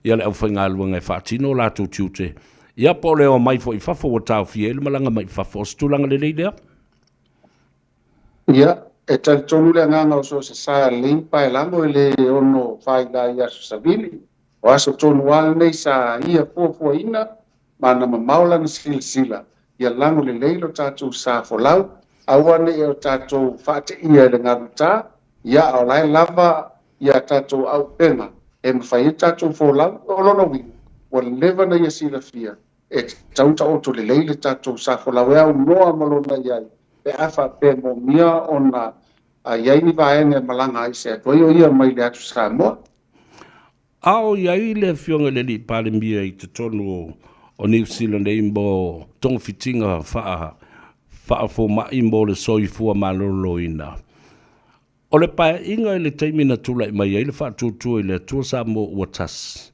Speaker 2: ia le aufaigaluega e faatino o latou tiute. Ia po o le omai foi i fafo ua taofia ai le malaga mai i fafo. O se tulaga lelei lea?
Speaker 6: Ia, E talitonu le agaga o so o se sa e lelei ni paelago e le ono faila i aso savili. O aso tonu lava lenei sa ia fuafuaina ma na mamao lana silasila ia lago lelei lo tatou sa folau, aua ne i o tatou faateia i le galuta, ia a o la e lava ia tatou auupega e mafai ai tatou folau. O lona uiga, ua leva ona ia silafia e tatau ona taoto lelei le tatou sa folau e aunoa ma lona i ai pe a faapea e moomia ona i ai ni vaega e malaga ai se atu ai o ia mai le atu Samoa.
Speaker 2: A o i ai le Afioga i le Alii Palemia i totonu o Niu Sila nei mo togafitiga faafomai mo le soifua maloloina. O le paeaiga i le taimi na tulai mai ai le faatuatua i le Atua Samoa ua tasi,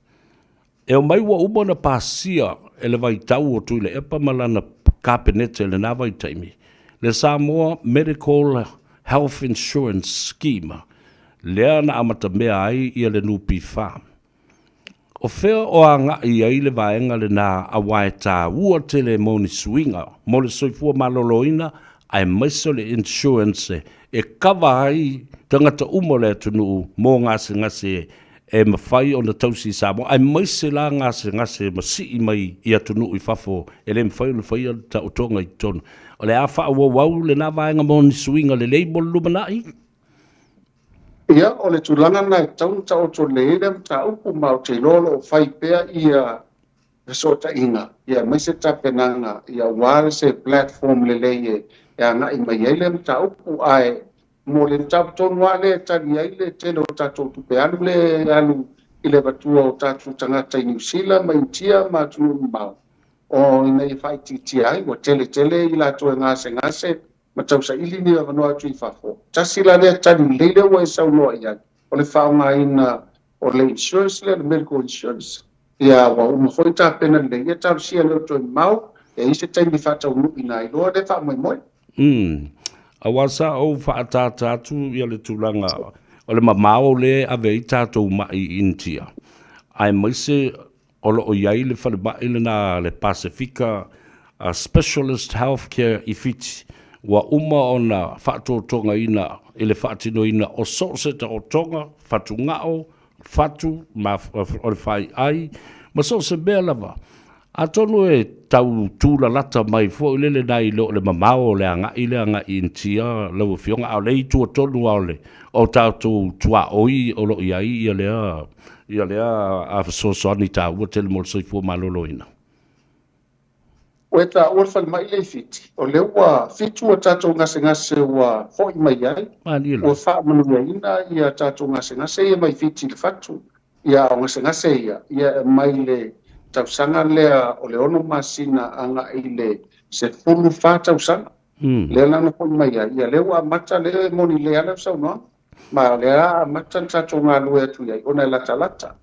Speaker 2: e omai ua uma ona pasia e le vaitau o Tuilaepa ma lana Kapeneta i lena vaitaimi, le Samoa Medical Health Insurance Scheme, lea na amatamea ai ia le NPF. O fea o agai i ai le vaega lena aua e taua tele mo ni suiga mo le soifua maloloina aemaise o le insurance e kava ai tagata uma o le atunuu mo gasegase e mafai ona tausi i Samoa aemaise la gasegase masii mai i atunuu i fafo e le mafai ona faia le taotoga i totonu. O le a faaauauau lena vaega mo ni suiga lelei mo le lumanai?
Speaker 6: Ia, o le tulaga lena e tatau ona taoto lelei ai lea mataupu, ma ou te iloa o lo o fai pea ia fesootaiga, ia aemaise tapenaga, ia aua se platform lelei e agai mai ai lea mataupu. Ae mo le mataupu tonu lava lea e tali ai le tele o tatou tupe alu lea e alu i le avatua o tatou tagata i Niu Sila ma Initia ma atunuu mamao, o ina ia faaitiitia ai, ua tele tele i latou e gasegase ma tausaili ni avanoa atu i fafo. Tasi la lea tali lelei lea ua e saunoa i ai, o le faaaogaina o le insurance lea, le medical insurance. Ia, ua uma foi tapena lelei, ia talosia lea o toe mamao, e i ai se taimi e faataunuuina ai loa lea faamoemoe.
Speaker 2: Umm. Aua sa ou faaataata atu ia le tulaga o le mamao lea e ave ai tatou mai i Initia, aemaise O lo o i ai le falemai lena a le Pasefika Specialist Health Care i Fiti, ua uma ona faatotogaina i le faatinoina o so o se taotoga, fatugao, fatu, ma o le faiai, ma so o se mea lava. Atonu e tau tulalata mai foi lele nai lo le mamao o le agai lea agai i Initia lau Afioga, a o lea i tua tonu lava o le o tatou tuaoi o lo o i ai ia lea ia lea a fesoasoani taua tele mo le soifua maloloina.
Speaker 6: Ua e taua le falemai lea i Fiti, o lea ua fitu a tatou gasegase ua foi mai ai, ua faamanuiaina ia tatou gasegase ia mai Fiti i le fatu. Ia o gasegase ia, ia e aumai le tausaga lea o le 6 masina agai i le 14 tausaga. Lea la na foi mai ai, ia lea ua amata, lea e moni lelei lava lau saunoaga, ma o lea a amata ona tatou galue atu i ai ona e latalata.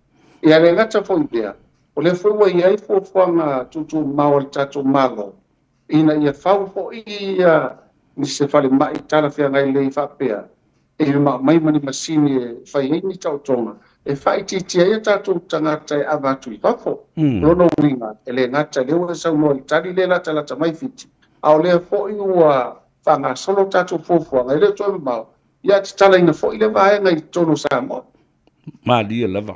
Speaker 6: Ia le gata foi i lea, o lea foi ua i ai fuafuaga tuutuumao a le tatou Malo ina ia fau foi ia ni se falemai talafeagai lelei faapea e aumai ma ni masini e fai ai ni taotoga e faaitiitia ai a tatou tagata e ava atu i fafo. O lona uiga, e le gata i lea ua e saunoa i le tali lea e latalata mai Fiti, a o lea foi ua faagasolo tatou fuafuaga, e le o toe mamao, ia tatalaina foi lea vaega i totonu o Samoa.
Speaker 2: Malie lava.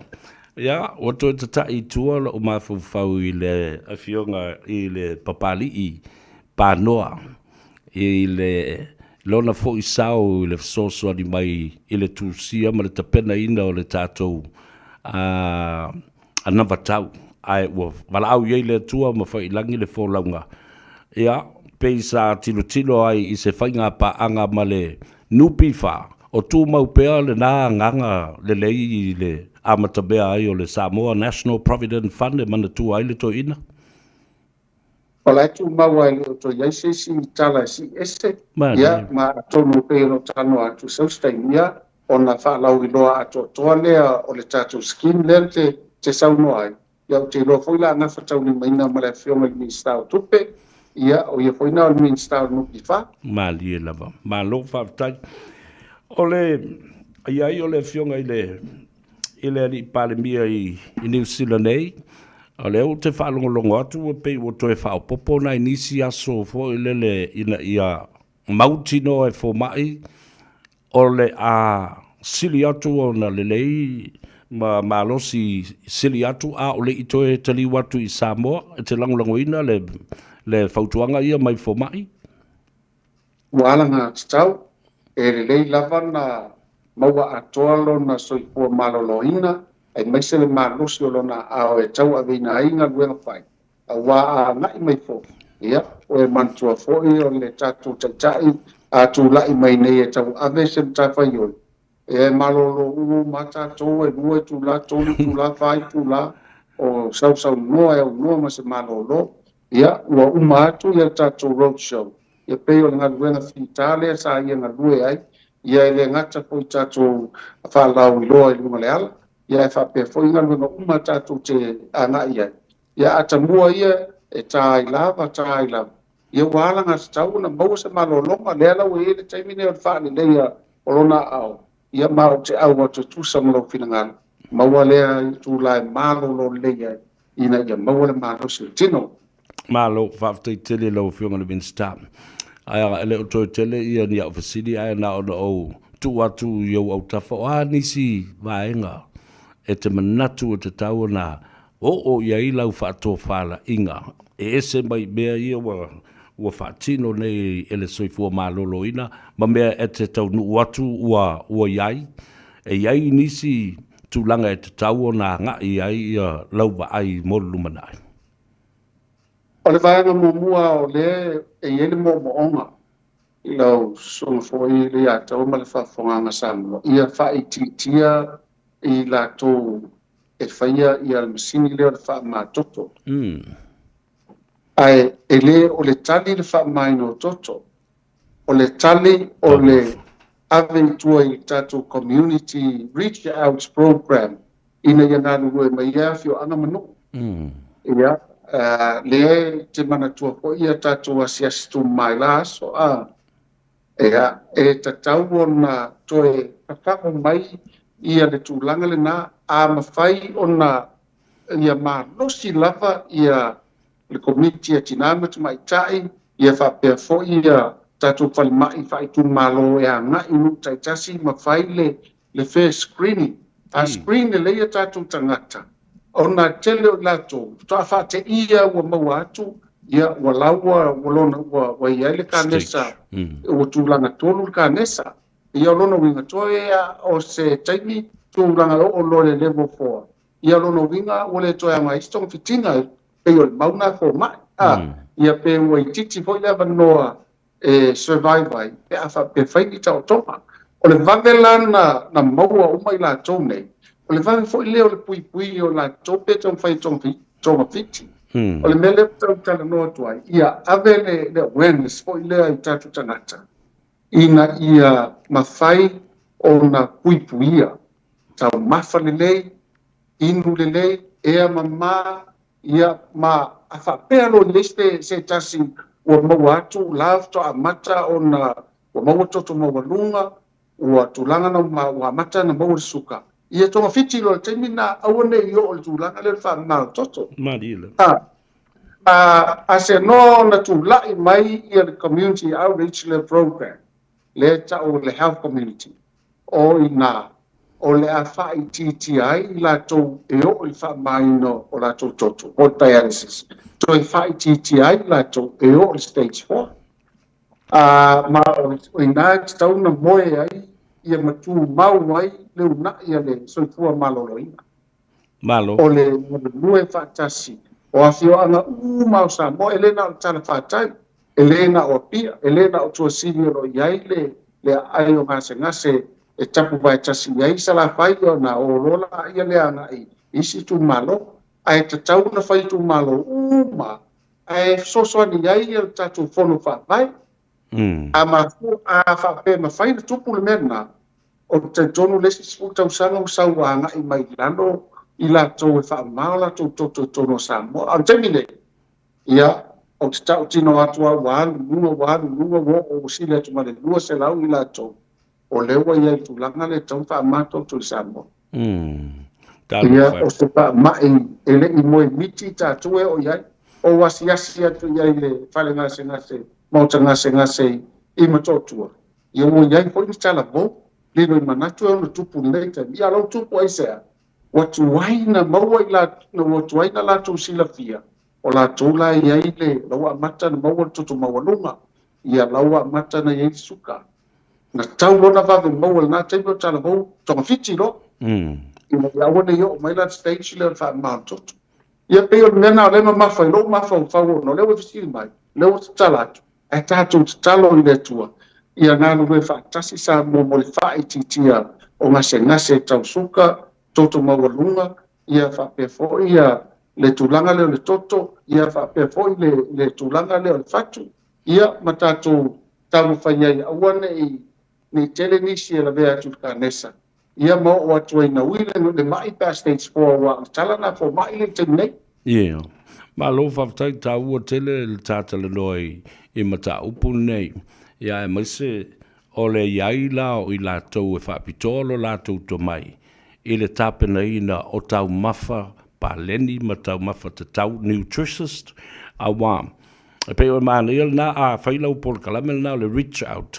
Speaker 2: Ia, ua toe tata'i i tua lo'u mafaufau i le Afioga i le Papali'i Panoa i le lona foi sao i le fesoasoani mai i le tusia ma le tapenaina o le tatou anavatau, ae ua valaau i ai le Atua ma fai i lagi le folauga. Ia, pei sa tilotilo ai i se faiga paaga ma le NPF, o tumau pea lena agaga lelei i le amatamea ai o le Samoa National Provident Fund e manatua ai le toeaina.
Speaker 6: O la e tumau lava e le o toe i ai se isi tala e sii ese, ia, ma atonu e pei ona ou talanoa atu, sau se taimi, ia, ona faalauiloa atoatoa lea o le tatou scheme lea te te saunoa ai. Ia ou te iloa foi la gafataulimaina ma le Afioga i le Minisita o Tupe, ia o ia foi na o le Minisita o le NPF.
Speaker 2: Malie lava. Malo faafetai. O le i ai o le Afioga i le i le Alii Palemia i i Niu Sila nei, o lea ou te faalogologo atu ua pei ua toe faaopoopo nai nisi aso foi lele ina ia mautinoa e fomai. O le a sili atu ona lelei ma malosi sili atu a o le i toe taliu atu i Samoa, e te lagolagoina le, le fautuaga ia mai fomai?
Speaker 6: Ua alagatatau, e lelei lava na maua atoa lona soifua maloloina aemaise le malosi o lona aao e tauaveina ai galuega fai, aua a agai mai foi, ia, ua e manatua foi o le tatou Taitai a tulai mai nei e tauave se matafaioi, e malolo uma lava tatou e lua itula, tolu itula, fa itula o sausaunoa e aunoa ma se malolo, ia, ua uma atu ia le tatou road show, ia pei o le galuega fita lea sa ia galue ai, ia e le gata foi i tatou faalauiloa i luga o le ala, ia ae faapea foi galuega uma tatou te agai i ai. Ia atamua ia e ta ai lava, ta ai lava, ia ua alagatatau ona maua se malologa, lea la ua i ai le taimi lenei o le faaleleia o lona aao, ia ma ou te au atu e tusa ma lou finagalo, maua lea itula e malolo lelei ai, ina ia maua le malosi o le tino.
Speaker 2: Malo, faafetai tele i lau Afioga i le Minisita. Ae e le o toe tele ia ni au fesili ae na ona ou tuu atu i ou autafa o a nisi vaega e te manatu e tatau ona oo i ai lau faatofalaiga e ese mai i mea ia ua ua faatino nei e le soifua maloloina ma mea e te taunuu atu ua ua i ai. E i ai nisi tulaga e tatau ona agai i ai ia lau vaai mo le lumanai.
Speaker 6: O le vaega muamua o lea e i ai le moomooga i lau susuga foi Leiataua ma le faafofogaaga Samoa, ia faaitiitia i latou e faia ia le masini lea o le faamamatoto. Ae e le o le tali le faamamaina o toto, o le tali o le ave i tua i le tatou community reach out program ina ia galulue mai ai afioaga ma nuu. Ia, lea e te manatua foi ia tatou asiasi tumama i la aso, a? Ia, e tatau ona toe tatago mai ia le tulaga lena, a mafai ona ia malosi lava ia le Komiti a Tina ma Tamaitai, ia faapea foi ia tatou falemai faaitumalo e agai i nuu taitasi ma fai le le first screening. A screen lelei a tatou tagata, ona tele o i latou faatoa faateia ua maua atu, ia ua laua ua lona ua ua i ai le kanesa, ua tulaga tonu le kanesa. Ia o lona uiga toe a o se taimi tulaga e oo loa i le level 4. Ia o lona uiga ua le toe aoga ai se togafitiga e pei o le mau lena fomai. A, ia pe ua itiiti foi le avanoa e survive ai pe a faapea fai ni taotoga. O le vave la na, na maua uma i latou nei, o le vave foi lea o le puipuiga o latou pe taumafai e togafiti. O le mea lea ou te tau talanoa atu ai, ia ave le, le awareness foi lea i tatou tagata, ina ia mafai ona puipuia, taumafa lelei, inu lelei, ea mama, Ia, ma a faapea loa i ai se, se tasi ua maua atu la faatoa amata ona ua maua toto maualuga, ua tulaga na ma ua amata ona maua le suka, ia togafiti loa i le taimi lena, aua ne i oo i le tulaga lea o le faamama o le toto.
Speaker 2: Malie lava.
Speaker 6: A, a, a se noa ona tulai mai ia le community outreach lea program, lea e tau o le health community, O i ina, o le a faaitiitia ai i latou e oo i le faamamaina o latou toto, po o le dialysis, toe faaitiitia ai i latou e oo i le stage 4. A, ma o ina e tatau ona moe ai ia ma tumau ai le uunai a le soifua maloloina.
Speaker 2: Malo.
Speaker 6: O le galulue faatasi o afioaga uma o Samoa, e le na o le talafatai, e le na o Apia, e le na o Tuasivi o lo o i ai le le aai o gasegase e tapu vaetasi i ai Salafai ona o loa laia lea agai i isi itumalo. Ae tatau ona fai itumalo uma ae fesoasoani ai le tatou Fono Faavae. A mafua, a faapea e mafai ona tupu le mea lena, Ou te talitonu le isi 10 tausaga ua sau ua agai mai i lalo i latou e faamama o latou toto i totonu o Samoa. A o le taimi nei, ia, ou te tautino atu lava ua alu i luga, ua alu i luga, ua oo ua sili atu ma le 200 i latou o lea ua i ai i le tulaga lea e tatau ona faamama toto i Samoa. Ia, o se faamai e le i moe miti tatou e oo i ai. Ou asiasi atu i ai i le fale gasegase, maota gasegase i Motootua. Ia ua i ai foi ni talavou, lilo i manatu e ono tupu i lenei taimi. Ia a o la ua tupu aisea? Ua tuai na maua i la, ua tuai na latou silafia, o latou la e i ai le, la ua amata na maua le toto maualuga, ia la ua amata na i ai le suka. Na tau loa na vave maua i lena taimi o talavou togafiti loa. Ina ia aua ne i oo mai la le stage lea o le faamama o le toto. Ia pei o le mea lena o lea e mamafa i lou mafaufau ona o lea ua e fesili mai, o lea ua tatala atu, ae tatou tatalo i le Atua ia galulue faatasi Samoa mo le faaitiitia o gasegase tau suka, toto maualuga, ia faapea foi ia le tulaga lea o le toto, ia faapea foi le, le tulaga lea o le fatu, ia ma tatou taumafai ai aua ne i ne i tele nisi e lavea atu i le kanesa, ia ma oo atu ai naui le, le mai pe a stage 4 aua o le tala lena a fomai le i le taimi nei.
Speaker 2: Ia. Malo faafetai taua tele le ta talanoa i, i mataupu nei. Ia aemaise o le i ai la o i latou e faapitoa lo latou tomai i le tapenaina o taumafa paleni ma taumafa tatau, nutritious, aua e pei o le manaia lena a fai lau polokalame lena o le reach out,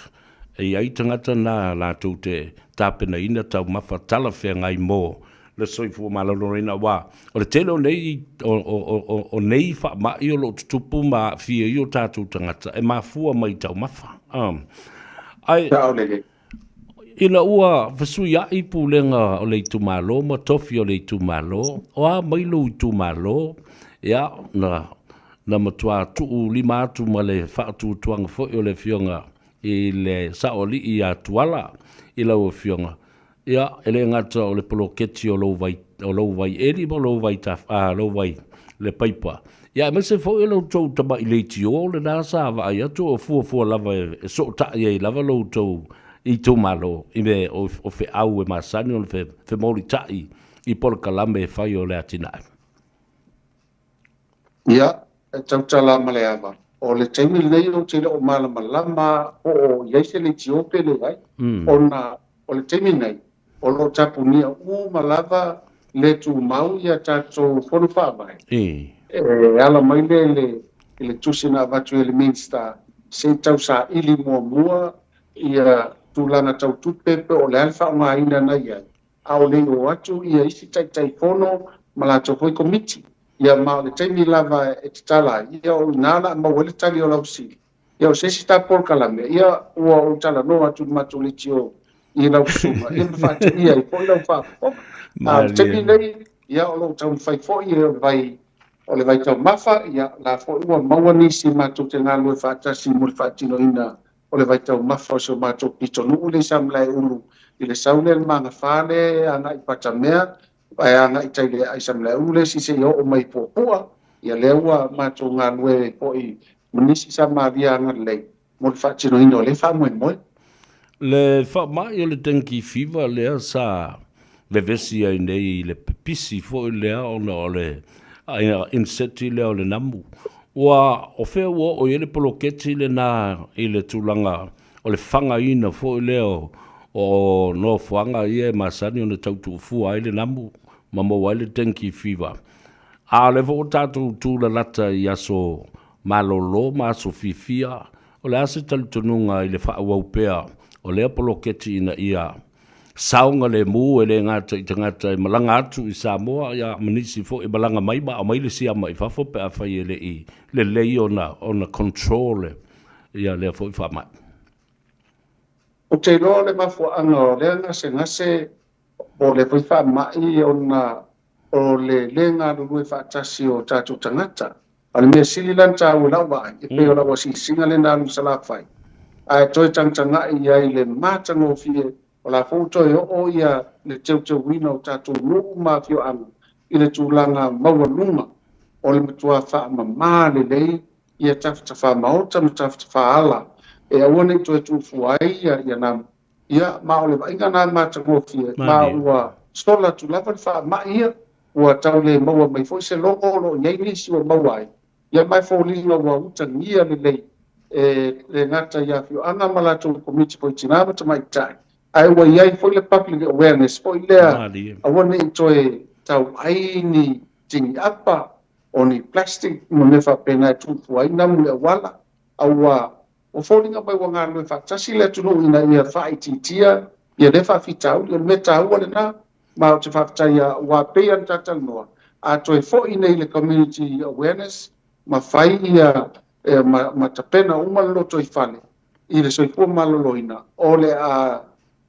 Speaker 2: e i ai tagata na latou te tapenaina taumafa talafeagai mo le soifua maloloina, aua o le tele o nei, o, o, o, o nei faamai o lo o tutupu ma aafia ai o tatou tagata e mafua mai taumafa. Ae, ina ua fesuiai pulega o le itumalo ma tofi o le itumalo, o a mai lou itumalo, ia, na, na matua tuu lima atu ma le faatuatuaga foi o le afioga i le Saoalii ia Tuala i lau afioga, Ia, e le gata o le poloketi o lou vai, o lou vai eli ma lou vai taf, a, lou vai le paipa. Ia, aemaise foi o lo outou tama'i leitio lena sa vaai atu o fuafua lava e, e soota'i ai lava lo outou itumalo i mea o, o feau e masani ona fe, femolita'i i polokalame e fai o le atinae.
Speaker 6: Ia, e tautala ma le ava, o le taimi lenei ou te le o malamalama po o i ai se leitio pe leai, ona o le taimi nei, o lo o tapunia uma lava le tumau i a tatou Fono Faavae. E ala mai lea i le, i le tusi na avatu e le Minista se i tausaili muamua ia tulaga tau tupe pe o le a le faaaogaina na i ai. a o le i o atu ia isi Taitaifono ma latou foi Komiti. Ia ma o le taimi lava e tatala ai, ia o i ina la a maua ai le tali o lau fesili. Ia o se isi ta polokalame, ia ua ou talanoa atu i le matou leitio i lau susuga, ia ma faatiia ai foi lau faafofoga. A o le taimi lenei, ia o lo o taumafai foi o le vai o le vaitaumafa, ia la foi ua maua nisi matou te galulue faatasi mo le faatinoina o le vaitaumafa o si o matou pitonuu lea i Samalaeulu i le sau lea i le magafa lea e agai i Patamea ae agai i tai i le aai Samalaeulu le isi seia oo mai i Puapua. Ia lea ua matou galulue foi ma nisi Samaria agalelei mo le faatinoina o lea faamoemoe.
Speaker 2: Le faamai o le dengue fever lea sa vevesi ai nei i le pipisi foi lea ona o le insect lea o le namu. Ua o fea ua oo i ai le poloketi lena i le tulaga o le fagaina foi lea o, o nofoaga ia e masani ona tau tuufua ai le namu ma maua ai le dengue fever. A o lea foi ua tatou tulalata i aso malolo ma aso fiafia, o le a se talitonuga i le faaauau pea o lea poloketi ina ia saogalemu e le gata i tagata e malaga atu i Samoa ia ma nisi foi e malaga mai ma aumai le siama i fafo pe afai e le i lelei ona ona control ia lea foi faamai.
Speaker 6: Ou te iloa o le mafuaaga o lea gasegase po o lea foi faamai ona o le le galulue faatasi o tatou tagata. A o le mea sili la ona taua i lau vaai, e pei o lau asiasiga lea na alu i Salafai, ae toe tagatagai i ai i le matagofie, o la foi ua toe oo ia le teuteuina o tatou nuu ma afioaga i le tulaga maualuga o le matua faamama lelei ia tafatafa-maota ma tafatafa-ala e aua ne i toe tuufua ai ia na Ia, ma o le vaaiga lena matagofie, ma ua sola atu lava le faamai ia, ua tau le maua mai foi se logo o lo o i ai nisi ua maua ai, ia ma e foliga ua utagia lelei e le gata i afioaga ma latou Komiti foi Tina ma Tamaitai, ae ua i ai foi le public awareness foi lea, aua ne i toe tau ai ni tini apa, o ni plastic ma mea faapena e tuufua ai namu i le auala, a ua. Ua foliga mai ua galulue faatasi le atunuu ina ia faaitiitia ia lea faafitauli. O le mea taua lena, ma ou te faafetai aua pei ona ta talanoa, a toe foi nei le community awareness ma fai ia ma tapena uma le lotoifale i le soifua maloloina, o le a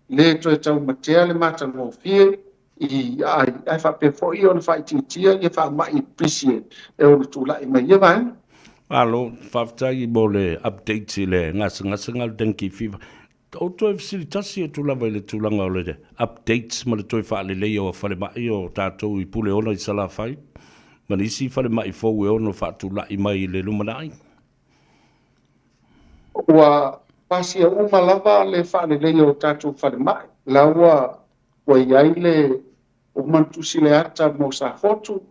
Speaker 6: le toe taumatea le matagofie i aai, ae faapea foi ona faaitiitia ia faamai pisi e ono tulai mai ia vaega.
Speaker 2: Malo, faafetai mo le update i le gasegase o le dengue fever. O toe fesili tasi atu lava i le tulaga o le updates ma le toe faaleleia o falemai o tatou i Puleono i Salafai ma nisi falemai fou e ono faatulai mai i le lumanai.
Speaker 6: Ua pasia uma lava le faaleleia o tatou falemai. La ua i ai le uma tusi le ata mo Safotu,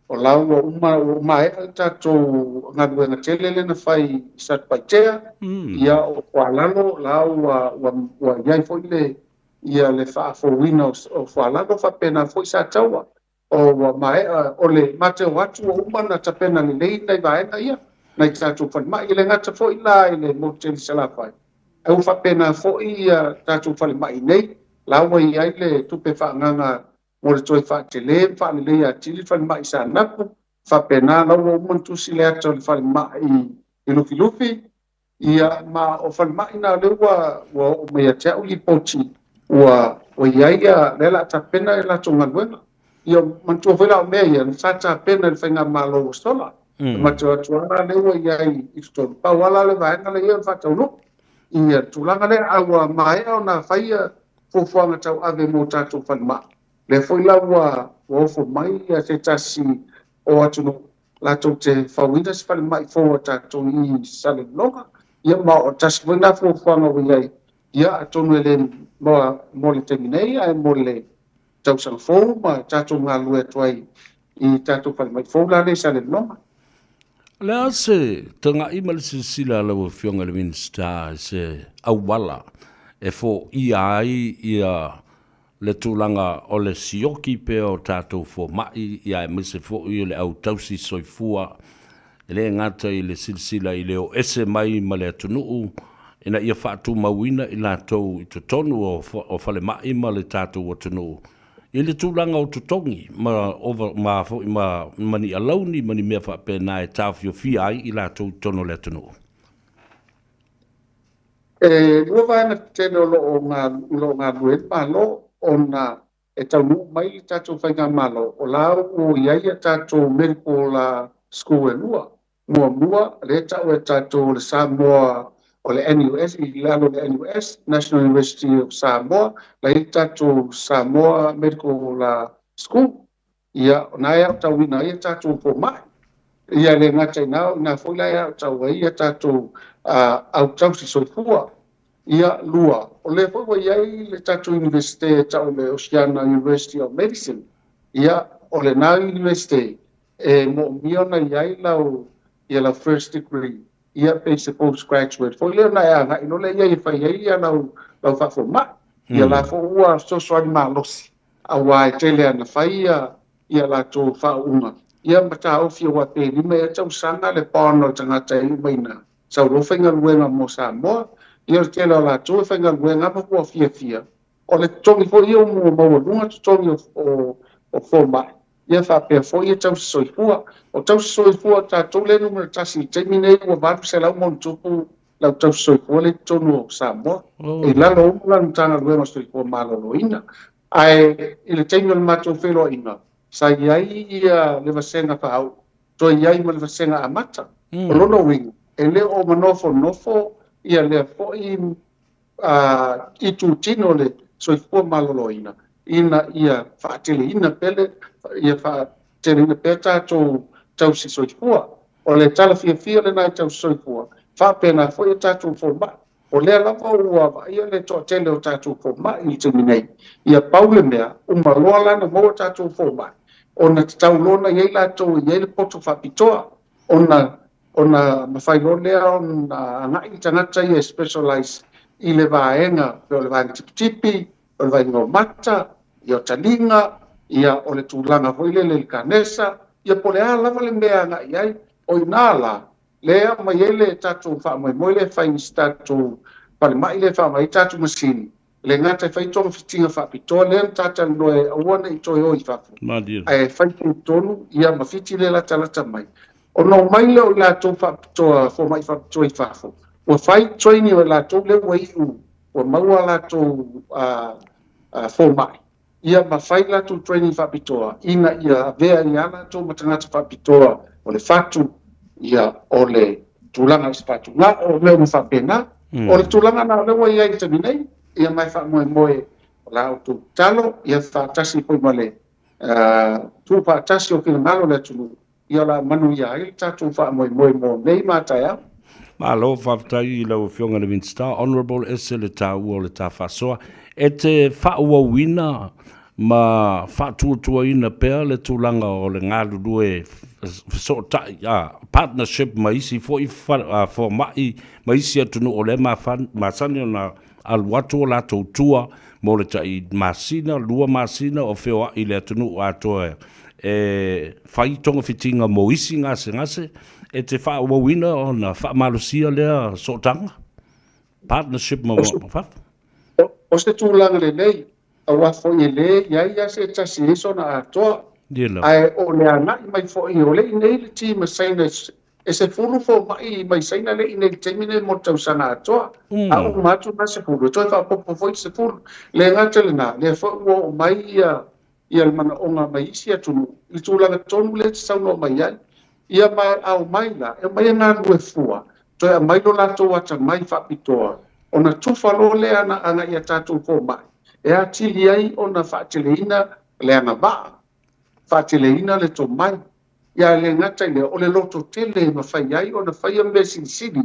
Speaker 6: o la ua uma ua maea le tatou galuega tele lea na fai i Satupaitea, ia o Foalalo, la ua i ai foi le ia le faafouina o Foalalo, faapena foi Sataua. O ua maea, o le mateo atu ua uma na tapena lelei nai vaega ia, nai tatou falemai. E le gata foi la i le motu tele i Salafai, ae ua faapena foi ia tatou falemai nei, la ua i ai le tupe faaagaga mo le toe faatele ma faaleleia atili le falemai i Saanapu, faapena la ua uma na tusi le ata o le falemai i Lufilufi, ia ma o falemai na lea ua oo mai ia te au lipoti ua i ai lea o le a tapena le latou galuega. Ia manatua foi la o mea ia sa tapena i le faigamalo ua sola. E matau atu lava lea ua i ai i totonu. Pau lava la le vaega lea i ai o le faataunuu i le tulaga lea, a ua maea ona faia fuafuaga tauave mo tatou falemai. Lea foi la ua ofo mai se tasi o atunuu latou te fauina se falemai fou a tatou i Salelologa. Ia ma o tasi foi na fuafuaga ua i ai, ia atonu e le mo le taimi nei, ae mo le tausaga fou ma tatou galulue atu ai i tatou falemai fou la lea i Salelologa.
Speaker 2: O le a se tagai ma le silasila a lau Afioga i le Minisita i se auala e foia ai ia le tulaga o le sioki pea o tatou fomai ia aemaise foi o le au tausi soifua, e le gata i le silasila i le o ese mai ma le atunuu ina ia faatumauina i latou i totonu o falemai ma le tatou atunuu i le tulaga o totogi ma ova ma foi ma ma ni alauni ma ni mea faapena e taofiofia ai i latou i totonu o le atunuu?
Speaker 6: E lua vaega tetele o lo o galulue ai le Malo ona e taunuu mai le tatou faigamalo, o la ua i ai a tatou medical school e lua. Muamua, lea e tau e tatou o le Samoa, o le NUS, i lalo o le NUS, National University of Samoa, la i ai le tatou Samoa Medical School. Ia, o na e aotauina ai a tatou fomai. Ia, e le gata i na, o ina foi la e aotau ai a tatou au tausi soifua. Ia, lua, o lea foi ua i ai le tatou Iunivesite e tau o le Oceania University of Medicine. Ia, o lena Iunivesite e moomia ona i ai lau, ia lau first degree, ia pe se postgraduate foi lea ona e agai loa lea i ai e fai ai ia lau, lau faafomai. Ia la foi ua fesoasoani malosi, aua e tele ana fai ia, ia latou faauuga, ia ma taofi aua pe 5 ea tausaga le bond o le tagata e iu mai ina sau loa faigaluega mo Samoa. Ia o le tele o latou e faigaluega ma ua fiafia, o le totogi foi ia ua maualuga totogi o fomai, ia faapea foi ia tausi soifua. O tausi soifua tatou lea numera 1 i le taimi nei, ua 800 ma ono tupu lau tausi soifua lea i totonu o Samoa. E lalo uma la le Matagaluega o Soifua Maloloina. Ae i le taimi o le matou feiloaiga, sa i ai ia le vasega faauu, toe i ai ma le vasega amata. O lona uiga, e le o manofonofo ia lea foi itutino o le soifua maloloina ina ia faateleina pea ia faateleina pea tatou tausi soifua. O le tala fiafia lena i tausi soifua, faapena foi a tatou fomai. O lea lava ua vaaia le toatele o tatou fomai i le taimi nei. Ia pau le mea, uma loa la na maua tatou fomai, ona tatau loa ona i ai latou e i ai le poto faapitoa, ona mafai loa lea ona agai le tagata ia e specialize i le vaega, pe o le vaega tipitipi, o le vaega o mata, ia o taliga, ia o le tulaga foi lele i le kanesa, ia po o le a lava le mea e agai i ai. O i ina la, Lea e aumai ai le tatou faamoemoe lea e fai i se tatou falemai lea e faaaoga ai tatou masini, e le gata e fai togafitiga faapitoa lea na ta talanoa e aua ne i toe o i fafo, ae fai i totonu ia ma Fiti lea e latalata mai. Ona omai lea o i latou faapitoa, fomai faapitoa i fafo, ua fai training o i latou lea ua iu, ua maua a latou fomai, ia ma fai latou training faapitoa ina ia avea ai lava latou ma tagata faapitoa o le fatu, ia o le tulaga i se fatugao, o mea uma faapena. O le tulaga lena o lea ua i ai i le taimi nei, ia ma e faamoemoe o la outou tatalo, ia faatasi foi ma le tuufaatasi o finagalo o le atunuu, ia o le a manuia ai le tatou faamoemoe mo nei ma a taeao.
Speaker 2: Malo faafetai i lau Afioga i le Minisita. Honourable, ese le taua o le ta faasoa. E te faaauauina ma faatuatuaina pea le tulaga o le galulue fesootai, partnership ma isi foi fomai ma isi atunuu o lea e masani ona alu atu o latou tua mo le tai masina, 2 masina o feoai i le atunuu atoa e fai togafitiga mo isi gasegase, e te faaauauina ona faamalosia lea sootaga, partnership ma fafo?
Speaker 6: O se tulaga lelei, aua foi e le i ai lava se tasi e i ai sona atoa, ae o le agai mai foi, o le i nei le team a Saina E 10 fomai mai Saina lea i inei i le taimi lenei mo le tausaga atoa. A uma atu lena 10, e toe faaopoopo foi le 10. E le gata i lena, lea foi ua oo mai ia le manaoga mai isi atunuu i le tulaga tonu lea e te saunoa mai ai. Ia ma a omai la, e omai e galulue fua, toe aumai lo latou atamai faapitoa, ona tufa loa lea agai i a tatou fomai, e atili ai ona faateleina le agavaa, faateleina le tomai. Ia le gata i lea, o le lototele e mafai ai ona faia mea silisili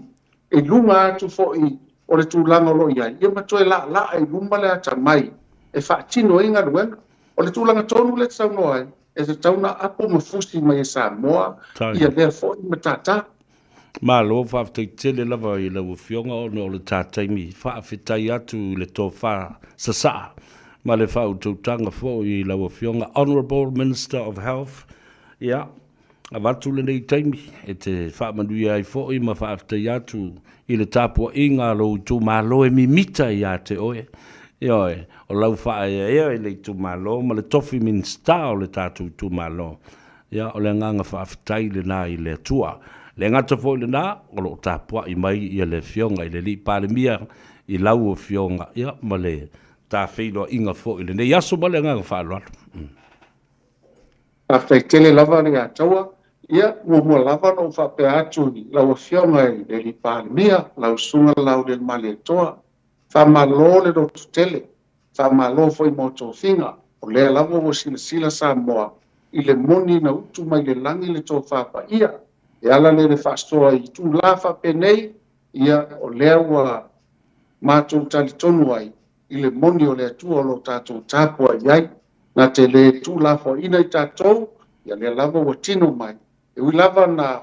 Speaker 6: i luga atu foi o le tulaga o lo o i ai, ia ma toe laalaa i luma le atamai e faatino ai galuega. O le tulaga tonu lea e te saunoa ai, e tatau ona apo ma fusi mai e Samoa ia lea foi matata.
Speaker 2: Malo faafetai tele lava i lau Afioga ona o le ta taimi. Faafetai atu i le tofa sasaa ma le faautautaga foi i lau Afioga Honourable Minister of Health. Ia, avatu lenei taimi e te faamanuia ai foi ma faafetai atu i le tapuaiga a lou itumalo e mimita ia te oe. Ioe, o lau faaeaea i le itumalo ma le tofi Minisita o le tatou itumalo. Ia, o le agaga faafetai lena i le Atua. E le gata foi i lena, o lo o tapuai mai ia le Afioga i le Alii Palemia i lau Afioga, ia, ma le ta feiloaiga foi i lenei aso ma le agaga faaaloalo.
Speaker 6: Faafetai tele lava le Ataua. Ia, muamua lava ona ou faapea atu i lau Afioga i le Alii Palemia, lau Susuga Laaulialemalietoa, faamalo le lototele, faamalo foi mo tofiga. O lea lava ua silasila Samoa i le moni na utu mai le lagi le tofa paia. E ala lea i le faasoa i itula faapenei, ia, o lea ua matou talitonu ai i le moni o le Atua o lo o tatou tapuai ai, na te le tuulafoaiina i tatou, ia lea lava ua tino mai. E ui lava na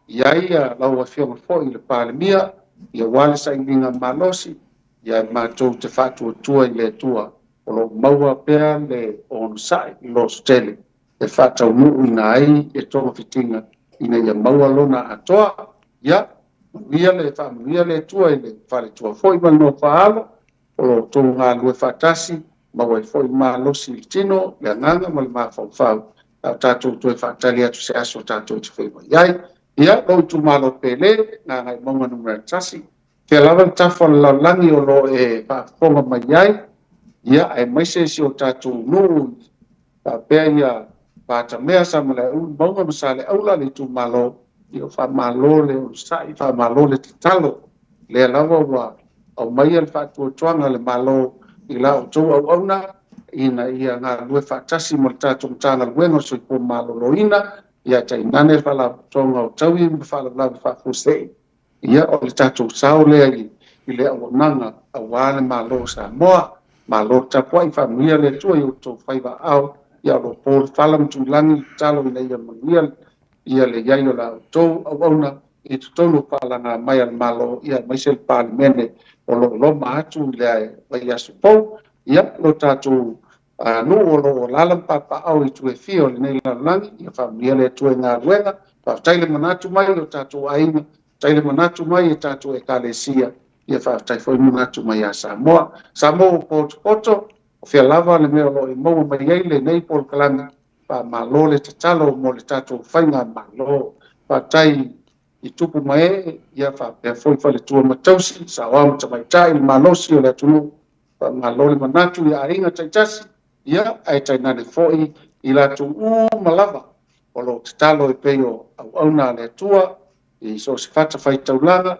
Speaker 6: i ai lau Afioga foi i le Palemia, ia aua le sailiga malosi, ia matou te faatuatua i le Atua o lo o maua pea le onosai i lototele e faataunuuina ai le togafitiga ina ia maua lona atoa. Ia, manuia le faamanuia le Atua i le faletua foi ma le nofo-a-alo, o lo outou galulue faatasi, maua ai foi le malosi i le tino, le agaga ma le mafaufau, a o tatou toe faatali atu se aso tatou te feiloai ai. Ia, lou itumalo pele, Gagaemauga 1, fea lava le tafa o le lalolagi o lo o e faafofoga mai ai, ia, aemaise si o tatou nuu faapea ia Patamea, Samalaeulu, Mauga ma Saleaula le itumalo, ia faamalo le onosai, faamalo le tatalo. Lea lava ua aumaia le faatuatuaga a le Malo i la outou auauna ina ia galulue faatasi ma le tatou Matagaluega o le Soifua Maloloina, ia tainane le Faalapotopotoga o Taui ma Faalavelave Faafuasei. Ia, o le tatou sao lea i le auaunaga aua le Malo o Samoa. Malo le tapuai, faamanuia le Atua i outou faiva aao, ia o lo o po le fala ma tuilagi le tatalo ina ia manuia ia le i ai o la outou auauna i totonu o faalaga mai a le Malo, ia aemaise le Palemene o lo o loma atu i le vaiaso fou. Ia, lo tatou. nuu o lo o alaala ma papaaao i itu e fia o lenei lalolagi. Ia faamanuia le Atua i galuega. Faafetai le manatu mai i o tatou aiga, faafetai le manatu mai i tatou Ekalesia, ia faafetai foi le manatu mai ia Samoa. Samoa ua potopoto, o fea lava le mea o lo o e maua mai ai lenei polokalame, faamalo le tatalo mo le tatou faigamalo. Faafetai i tupu ma ee, ia faapea foi faletua ma tausi, saoao ma tamaitai, le malosi o le atunuu, faamalo le manatu i aiga taitasi, ia ae tainane foi i latou uma lava o lo o tatalo e pei o auauna a le Atua i so o se fatafaitaulaga,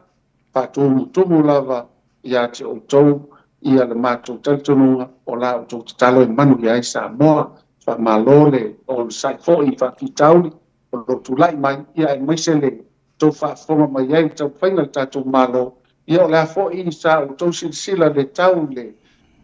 Speaker 6: faatumutumu lava ia te outou ia le matou talitonuga o la outou tatalo e manuia ai Samoa. Faamalo le onosai foi i faafitauli o lo o tulai mai, ia aemaise le tou faafofoga mai ai i taumafaiga a le tatou Malo, ia o le a foi sa outou silasila le tau i le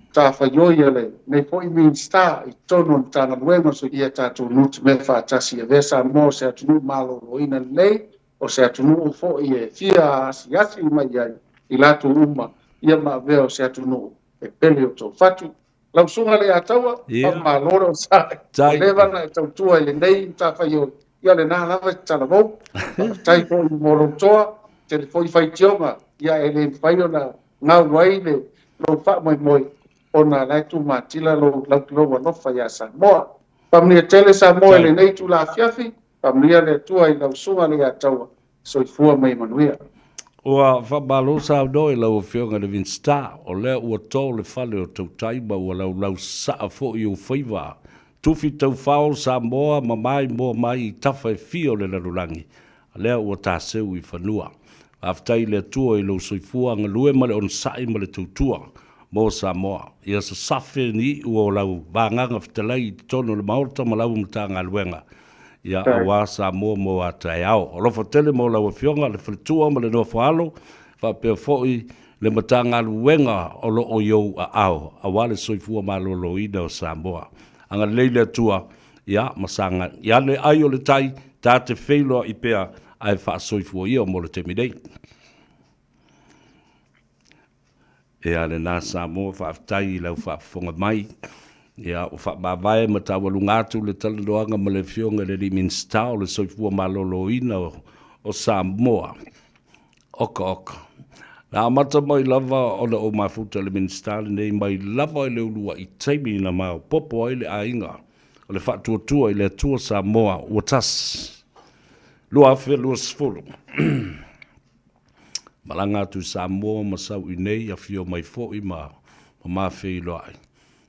Speaker 6: matafaioi a lenei foi Minisita i totonu o le Matagaluega o ia tatou nutimea faatasi e avea Samoa o se atunuu maloloina lelei, o se atunuu foi e fia asiasi mai ai i latou uma, ia ma avea o se atunuu e pele o outou fatu. Lau Susuga Leiataua, faamalo le onosai. Ua leva ona e tautua i lenei matafaioi, ia lena lava e talavou. Faafetai foi mo lou toa, tele foi faitioga, ia e le mafai ona gau ai le lou faamoemoe ona la e tumatila lou lou alofa ia Samoa. Faamanuia tele Samoa i lenei itula afiafi, faamanuia le Atua i lau Susuga Leiataua. Soifua ma ia manuia.
Speaker 2: Ua faamalo saunoa i lau Afioga i le Minisita, o lea ua to le fale o tautai ma ua laulau sasaa foi ou faiva. Tufi taufao Samoa ma maimoa mai i tafa e fia o le lalolagi, a lea ua taseu i fanua. Faafetai i le Atua i lou soifua galue ma le onosai ma le tautua mo Samoa. Ia sasafe ni iu o lau vagaga fetalai i totonu o le Maota ma lau Matagaluega. Ia, aua Samoa mo a taeao. Alofa tele mo lau Afioga, le faletua ma le nofo-alo, faapea foi le Matagaluega o lo o i ou aao, aua le soifua maloloina o Samoa. Agalelei le Atua, ia, ma saga i ane ai o le tai, ta te feiloai pea, ae faasoifua ia mo le taimi nei. Ea lena Samoa, faafetai i lau faafofoga mai. Ia, ua faamavae ma taualuga atu le talanoaga ma le Afioga i le alii Minisita o le Soifua Maloloina o Samoa. Oka oka. Na amata mai lava ona ou mafuta i le Minisita lenei mai lava i le uluai taimi na maopoopo ai le aiga o le Faatuatua i le Atua Samoa ua tasi. 2020. Malaga atu i Samoa ma sau i nei, afio mai foi ma ma feiloai.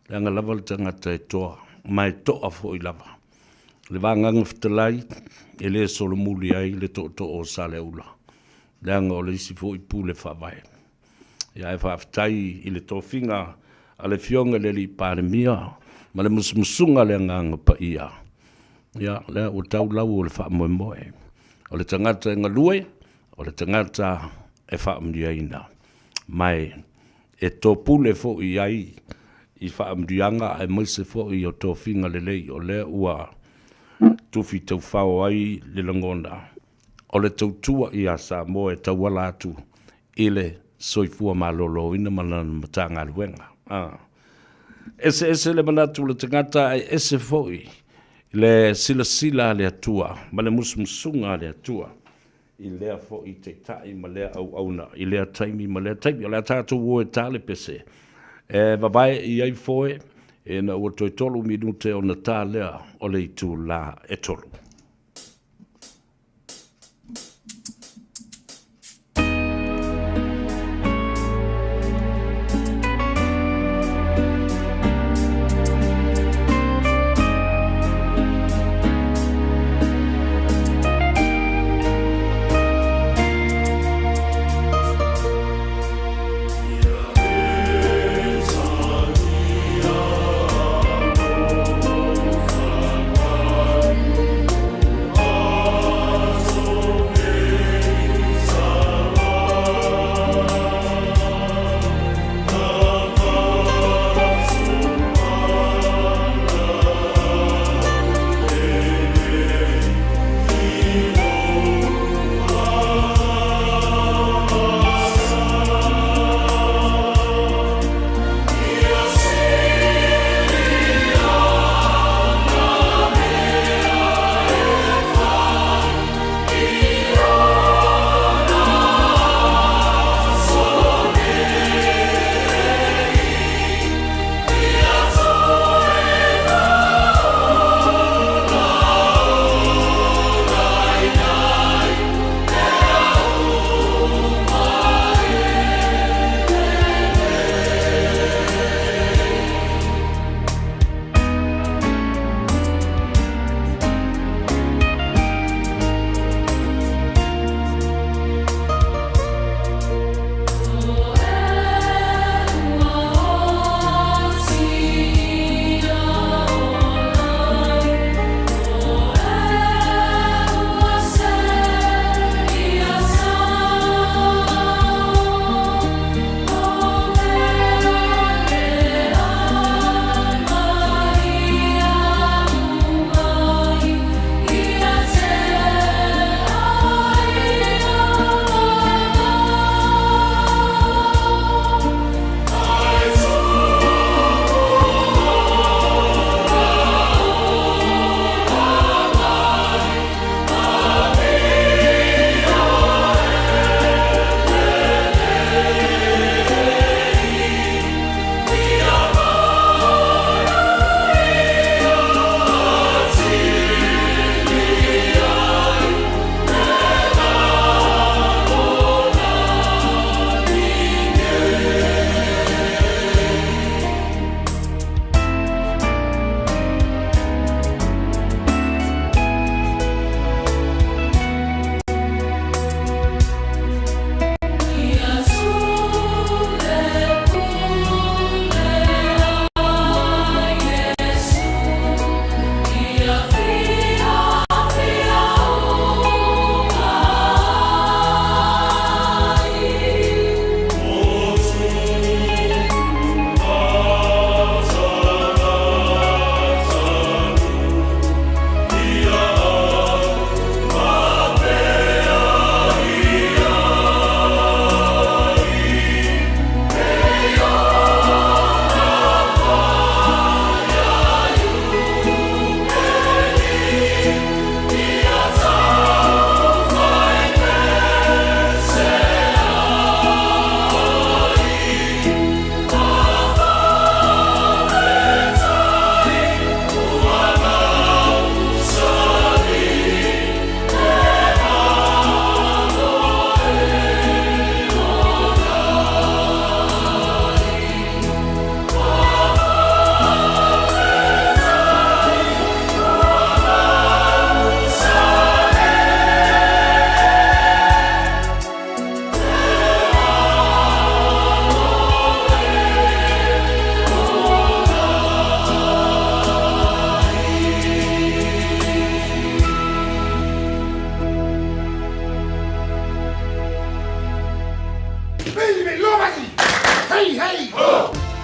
Speaker 2: Leaga lava le tagata e toa, ma e toa foi lava. Le vagaga fetalai, e le solomuli ai le tootoo o Saleaula, leaga o le isi foi pule faavae. Ia ae faafetai i le tofiga a le Afioga i le Alii Palemia ma le musumusuga a le Agaga Paia. Ia, lea ua tau lau o le faamoemoe. O le tagata e galue, o le tagata e faamanuiaina, ma e topule foi i ai i faamanuiaga aemaise foi o tofiga lelei, o lea ua tufi taufao ai le lagona o le tautua ia Samoa e tauala atu i le soifua maloloina ma lana Matagaluega. Eseese le manatu o le tagata ae ese foi le silasila a le Atua ma le musumusuga a le Atua i lea foi taitai ma lea auauna i lea taimi ma lea taimi. O le a tatou o e ta le pese e vavae i ai foe ina ua toe 3 minute ona ta lea o le itula e 3.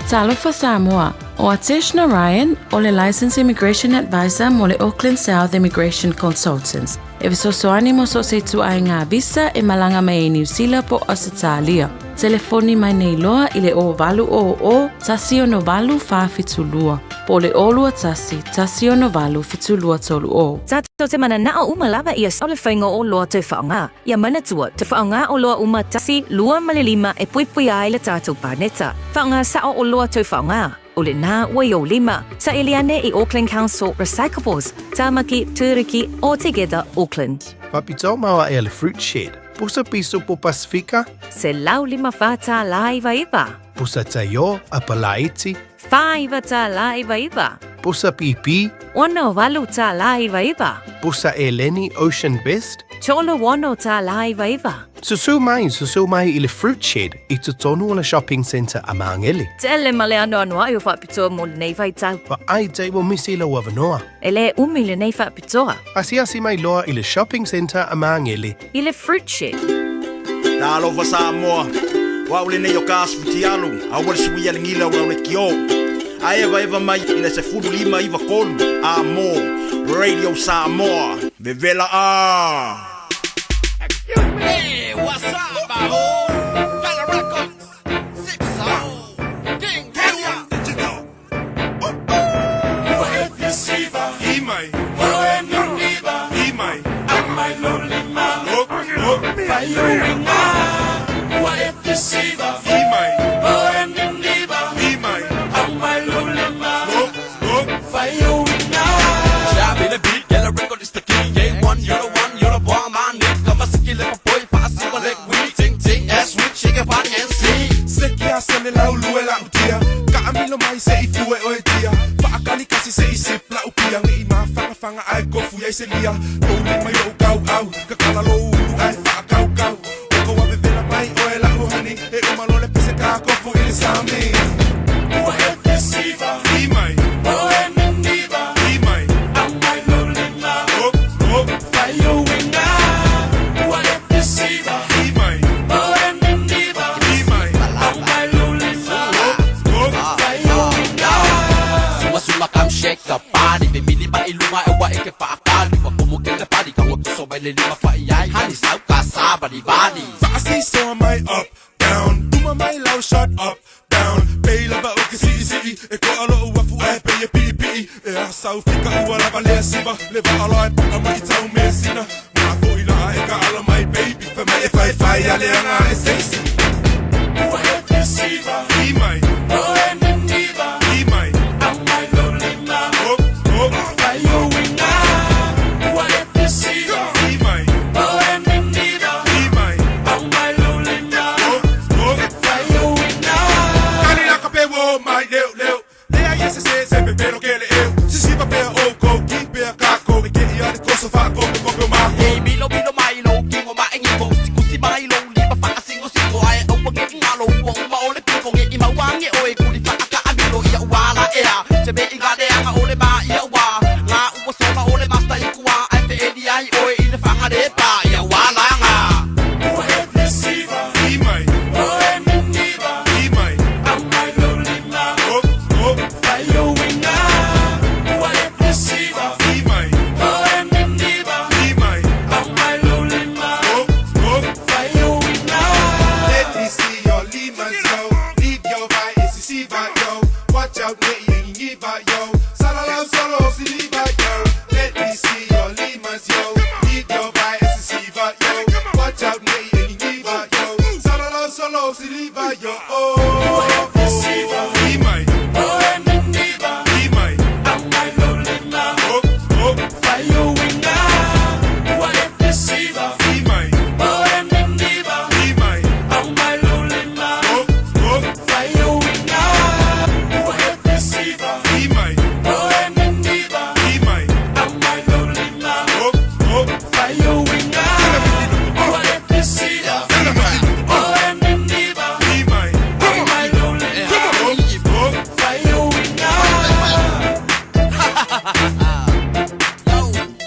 Speaker 7: Talofa Samoa, ʻO Atesh Narayan, ʻo le Licensed Immigration Advisor mo le Auckland South Immigration Consultants, e fesoasoani mo so o se ituaiga visa e malaga mai ai Niu Sila po o Ausetalia. Telefoni mai nei loa i le 0800 168 472 po o le 021 168 7230.
Speaker 8: Tatou te mananao uma lava ia o le faiga o oloa toe faaaoga. Ia manatua, te faaaoga oloa uma tasi, lua ma le lima e puipuia ai le tatou paneta. Faaaoga sao oloa toe faaaoga, o lena ua i ou lima. Saili ane i Auckland Council Recyclables, Tamaki, Turuki, or Together Auckland.
Speaker 9: Faapitoa mau aʻe a le Fruit Shed. Pusa piso po Pasifika.
Speaker 8: $154 99.
Speaker 9: Pusa taio a Palaiti.
Speaker 8: $4 99.
Speaker 9: Pusa pipi.
Speaker 8: $68 99.
Speaker 9: Pusa eleni Ocean Best.
Speaker 8: $36 99.
Speaker 9: Susu mai, susu mai i le Fruit Shed i totonu o le Shopping Centre a Māngere.
Speaker 8: Tele ma le anoanoai o faapitoa mo lenei vaitau.
Speaker 9: Vaai te ua misi lou avanoa.
Speaker 8: E le umi lenei faapitoa.
Speaker 9: Asiasi mai loa i le Shopping Centre a Māngere.
Speaker 8: I le Fruit Shed.
Speaker 10: Talofa Samoa, o au lenei o ka asu fitialu, aua le suia le gila o lau lekiō. A evaeva mai i le 15 93 a mo Radio Samoa, vevela a! Hey, what's up, my Fella record, six oh, ding, ding,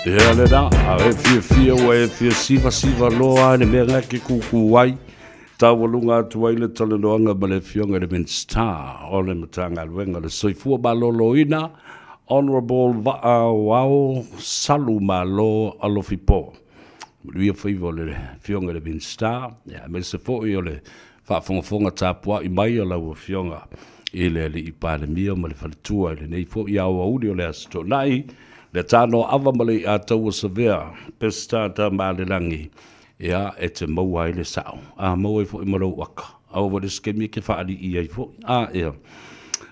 Speaker 2: Ia lena, a e fiafia ua e fia sivasiva loa i le mea lea e te kūkū ai. Taualuga atu ai le talanoaga ma le Afioga i le Minisita o le Matagaluega o le Soifua Maloloina, Honourable Vaaoao Salu Malo Alofipo. Manuia faiva o le Afioga i le Minisita, aemaise foi o le faafogafoga tapuai mai a lau Afioga i le Alii Palemia ma le Faletua i lenei foi aoauli o le Aso Toonai, le Tanoaava ma le Iataua Savea, Peseta Tamaalelagi, ia, e te maua ai le sao, a maua ai foi ma lou aka, aua foi le isi taimi e te faalii ai foi. A, ia,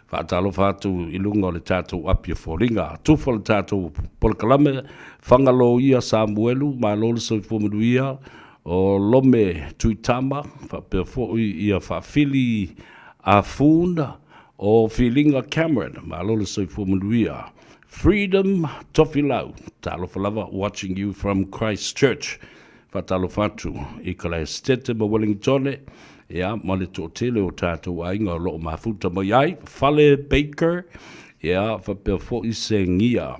Speaker 2: faatalofa atu i luga o le tatou api o foliga. Tufa le tatou polokalame, Fagaloia Samuelu, malo le soifua manuia, o Lome Tuitama, faapea foi ia Faafili Afun, o Filiga Cameron, malo le soifua manuia. Freedom Tofilau, talofa lava, watching you from Christchurch. Faatalofa atu i Kalaesetete ma Wellingtone, ia, ma le toatele o tatou aiga o lo o mafuta mai ai, Fale Baker, ia, faapea foi Segia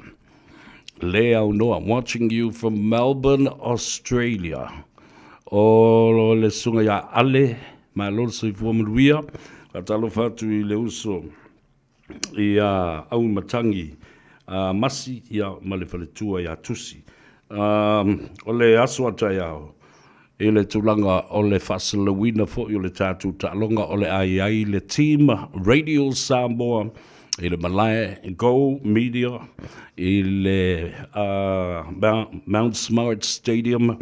Speaker 2: Le Aunoa, watching you from Melbourne, Australia. O le susuga ia Ale, malo le soifua manuia. Faatalofa atu i le uso ia Auimatagi Masi ia ma le faletua ia Tusi. O le aso a taeao, i le tulaga o le faasalalauina foi o le tatou taaloga o le a i ai le team Radio Samoa i le malae Go Media i le Mount Smart Stadium.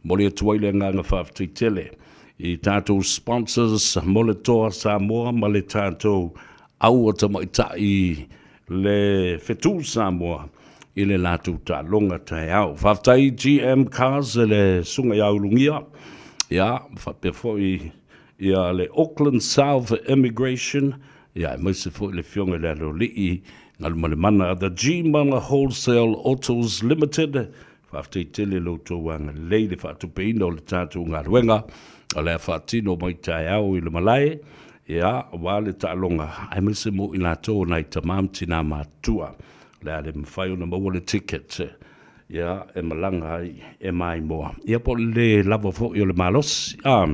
Speaker 2: Momoli atu ai le agaga faafetai tele i tatou sponsors mo le Toa Samoa ma le tatou Aua Tamaitai le Fetu Samoa i le latou taaloga taeao. Faafetai GM Cars i le Susuga ia Ulugia, ia, faapea foi ia le Auckland South Immigration, ia, aemaise foi le Afioga i le Aloalii Galumalemana, The G Manga Wholesale Autos Limited, Faafetai tele lo outou agalelei i le faatupeina o le tatou galuega o le a faatino mai taeao i le malae, ia, aua le taaloga, aemaise mo i latou o nai tama ma tina matutua o le a le mafai ona maua le ticket, ia, e malaga ai e maimoa, ia po o le le lava foi o le malosi. A,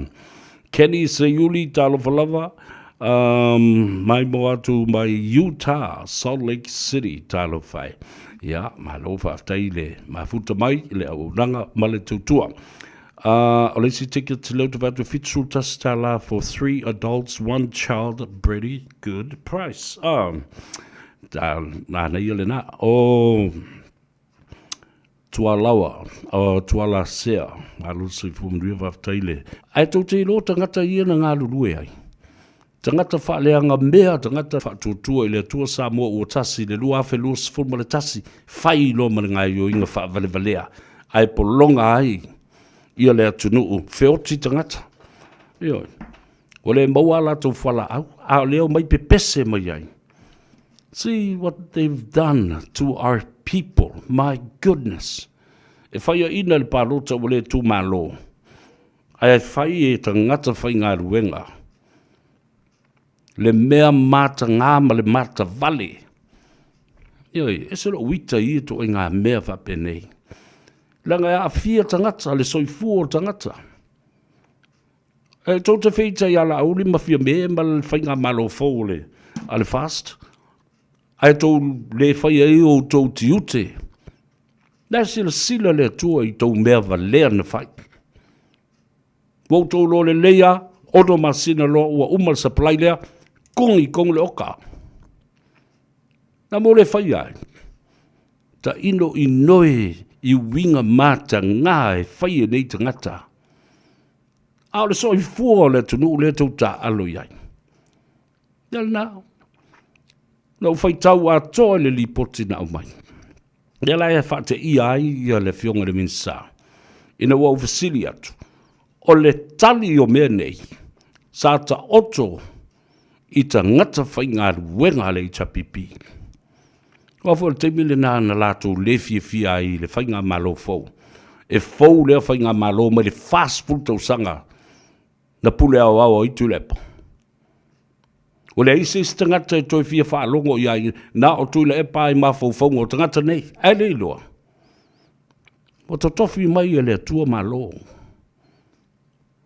Speaker 2: Kenny Seiuli, talofa lava, um, maimoa atu mai Utah, Salt Lake City, talofa e. Ia, malo faafetai le mafuta mai i le auaunaga ma le tautua. O le isi ticket lea ou te vaai atu e $71 for three adults, one child, pretty good price. Ta, manaia lena. O Tualawa, o Tualasea, malo le soifua manuia, faafetai le. Ae tou te iloa tagata ia na galulue ai. Tagata faaleaga mea, tagata faatuatua i le Atua Samoa ua tasi i le 2021, fai loa ma le gaoioiga faavalevalea, ae pologa ai ia le atunuu, feoti tagata. Ioe. Ua le maua a latou fualaau, a o lea omai pepese mai ai. See what they've done to our people, my goodness. E faiaina le palota ua le tumalo, ae fai e tagata faigaluega le mea matagā ma le matavale. Ioe, ese lou ita i ia ituaiga mea faapenei. Leaga e aafia tagata, le soifua o tagata. E tou te feita ia Laauli ma Fiame ma le faigamalo fou o le, a le FAST, ae tou le faia ai outou tiute. La e silasila le Atua i tou mea valea na fai. Ua outou iloa lelei lava, 6 masina loa ua uma le supply lea, kogi tonu le oka. Na mo le faia ai. Taino inoi i uiga matagā e fai e nei tagata. A o le soifua o le atunuu lea tou taaalo i ai. Ia lena. Na ou faitau atoa i le lipoti na aumai. Lea la e faateia ai ia le Afioga i le Minisita, ina ua ou fesili atu, o le tali o mea nei, sa taoto i tagata faigaluega a le HRPP. Aua foi o le taimi lena na latou le fiafia ai i le faigamalo fou. E fou lea faigamalo mai le 40 tausaga na pule aoao ai Tuilaepa. Ua leai se isi tagata e toe fia faalogo i ai, na o Tuilaepa lava i mafaufauga o tagata nei, ae le iloa. Ua totofi mai e le Atua Malo.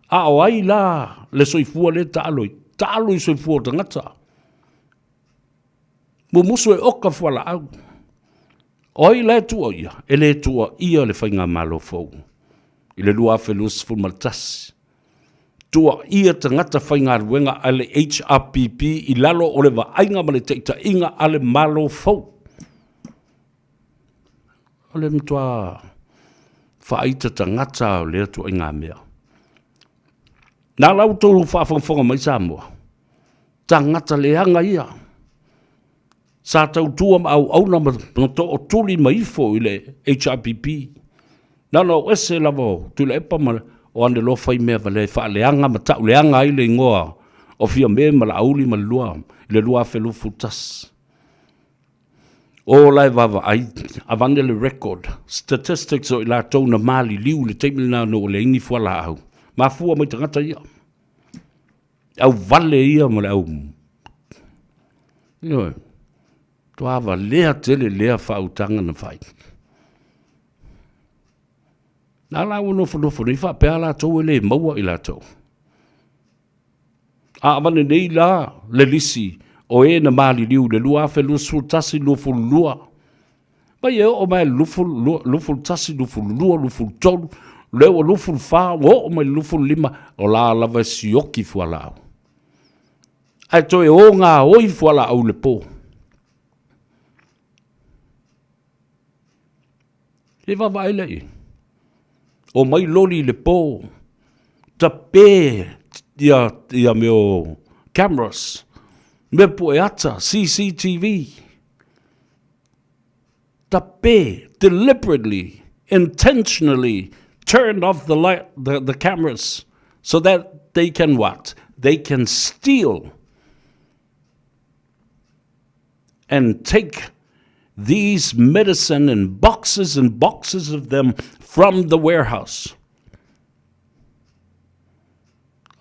Speaker 2: A o ai la le soifua lea e taalo ai? Taalo i soifua o tagata. Mumusu e oka fualaau. O ai la e tuuaia? E le tuuaia le Faigamalo fou i le 2021. Tuuaia tagata faigaluega a le HRPP i lalo o le vaaiga ma le taitaiga a le Malo fou. O le matua faaita tagata o lea ituaiga mea. Na la outou faafogafoga mai Samoa, tagata leaga ia. Sa tautua ma auauna ma tootuli ma ifo i le HRPP. Na ona o ese lava o Tuilaepa ma o Andeloa fai mea valea e faaleaga ma tauleaga ai le igoa o Fiame ma Laauli ma le lua i le 2021. O la e vaavaai, avane le record, statistics o i latou na maliliu i le taimi lena ona ua leai ni fualaau. Mafua mai tagata ia. Le au vale ia ma le au... Ioe. Matua valea tele lea faautaga na fai. Na la ua nofonofo nei faapea latou e le maua i latou. A avane nei la le lisi o e na maliliu i le 2021, 22, mai e oo mai le 21, 22, 23, lea ua 24, ua oo mai le 25, o la lava e sioki fualaau. Ae toe o gaoi fualaau i le po. Se i vaavaai lea i ai. Omai loli i le po, tape ia, ia mea o cameras, mea pue ata, CCTV. Tape, deliberately, intentionally turn off the light, the, the cameras so that they can what? They can steal and take these medicine and boxes and boxes of them from the warehouse.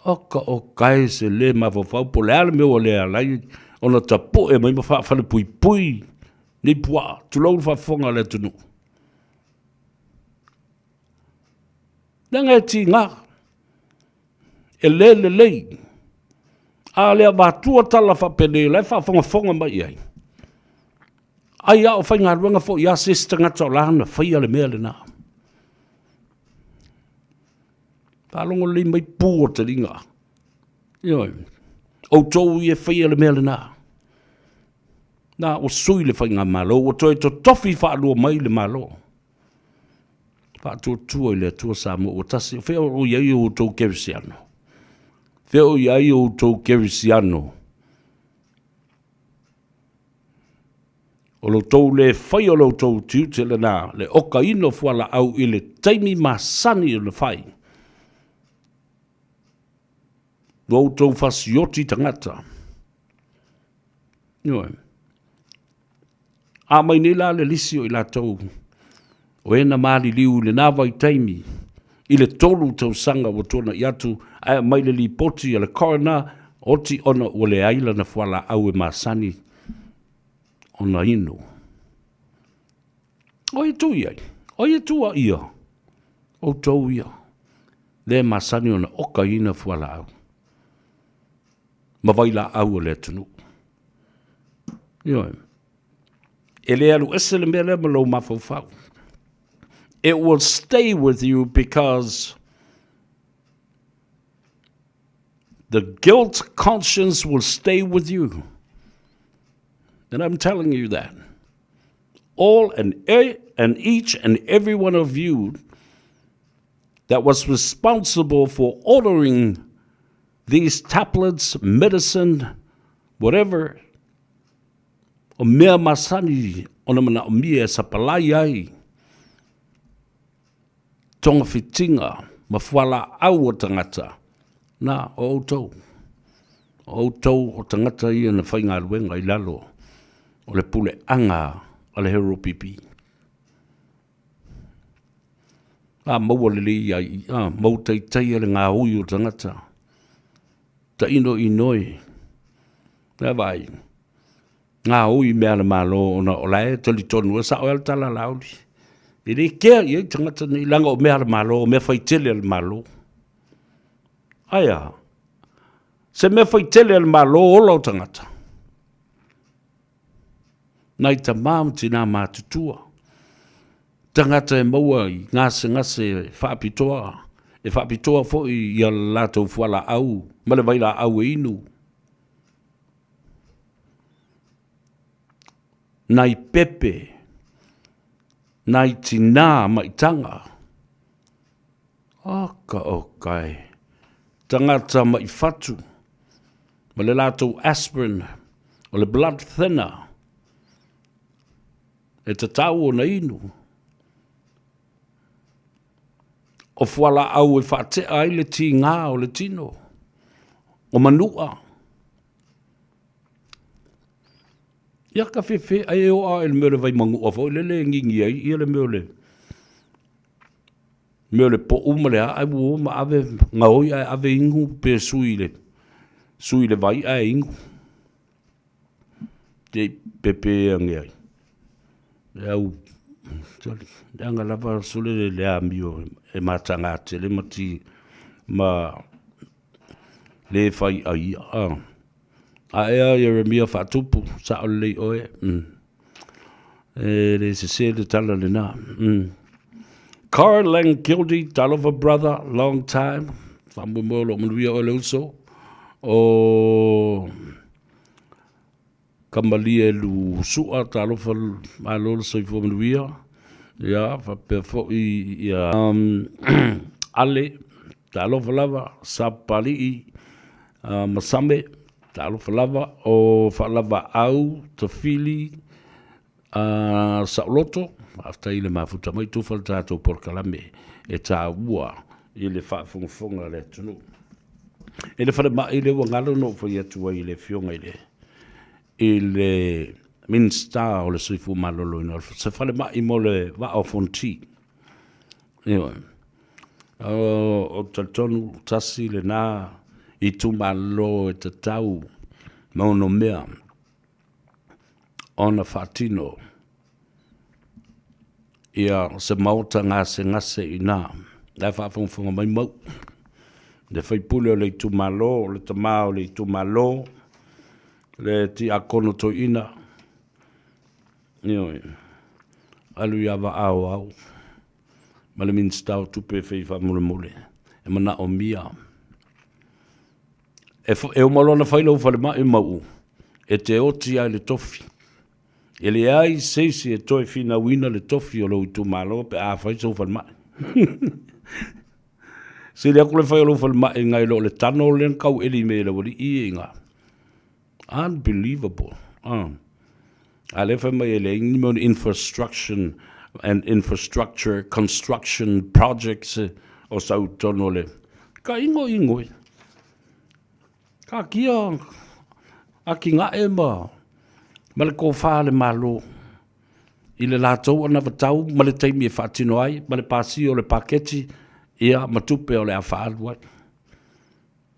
Speaker 2: Oka o kae se le mafaufau po le a le mea ua le ala ai ona tapu'e mai ma faafalepuipui nei puaa, tulou le faafofoga a le atunuu. Leaga e tiga, e le lelei. A le avatua tala faapenei o la e faafogafoga mai i ai. Ai a o faigaluega foi a se isi tagata o la na faia le mea lena. Faalogo lelei mai pu o taliga. Ioe. Outou ia e faia le mea lena. Na ua sui le faigamalo, ua toe totofi faalua mai le Malo. Faatuatua i le Atua Samoa ua tasi. O fea o i ai o outou kerisiano? Fea o i ai o outou kerisiano? O lo outou le faia o lo outou tiute lena, le okaina o fualaau i le taimi masani ona fai. Ua outou fasioti tagata. Ioe. A mai nei la le lisi o i latou o e na maliliu i lena vaitaimi i le tolu tausaga ua tuanai atu, ae aumai le lipoti a le coroner, oti ona ua leai lana fualaau e masani ona inu. O ai e tu i ai? O ai e tuuaia? Outou ia, lea e masani ona okaina fualaau ma vailaau a le atunuu. Ioe. E le alu ese le mea lea ma lou mafaufau. It will stay with you because the guilt conscience will stay with you. And I'm telling you that. All and, and each and every one of you that was responsible for ordering these tablets, medicine, whatever, o mea masani ona manaomia e sapalai ai togafitiga ma fualaau o tagata, na, o outou. O outou o tagata ia na faigaluega i lalo o le puleaga a le HRPP. A maua lelei ai, a mau taitaia le gaoi o tagata. Tainoinoi, le vaai, gaoi mea a le Malo ona o la e talitonu e sao ai le tala a Laauli. E le kea i ai tagata nei, leaga o mea a le Malo, o mea faitele a le Malo. Ae a? Se mea faitele a le Malo ola o tagata. Nai tamā ma tinā matutua. Tagata e maua i gasegase faapitoa, e faapitoa foi i a latou fualaau ma le vailaau e inu. Nai pepe, nai tinā maitaga. Aka oka e. Tagata mai fatu ma le latou aspirin o le blood thinner e tatau ona inu. O fualaau e faatea ai le tigā o le tino, o manua. Ia ka fefe ai e oa i le mea o le vai manua foi lele e ngingi ai ia le mea o le mea o le po'u ma le a'a ua o ma ave gaoi ae ave inu pe sui le sui le vai ae inu. Te i pepe ange ai. Le au leaga lava sole le amio e mataga tele ma ti ma le fai ai a. A ea Ieremia faatupu, sao lelei oe. E le sese le tala lena. Carl Langkilde, talofa brother, long time. Faamoemoe o lo o manuia oe le uso. O Kamalie Lusua, talofa malo le soifua manuia. Ia, faapea foi ia Ale, talofa lava, Sapalii, Masame, talofa lava, o Faalavaau, Tafili, Saoloto, faafetai i le mafuta mai, tufa le tatou polokalame e taua i le faafogafoga a le atunuu. I le falemai lea ua galo na ou fai atu ai i le afioga i le i le Minisita o le Soifua Maloloina, se falemai mo le Vaa o Fonoti. Ioe. Ou te talitonu tasi lena itumalo e tatau ma onomea ona faatino ia se maota gasegase i ina. La e faafogafoga mai Mau, le faipule o le itumalo, o le tama o le itumalo, le tiakono toeaina, ioe, alu ia Vaaoao ma le Minisita o Tupe e fai faamolemole, e manaomia. E uma loa ona fai lou falemai Mauu, e te oti lava i le tofi. E leai se isi e toe finauina le tofi o lou itumalo pe a fai sou falemai. Sili atu le fai o lou falemai nai lo le tano lea na tau eli mai e le aualii ia i ina. Unbelievable. A lea fai mai e leai ni mea o ni infrastructure and infrastructure construction projects o sau i totonu o le ka ingoingo e. Taatia atinae ma ma le tofa a le Malo i le latou anavatau ma le taimi e faatino ai ma le pasia o le paketi ia ma tupe o le a faaalu ai.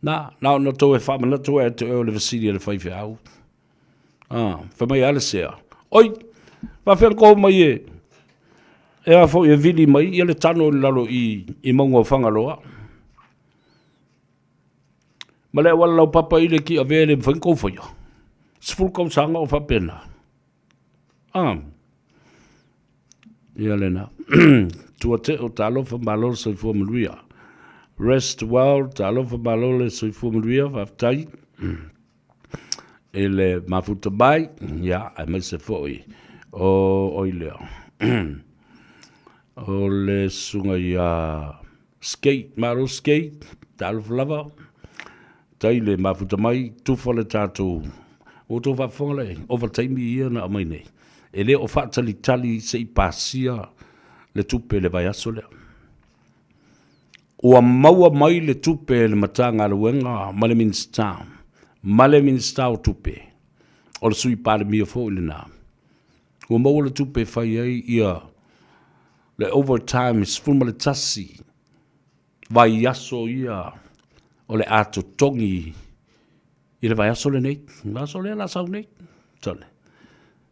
Speaker 2: Na, na ona tou e faamanatu ia te oe o le fesili a le faifeau. Ah, fai mai a le sea, oi, faafefea ona tou omai e e a foi e vili mai ia le tano i lalo i i mauga o Fagaloa. Ma le auala laupapa i le tiavea e le mafai ona tou faia. 10 tausaga o faapena. Ah. Ia lena. Tua teo, talofa malo le soifua manuia. Rest well, talofa malo le soifua manuia, faafetai. I le mafuta mai, ia, aemaise foi o oi lea. O le susuga ia Skate, malo skate, talofa lava, tai le mafuta mai, tufa le tatou, ua outou faafofoga lea, ovataimi ia na aumai nei. E le o faatalitali se i pasia le tupe i le vaiaso lea. Ua maua mai le tupe e le Matagaluega ma le Minisita, ma le Minisita o Tupe, o le Sui Palemia foi lena. Ua maua le tupe e fai ai ia le overtime 11 vaiaso ia o le a totogi i le vaiaso lenei, le vaiaso lea o le a sau nei. Sole.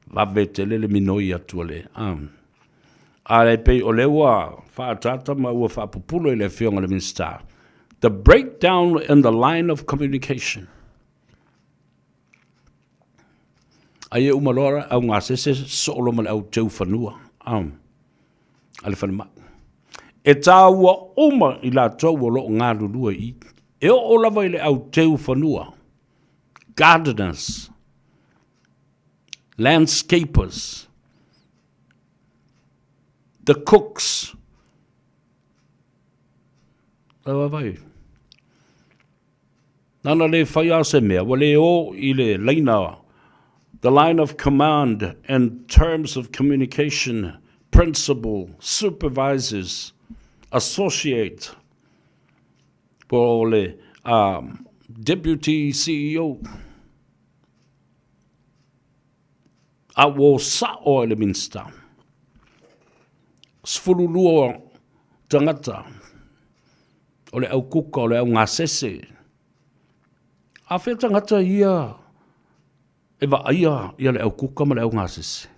Speaker 2: Vave tele le minoi atu a le a e pei o lea ua faaataata ma ua faapupulo i le Afioga i le Minisita. The breakdown in the line of communication. Ai e uma loa le au gasese soo loa ma le au teu fanua a le falemai. E tāua uma i latou o lo o galulue i i. E oo lava i le au teu fanua, gardeners, landscapers, the cooks. Vai. Nana le fai a se mea, ua le o i le laina, the line of command and terms of communication, principal, supervisors, associate, po o le um, deputy CEO. A ua o sa'o ai le Minisita. 12 tagata o le au kuka, o le au gasese. A fea tagata ia e vaaia ia le au kuka ma le au gasese?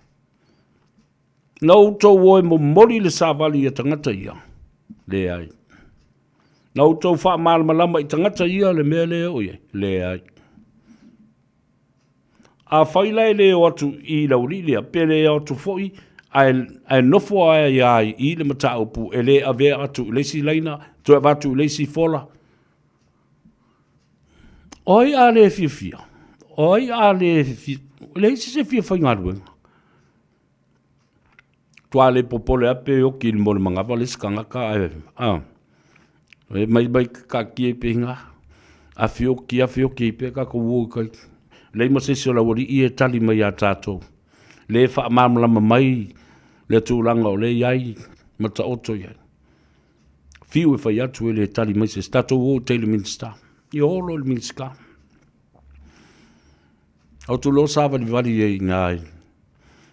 Speaker 2: Na outou o e momoli le savali ia tagata ia? Leai. Na outou faamalamalama i tagata ia le mea lea o i ai? Leai. Afai la e le o atu i le aualii lea, pe le o atu foi ae, ae nofo ai lava i i le mataupu e le avea atu i le isi laina, toe avatu i le isi fola. O ai a le fiafia? O ai a le fia... E leai se fia faigaluega. Tua le popole a pe oki i le mole manava le isi kangaka ae, a, e mai mai kaakia i pehinga. A fioki, a fioki i pe kako uo i kai. Lei ma se isi o le aualii e tali mai iā tātou. Le faamalamalama mai le tulaga o le i ai ma taoto i ai. Fiu e fai atu e le tali mai se isi. Tatou o i tai le Minisita. Ia olo i le Minisita. Ou te loa savalivali ai i ina i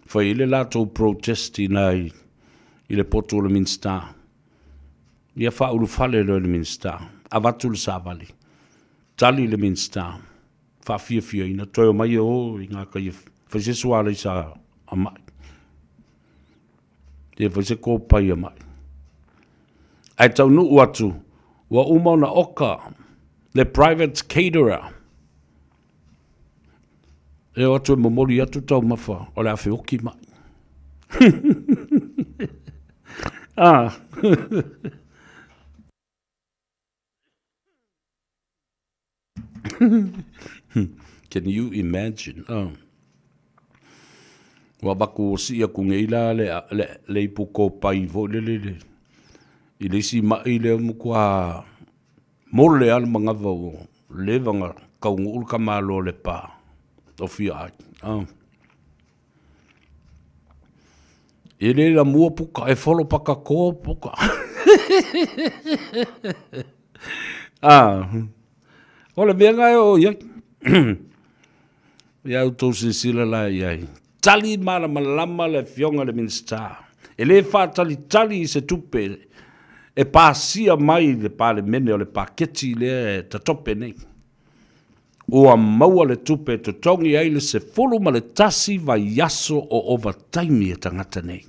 Speaker 2: fai ai le latou protest i ina i le potu o le Minisita. Ia faaulufale loa i le Minisita, avatu le savali, tali le Minisita, faafiafiaina, toe omai e o i gakai e fai se sualaisa a mai. Ia fai se kopai a mai. Ae taunuu atu, ua uma ona oka le private caterer. E o atu e momoli atu taumafa o le a feoki mai. ah. Can you imagine? Oh. Ua vaku o sii aku nei la le, le, le ipu kopai foi le le le. I le isi mai le matua Mole a le manava ua leva na taunuu le tamaloa o Lepa o fia ai. Ah. E le la mua puka, e folo pakakoa puka. ah. O le mea na e o iai. Ia outou silasila la i ai. Tali malamalama le Afioga i le Minisita, e le faatalitali i se tupe e pasia mai i le Palemene o le paketi lea e tatope nei. Ua maua le tupe e totogi ai le 11 vaiaso o ovataimi a tagata nei.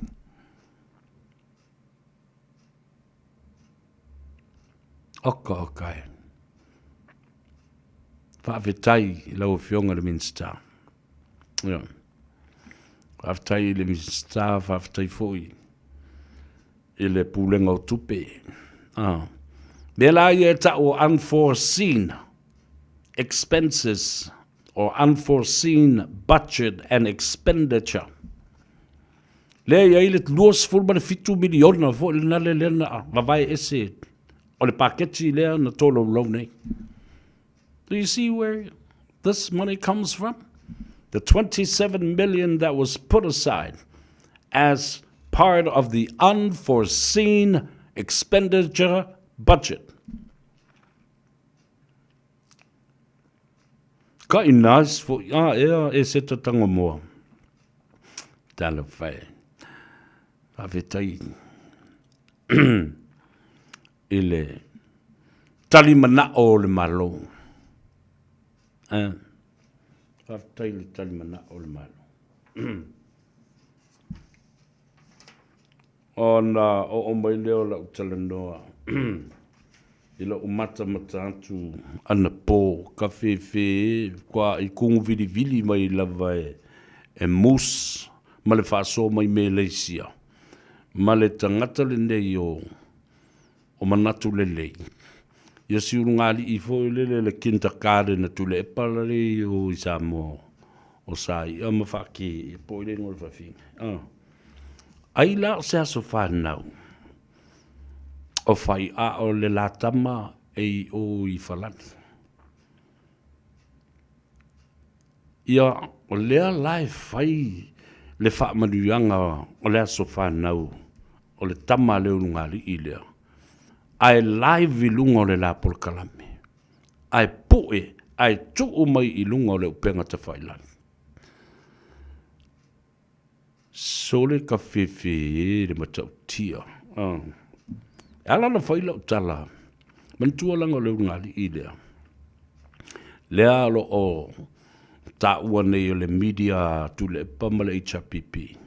Speaker 2: Oka oka e. Faafetai i lau Afioga i le Minisita. Ia. Faafetai i le Minisita, faafetai foi i le Pulega o Tupe. Ah. Mea la ia e tau o unforeseen expenses or unforeseen budget and expenditure. Lea e i ai le 27 miliona foi lena lea lea na vavae ese o le paketi lea na tolaulau nei. Do you see where this money comes from? The 27 million that was put aside as part of the unforeseen expenditure budget. Ka i nice foi a ea e se tatanga moa. Talofa e. Faafetai i le tali manao o le Malo. Eh. Faafetai i le tali manao o le Malo. Ona oo mai lea o lau talanoa. I lou matamata atu anapo kafefe kua i kugu vilivili mai lava e Moose ma le faasoa mai Meleisia ma le tagata lenei o o manatu lelei. Ia si ulugalii foi lele le kindergarten a Tuilaepa lale i o i Samoa o Saia ma Faakē po o le igoa o le fafine. Ai la o se aso fanau o Fai'a o le la tama e i o i Falani. Ia, o lea la e fai le faamanuiaga o le aso fanau o le tama a le ulugalii lea, ae live i luga o le la polokalame, ae pue, ae tuu mai i luga o le upega tafailagi. Sole ka fefe e le matautia. E ala ona fai lau tala, manatua leaga o le ulugalii lea, lea o lo o taua nei o le media Tuilaepa ma le HRPP.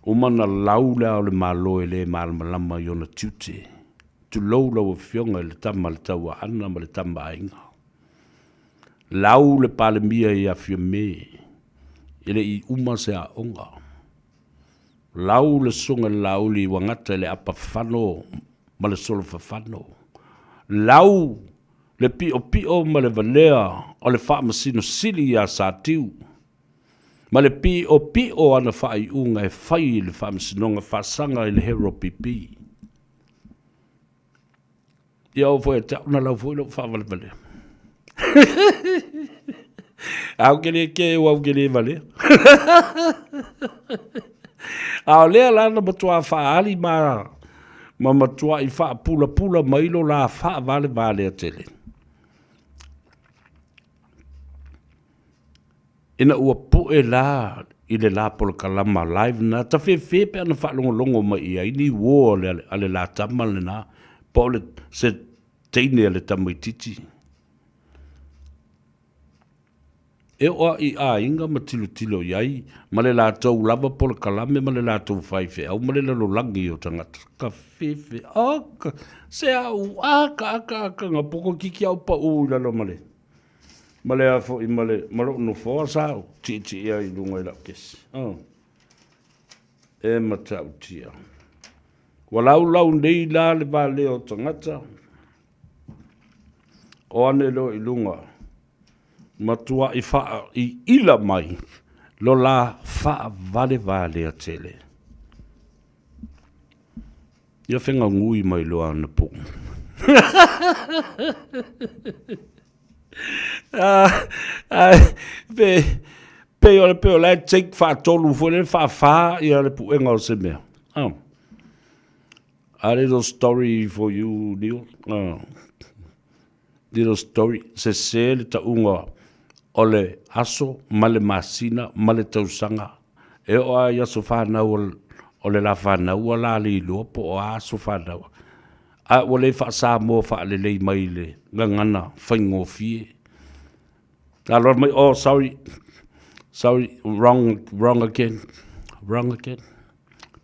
Speaker 2: Uma ona lau le Ao o le Malo e le malamalama i ona tiute. Tulou lau Afioga i le tama a le Tauaana ma le tama a Aiga. Lau le Palemia ia Fiame e le i uma se aoga. Lau le Susuga i le Laauli ua gata i le apafano ma le solofafano. Lau le piopio ma le valea o le Faamasino Sili ia Satiu ma le piopio o ana faaiuga e fai i le Faamasinoga Faasaga i le Hero PP. Ia oo foi ia te au, na lau foi lou faavalevalea. A ou te le kē ua ou te le valea. A o lea la na matuā faaali ma ma matuaʻi faapulapula mai lo la faavalevalea tele. Ina ua poe la i le la polokalama live na, tafefe pe ana faalogologo mai i ai ni uo a le la tama lena, po o le se teine a le tamaitiiti. E oo lava i aiga ma tilotilo i ai ma le latou lava polokalame ma le latou faifeau ma le lalolagi o tagata. Ka fefe, oka, se au aka aka aka nga poko kiki au pau i lalo ma le Ma le a foi ma le ma lou nofoa sa ou tietie ai i luga i lau kesi. Oh. E matautia. Ua laulau nei la le valea o tagata, o ane loa i luga, matuai faaiila mai lo la faavalevalea tele. Ia fegagui mai loa ana puu. Pe, pei o le pei o la e take faatolu foi lele faafa ia le puega o se mea. Oh. A little story for you, Neil. Oh. Little story, sese le tauga o le aso ma le masina ma le tausaga. E oo lava i aso fanau o le la fanau ua la le iloa po o a aso fanau. A ua le faa-Samoa faalelei mai le gagana faigofie. Na alu mai, oh sorry, sorry, wrong, wrong again, wrong again,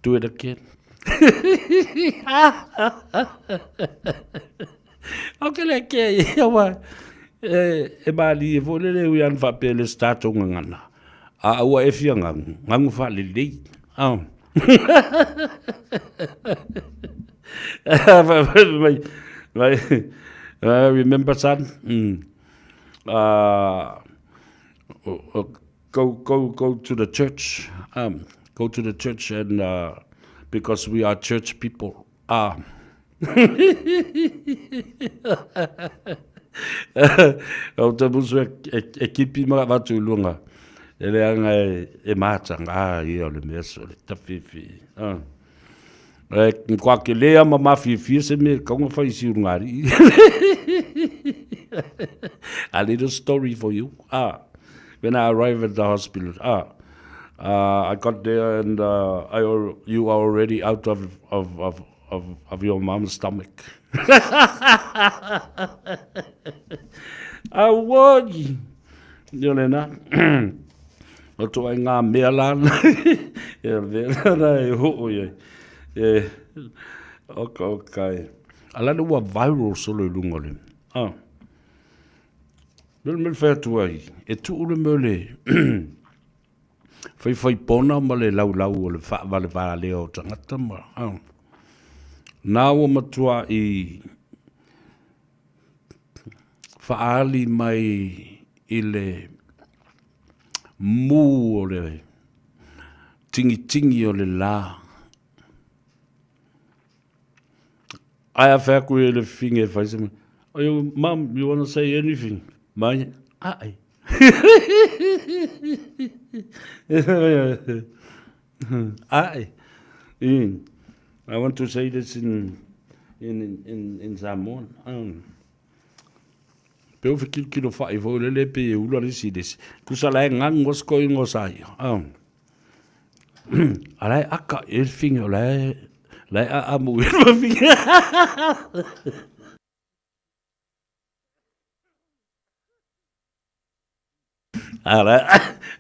Speaker 2: do it again. Au ke le ke ia wa e e malie foi lele ui ana faapea le se tatou gagana. A ua e fia gagu, gagu faalelei. Ah. Mai, mai, remember son? Mm. Go, go, go to the church. Go to the church and because we are church people. Ah. Ou te musu e kipi ma avatu i luga, e leaga e mātanga, ah, ia o le mea sole, tawhiwhi. Ah. E kua ke lea ma mafiafia se mea kaunga whai si urungari. A little story for you. Ah, when I arrived at the hospital, ah, I got there and I, you are already out of, of, of, of, of your mom's stomach. Auoi! Ia lena. O to ai ngā mea la. E mea la e hoo i ai. E, oka, oka e. A la le ua viral solo i luga o le, a. Mele mele fai atu ai, e tuu le mea o le faifaipona ma le laulau o le faavalevalea o tagata ma, a. Na ua matuai faaali mai i le mu o le tigitigi o le la. Ae a fai atu e le fafine e fai se mea, oh, you, mom, you wanna say anything? Mai, ae. Ae. I want to say this in, in, in, in Samoan. Um, pe o fekilokilo fai foi lele pe e ula le isi le isi. Kusa la e nganu o sko ingo sa ia. Um, a la e aka e le finge o la e la e a amu e le finge. A la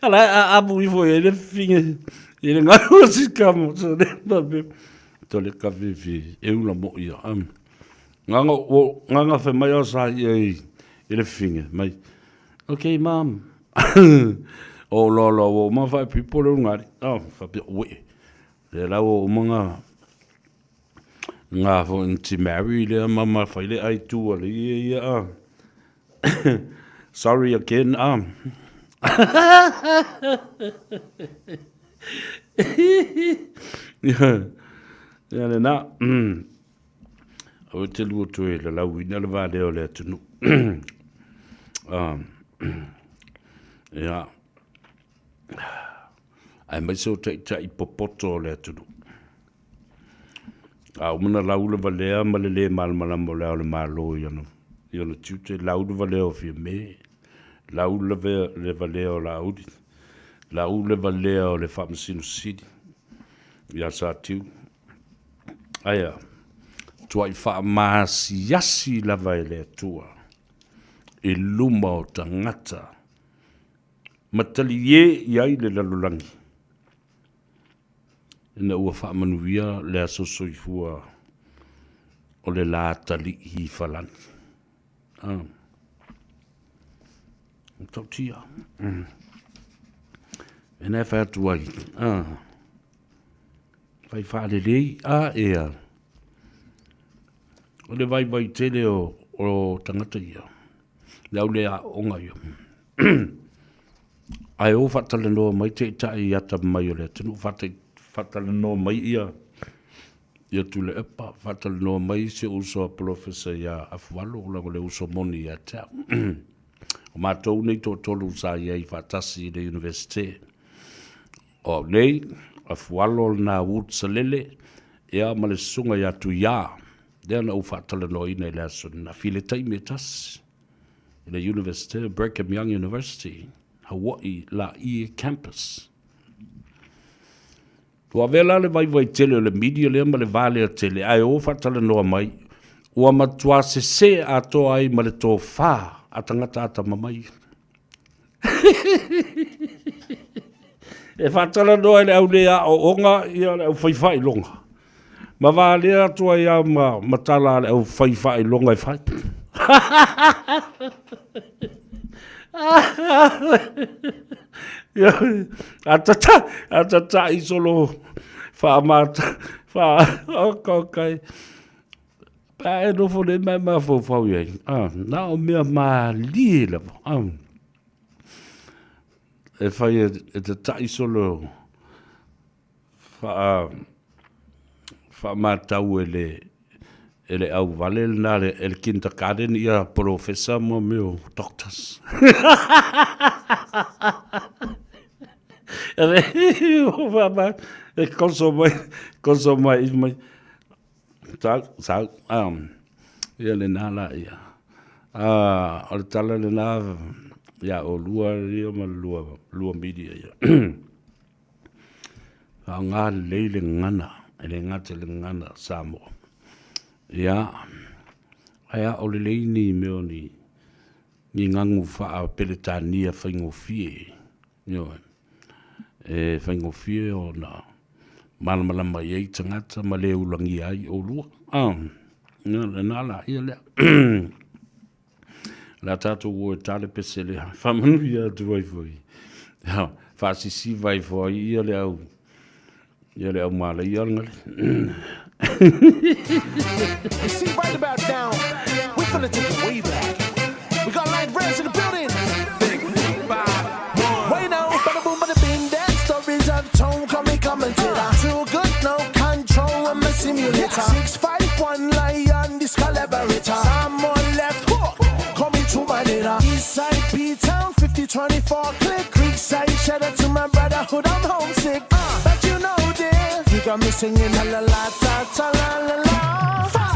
Speaker 2: a la a amu ifo e le finge i le nganu o si kamo so le pape. To le ka fifi e ula mo ia. Um, nganga o nganga fe mai o sa ia i i le finge mai. Okay, mom. o lo lo o ma fa pipo le ngari. Oh, fa pi we. Le la o manga ngā fo nti Mary le mama fai le ai tua le ia ia a. Sorry again a. Ia le na. Aua te lua toe lalauina le valea o le atunuu. Ia. Aemaise o taitai popoto o le atunuu. A uma na lau le valea ma le lē malamalama o Le Ao o le Malo i ona, i ona tiute, lau le valea o Fiame, lau le, le valea o Laauli, lau le valea o le Faamasino Sili ia Satiu. Aia, tuai faamaasiasi lava e le Atua i luma o tagata ma taliē i ai le lalolagi ina ua faamanuia le aso soifua o le lā talii i Falani. Ah. Matautia. Mm. Mena e whai atu ai. Ah. Whai whaalelei. Ah, ea. O le vaivai tele o, o tangata ia. Le au le aoga ia. Ae o faatalanoa mai taitai atamamai o le atunuu, faatalanoa mai ia ia Tuilaepa, faatalanoa mai si ou uso a Polofesa ia Afualo, leaga o le uso moni ia te au. O matou nei toatolu sa i ai faatasi i le Universite. O au nei, Afualo lena Wood Salele, ia ma le susuga ia Tuiā, lea na ou faatalanoaina i le aso ananafi i le taimi e tasi. I le Universite, Brigham Young University, Hawaii, Laie Campus. Ua avea la le vaivai tele o le media lea ma le va lea tele, ae o faatalanoa mai, ua matuā sesē atoa ai ma le tofā a tagata atamamai. E faatalanoa e le au le aooga ia le au fai faailoga. Ma valea atu ai lava ma, ma tala a le au fai faailoga e fai. A tata, a tataʻi solo whaamata, wha, oka oka e. Pa e nofo nei mai mafaufau i ai. Ah, na o mea mālie lava. Ah. E whai e, e tataʻi solo wha, whaamatau e le, e le auvale lena le, e le kindergarten ia polofesa ma mea o doctors. E koso mai, koso mai, mai. Sau, sau, um, ia lena la ia. Ah, o le tala lena ia o lua ia ma lua, lua media ia. Faaaoga lelei le gagana, e le gata i le gagana Samoa. Ia, ae a o lelei ni mea o ni, ni gagu faa-Peretania faigofie, ioe, e faigofie ona malamalama i ai tagata ma le ulagia ai oulua. Ah. Lena la ia lea. La tātou o e tale pese lea. Whamanuia atu ai foi. Whaasisiva ai foi ia le au. Ia le au mala ia ngale.
Speaker 11: You see, right about now, we're gonna take it way back. We got Light Reds in the building. Wait now, bada boom, bada bing, that stories I've told. Call me commentator. Too good, no control. I'm a simulator. 651 lion, this collaborator. Someone left hook, call me to my dinner. Eastside P Town, 5024 click. Creekside, shout out to my brotherhood, I'm homesick. But you know this, you got me singing la la la ta ta la la la. Five.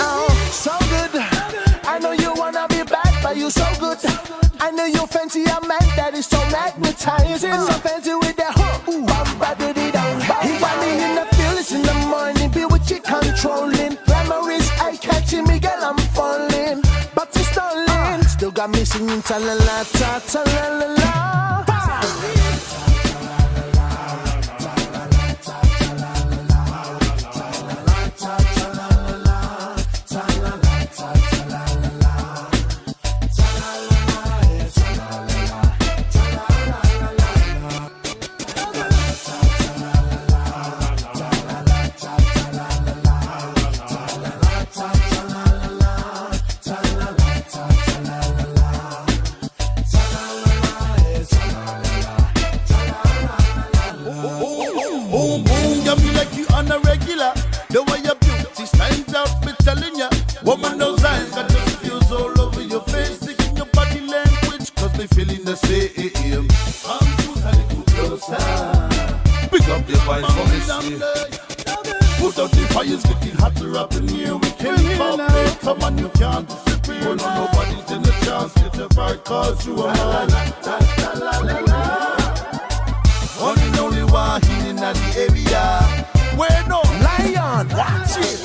Speaker 11: Oh, so good. I know you wanna be bad, but you so good. I know you fancy a man that is so magnetizing. So fancy with that hook. Ooh, bum, ba, dee, dee, dum. He got me in the feelings in the morning. Be with you controlling. Memories eye catching me, girl, I'm falling. But it's stalling. Still got me singing ta la la ta ta la la la.
Speaker 1: Boom, boom, got me like you on a regular. The way your beauty stands out, me telling ya. Woman, those eyes got the feels all over your face. Taking your body language, cause they feeling the same. Come to a little closer. Pick up your voice for me, see. Put out the fires, getting hotter up in here. We can't pop it. Come on, you can't disappear. No, nobody's in the chance. Get a right, cause you are mine. La, la, la, la, la. One and only one in the area. Where no
Speaker 11: lion, watch it.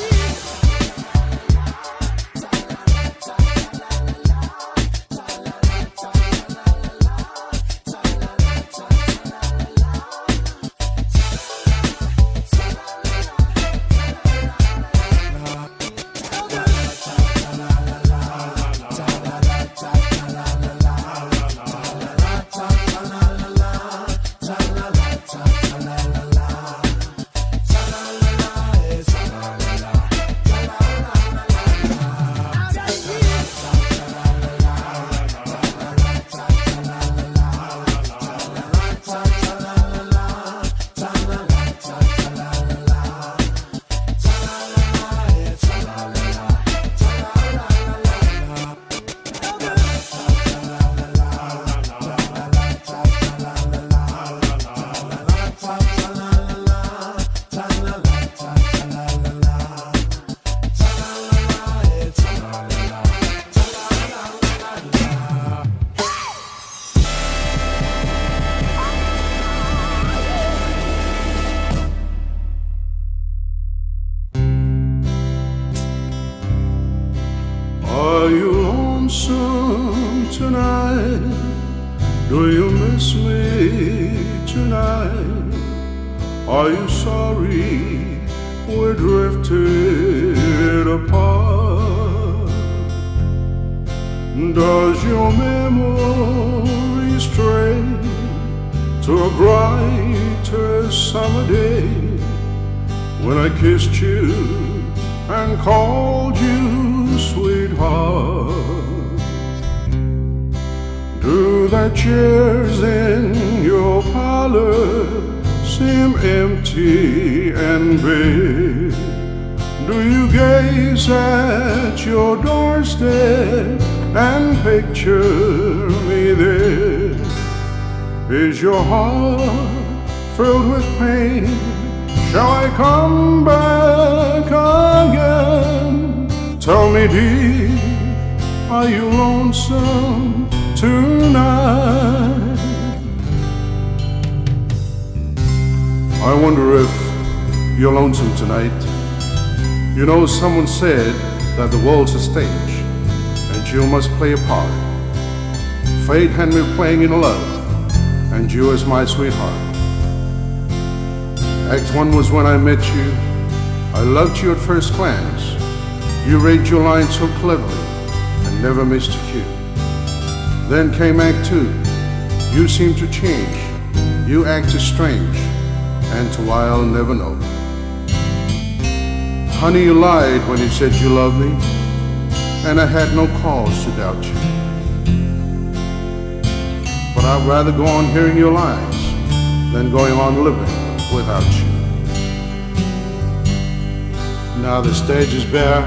Speaker 1: Are you lonesome tonight? Do you miss me tonight? Are you sorry we drifted apart? Does your memory stray to a brighter summer day when I kissed you and called you sweetheart? Do the chairs in your parlor seem empty and bare? Do you gaze at your doorstep and picture me there? Is your heart filled with pain?
Speaker 12: Shall I come back again? Tell me, dear, are you lonesome tonight? I wonder if you're lonesome tonight. You know, someone said that the world's a stage and you must play a part. Fate had me playing in love, and you as my sweetheart. Act one was when I met you. I loved you at first glance. You read your line so cleverly and never missed a cue. Then came Act two. You seemed to change. You acted strange, and to why I'll never know. Honey, you lied when you said you loved me, and I had no cause to doubt you. But I'd rather go on hearing your lies than going on living without you. Now the stage is bare,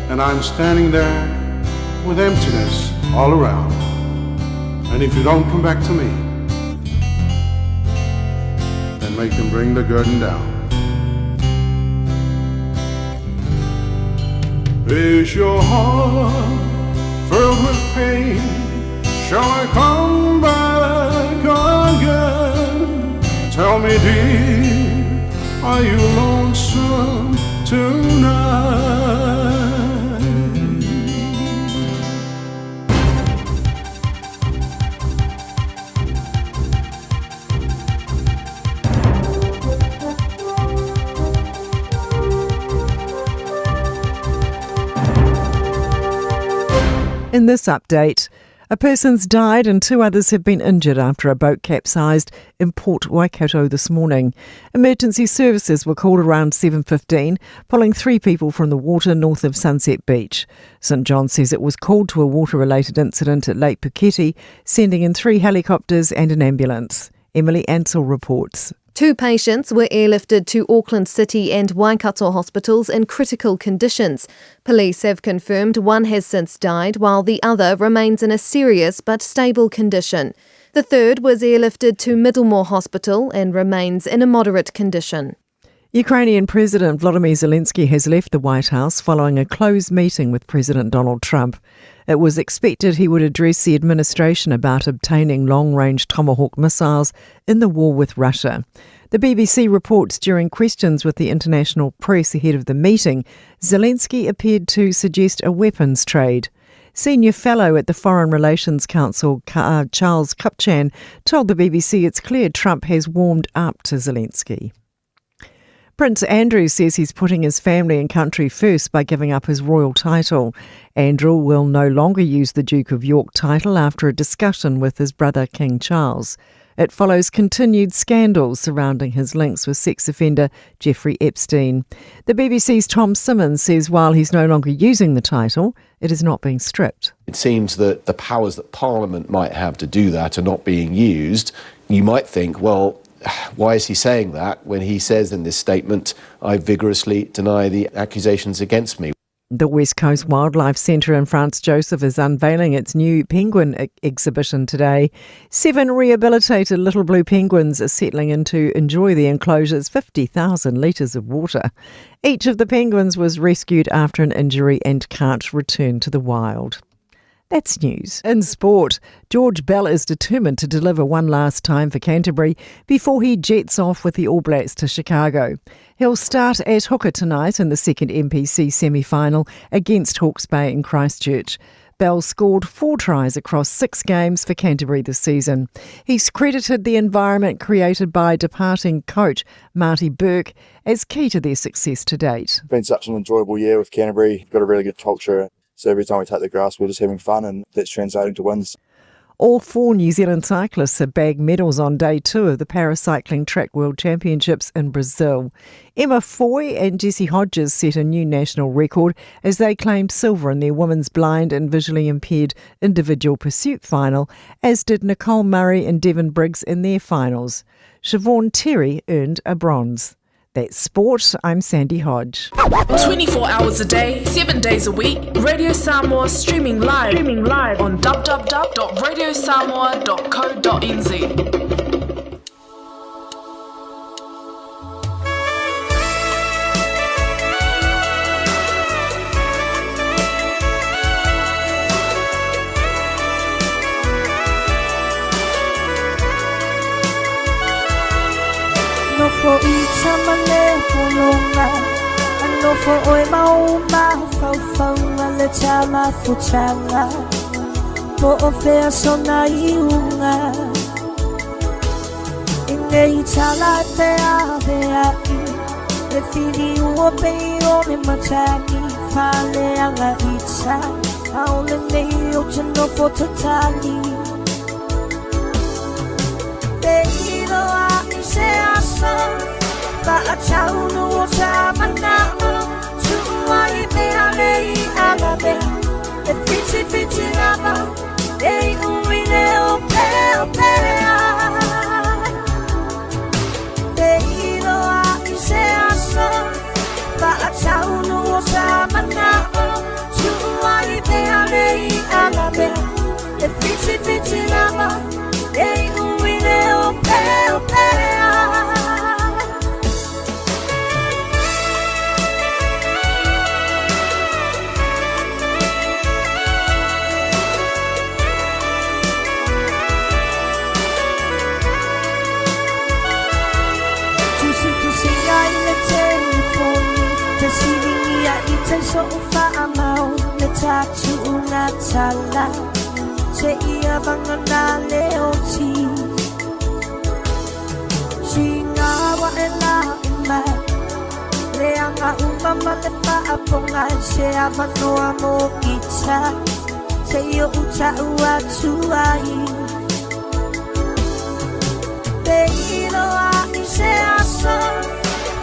Speaker 12: and I'm standing there with emptiness all around. And if you don't come back to me, then make them bring the curtain down. Is your heart filled with pain? Shall I come back again? Tell me, dear, are you lonesome tonight?
Speaker 13: In this update, a person's died and two others have been injured after a boat capsized in Port Waikato this morning. Emergency services were called around 7:15, pulling three people from the water north of Sunset Beach. St John says it was called to a water-related incident at Lake Puketi, sending in three helicopters and an ambulance. Emily Ansell reports.
Speaker 14: Two patients were airlifted to Auckland City and Waikato hospitals in critical conditions. Police have confirmed one has since died while the other remains in a serious but stable condition. The third was airlifted to Middlemore Hospital and remains in a moderate condition.
Speaker 13: Ukrainian President Volodymyr Zelensky has left the White House following a closed meeting with President Donald Trump. It was expected he would address the administration about obtaining long-range Tomahawk missiles in the war with Russia. The BBC reports during questions with the international press ahead of the meeting, Zelensky appeared to suggest a weapons trade. Senior fellow at the Foreign Relations Council, Charles Kupchan, told the BBC it's clear Trump has warmed up to Zelensky. Prince Andrew says he's putting his family and country first by giving up his royal title. Andrew will no longer use the Duke of York title after a discussion with his brother King Charles. It follows continued scandals surrounding his links with sex offender Jeffrey Epstein. The BBC's Tom Simmons says while he's no longer using the title, it is not being stripped.
Speaker 15: It seems that the powers that Parliament might have to do that are not being used. You might think, well, why is he saying that when he says in this statement, I vigorously deny the accusations against me?
Speaker 13: The West Coast Wildlife Centre in Franz Josef is unveiling its new penguin exhibition today. 7 rehabilitated little blue penguins are settling in to enjoy the enclosure's 50,000 litres of water. Each of the penguins was rescued after an injury and can't return to the wild. That's news. In sport, George Bell is determined to deliver one last time for Canterbury before he jets off with the All Blacks to Chicago. He'll start at hooker tonight in the second NPC semi-final against Hawke's Bay in Christchurch. Bell scored 4 tries across 6 games for Canterbury this season. He's credited the environment created by departing coach Marty Burke as key to their success to date.
Speaker 16: It's been such an enjoyable year with Canterbury. We've got a really good culture. So every time we take the grass, we're just having fun, and that's translating to wins.
Speaker 13: All 4 New Zealand cyclists have bagged medals on day 2 of the Paracycling Track World Championships in Brazil. Emma Foy and Jessie Hodges set a new national record as they claimed silver in their women's blind and visually impaired individual pursuit final, as did Nicole Murray and Devon Briggs in their finals. Siobhan Terry earned a bronze. That's sport. I'm Sandy Hodge.
Speaker 17: 24 hours a day, 7 days a week, Radio Samoa streaming live, on www.radiosamoa.co.nz.
Speaker 5: nofo oe ma ou mafaufauga le tamafutaga Po o fea sona iuga I nei tala e feaveaʻi Le filiu o pei o le matagi Faaleaga ita Aole nei ou te nofo tatali Feiloai se aso Faataunu o sa manao Tuua i mea le i ala mea E whitiwhiti lava E iu i le opeopea Feiloai se aso Faataunu o sa manao Tuua i mea le i ala mea E whitiwhiti lava E iu i le opeopea Tusitusiga i le telefoni Fesiligia i tai so'u fa'amau Le tatu'uga tala Seia vagana le oti Siga ua'e la'u mai Leaga uma ma le fa'apogai Se avanoa mo ita Se i o'u ta'u atu ai Feiloai se aso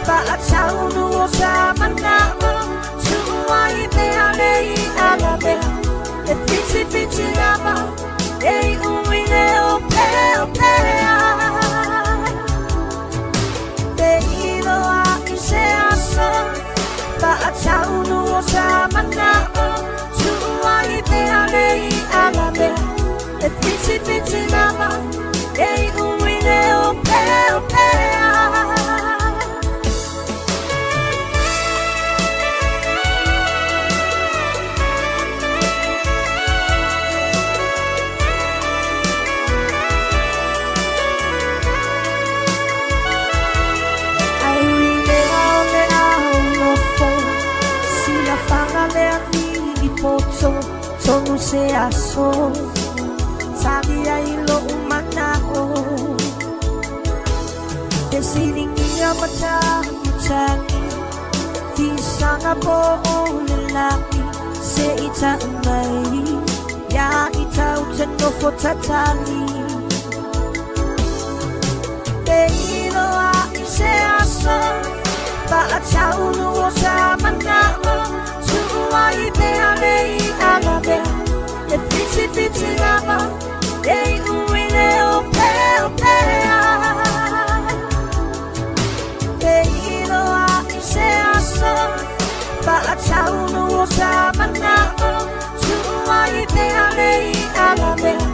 Speaker 5: Faataunu o sa manao Tuua i mea le i ala mea E whitiwhiti lava E iu i le opeopea Feiloai se aso Faataunu o sa manao Tuua i mea le i ala mea E whitiwhiti lava E iu i le opeopea Ae ui lea o le ao nofo Silafaga le alii poto Tonu se aso Tali ai lo'u mana'o Fesiligia ma tagitagi Fisaga po o le lagi Se'i ta'u mai Iā ita ou te nofo tatali Feiloai se aso Faataunu o sa manao Tuua i mea le i ala mea E whitiwhiti lava E iu i le opeopea Feiloai se aso Faataunu o sa manao Tuua i mea le i ala mea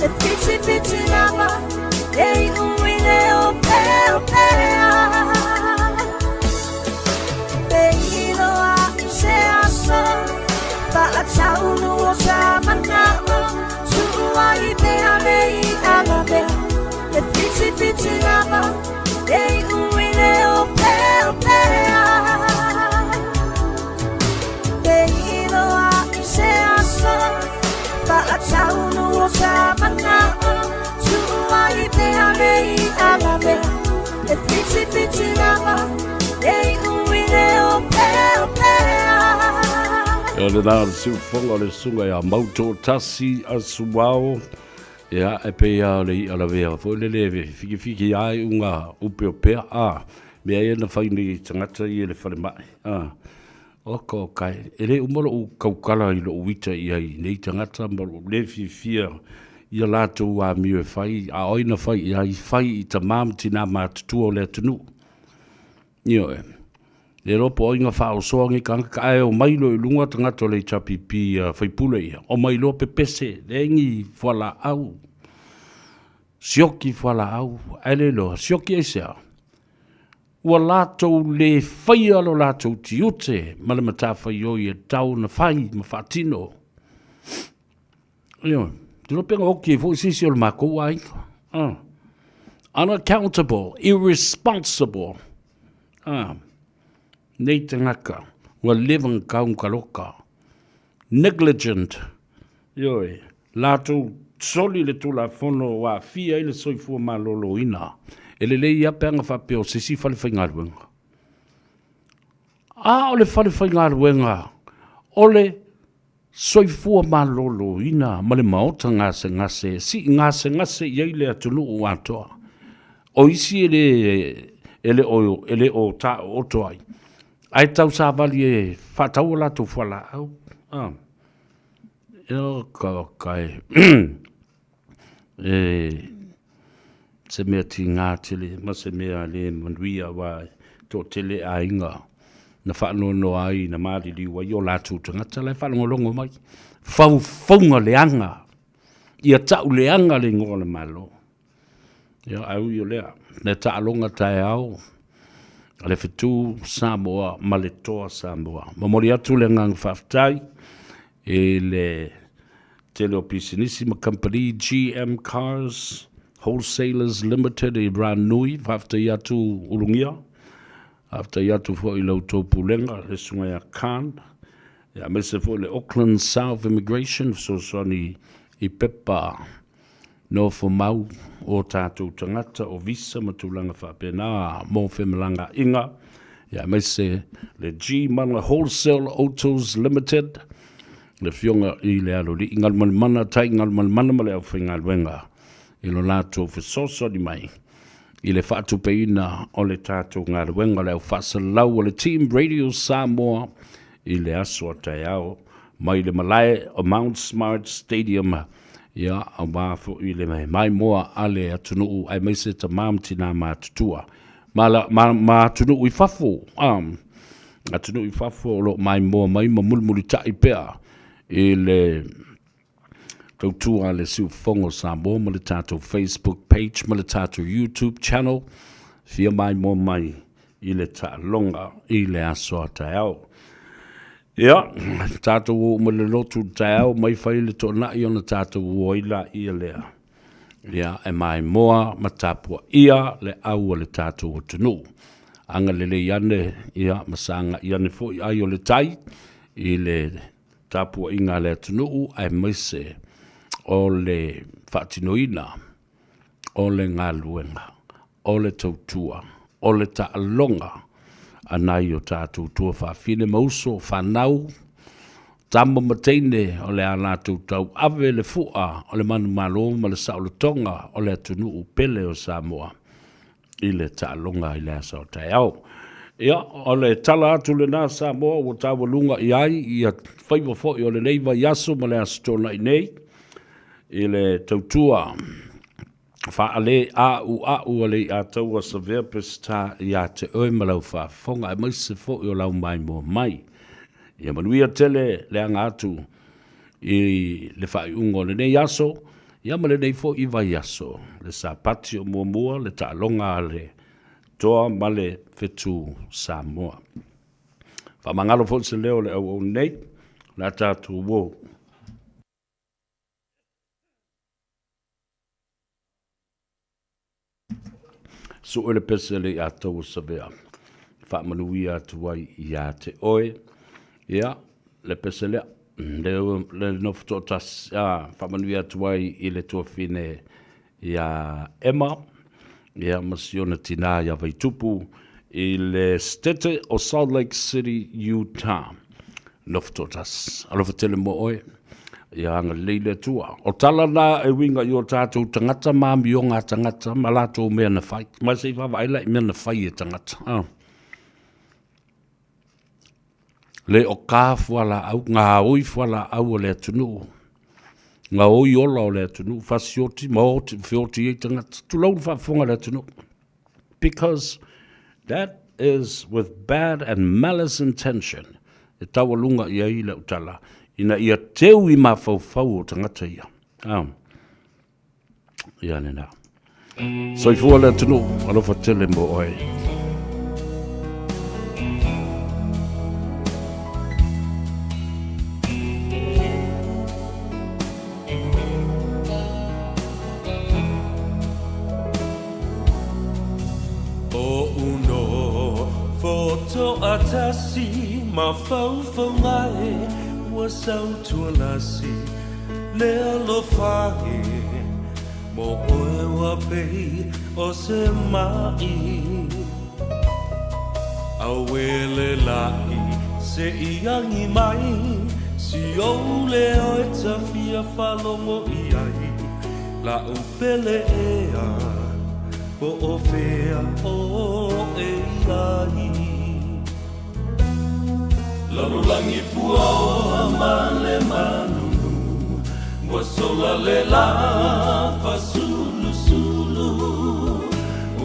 Speaker 5: E whitiwhiti lava E iu i le opeopea Feiloai se aso Faataunu o sa manao Tuua i mea le i ala mea E whitiwhiti lava E iu i le opeopea Feiloai se aso Faataunu o sa manao Tuua i mea le i ala mea E whitiwhiti lava E iu i le opeopea
Speaker 2: O lena o le siufofoga o le susuga ia Mautoatasi Asuao, ia, e pei lava o le i'a lavea foi lele e fikifiki ai uga upeopea, a, mea ia na fai nei e tagata ia i le falemai, a. Oka oka e, e le uma lo'u tautala i lo'u ita i ai i nei tagata ma lo'u le fiafia ia latou amio e fai, a o ai na fai i ai, fai i tamā ma tinā matutua o le atunuu. Ioe. Le iloa po o ai na faaosoa nei tagata, ae omai loa i luga tagata o le HRPP a faipule ia, omai loa pepese, leai ni fualaau, sioki fualaau, ae le iloa, sioki aisea? Ua latou le faia lo latou tiute ma le matafaioi e tatau ona fai ma faatino. Ioe, te iloa pe na oti ai foi se isi o le makou aiga. Ah. Unaccountable, irresponsible. Ah. Nei tagata. Ua leva ona tau taloka. Negligent. Ioe. Latou soli le Tulafono ua aafia ai le soifua maloloina. E lelei lava pe ana faapea o se isi falefaigaluega. A o le falefaigaluega o le soifua maloloina ma le maota gasegase e sii gasegase i ai le atunuu atoa. O isi e le, e le o, e le o taooto ai, ae tausavali e faatau a latou fualaau. Ah. Oka oka e. E se mea tigā tele ma se mea le manuia aua e toatele aiga na faanoanoa ai na maliliu ai o latou tagata la e faalogologo mai. Faufauga leaga, ia tau leaga le igoa o le Malo. Ia, ae ui o lea, le taaloga taeao a le Fetu Samoa ma le Toa Samoa. Momoli atu le agaga faafetai i le tele o pisinisi ma kamupani GM Cars Wholesalers Limited i Ranui. Faafetai atu Ulugia, faafetai atu foi i la outou pulega, le Susuga ia Khan, aemaise foi le Auckland South Immigration fesoasoani i pepa nofomau o tatou tagata o visa ma tulaga faapena mo femalagaaiga, aemaise le G Manga Wholesale Autos Limited, le Afioga i le Aloalii Galumalemana Tai Galumalemana ma le aufaigaluega i lo latou fesoasoani mai i le faatupeina o le tatou galuega o le au faasalalau o le Team Radio Samoa i le aso a taeao mai le malae o Mount Smart Stadium, ia, aua foi le maimoa a le atunuu aemaise tama ma tina matutua ma, la, ma, ma atunuu i fafo, atunuu i fafo o lo o maimoa mai ma mulimulitai pea i le tautua a le Siufofoga o Samoa ma le tatou Facebook page ma le tatou YouTube channel, fia maimoa mai i le taaloga i le aso a taeao. Ia, tatou o uma i le lotu i le taeao, mai fai le toonai ona tatou o ai laia lea. Ia, e maimoa ma tapuaia le au a le tatou atunuu. Agalelei ane, ia, ma sagai ane foi ai o le tai i le tapuaiga a le atunuu aemaise o le faatinoina o le galuega, o le tautua, o le taaloga a nai o tatou tuafafine ma uso, fanau, tama ma teine o le a latou tauave le fua o le manumalo ma le saolotoga o le atunuu pele o Samoa i le taaloga i le aso a taeao. Ia, o le tala atu lena Samoa ua taualuga i ai ia faiva foi o lenei vaiaso ma le Aso Toonai nei i le tautua faale a'ua'u a le Iataua Savea Peseta ia te oe ma lau faafofoga aemaise foi o lau maimoa mai. Ia manuia tele le aga atu i le faaiuga o lenei aso, ia ma lenei foi vaiaso, le Sapati o muamua, le taaloga a le Toa ma le Fetu Samoa. Faamagalo foi se leo o le auauna nei, o le a tatou o. Sue le pese le Iataua Savea, faamanuia atu ai ia te oe. Ia, le pese lea, le, le nofo toatasi, a, faamanuia atu ai i le tuafine ia Emma, ia ma si ona tinā ia Vaitupu, i le Setete o Salt Lake City, Utah. Nofo toatasi. Alofa tele mo oe. Ia agalelei le Atua. O tala na e uiga i o tatou tagata ma amioga a tagata ma latou mea na fai. Ma se i vaavaai la i mea na fai e tagata. Ah. Le o ka fualaau, gaoi fualaau o le atunuu, gaoi ola o le atunuu, fasioti ma oti, feoti ai tagata. Tulou le faafofoga a le atunuu. Because that is with bad and malice intention e taualuga i ai lau tala, ina ia teu i mafaufau o tagata ia. Ah. Ia lena. Soifua le atunuu, alofa tele mo oe.
Speaker 1: Toatasi mafaufauga e ua sautualasi le alofa e mo oe ua pei o se ma'i Auele la'i se i agi mai si ou leo e ta fia faalogo i ai la'u pele ea po o fea oe i ai. Lalolagi puaoa ma le malulu ua sola le lā fasulusulu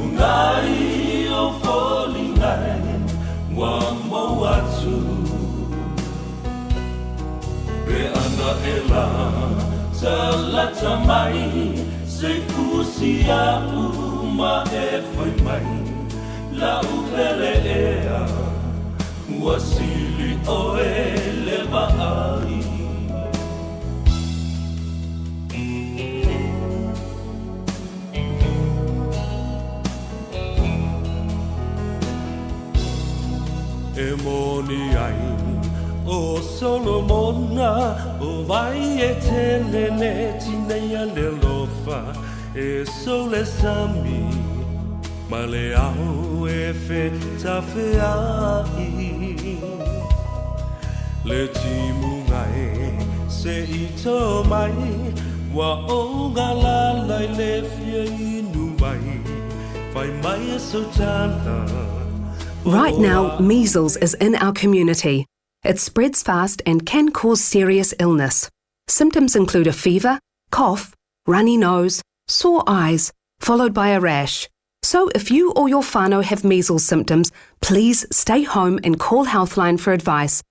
Speaker 1: Ugai o foliga e ua mou atu Pe ana e la talata mai Se i fusi a'u ma e fai mai La'u pele ea ua sili oe le vaai. E moni ai ʻo Solomona ʻO wai e tele le tineia le alofa E sou le sami ma le ao e fetafeaʻi Le timuga e se i tō mai Ua ou galala i le fia inu wai Fai mai e sou tala
Speaker 18: Right now, measles is in our community. It spreads fast and can cause serious illness. Symptoms include a fever, cough, runny nose, sore eyes, followed by a rash. So if you or your whānau have measles symptoms, please stay home and call Healthline for advice.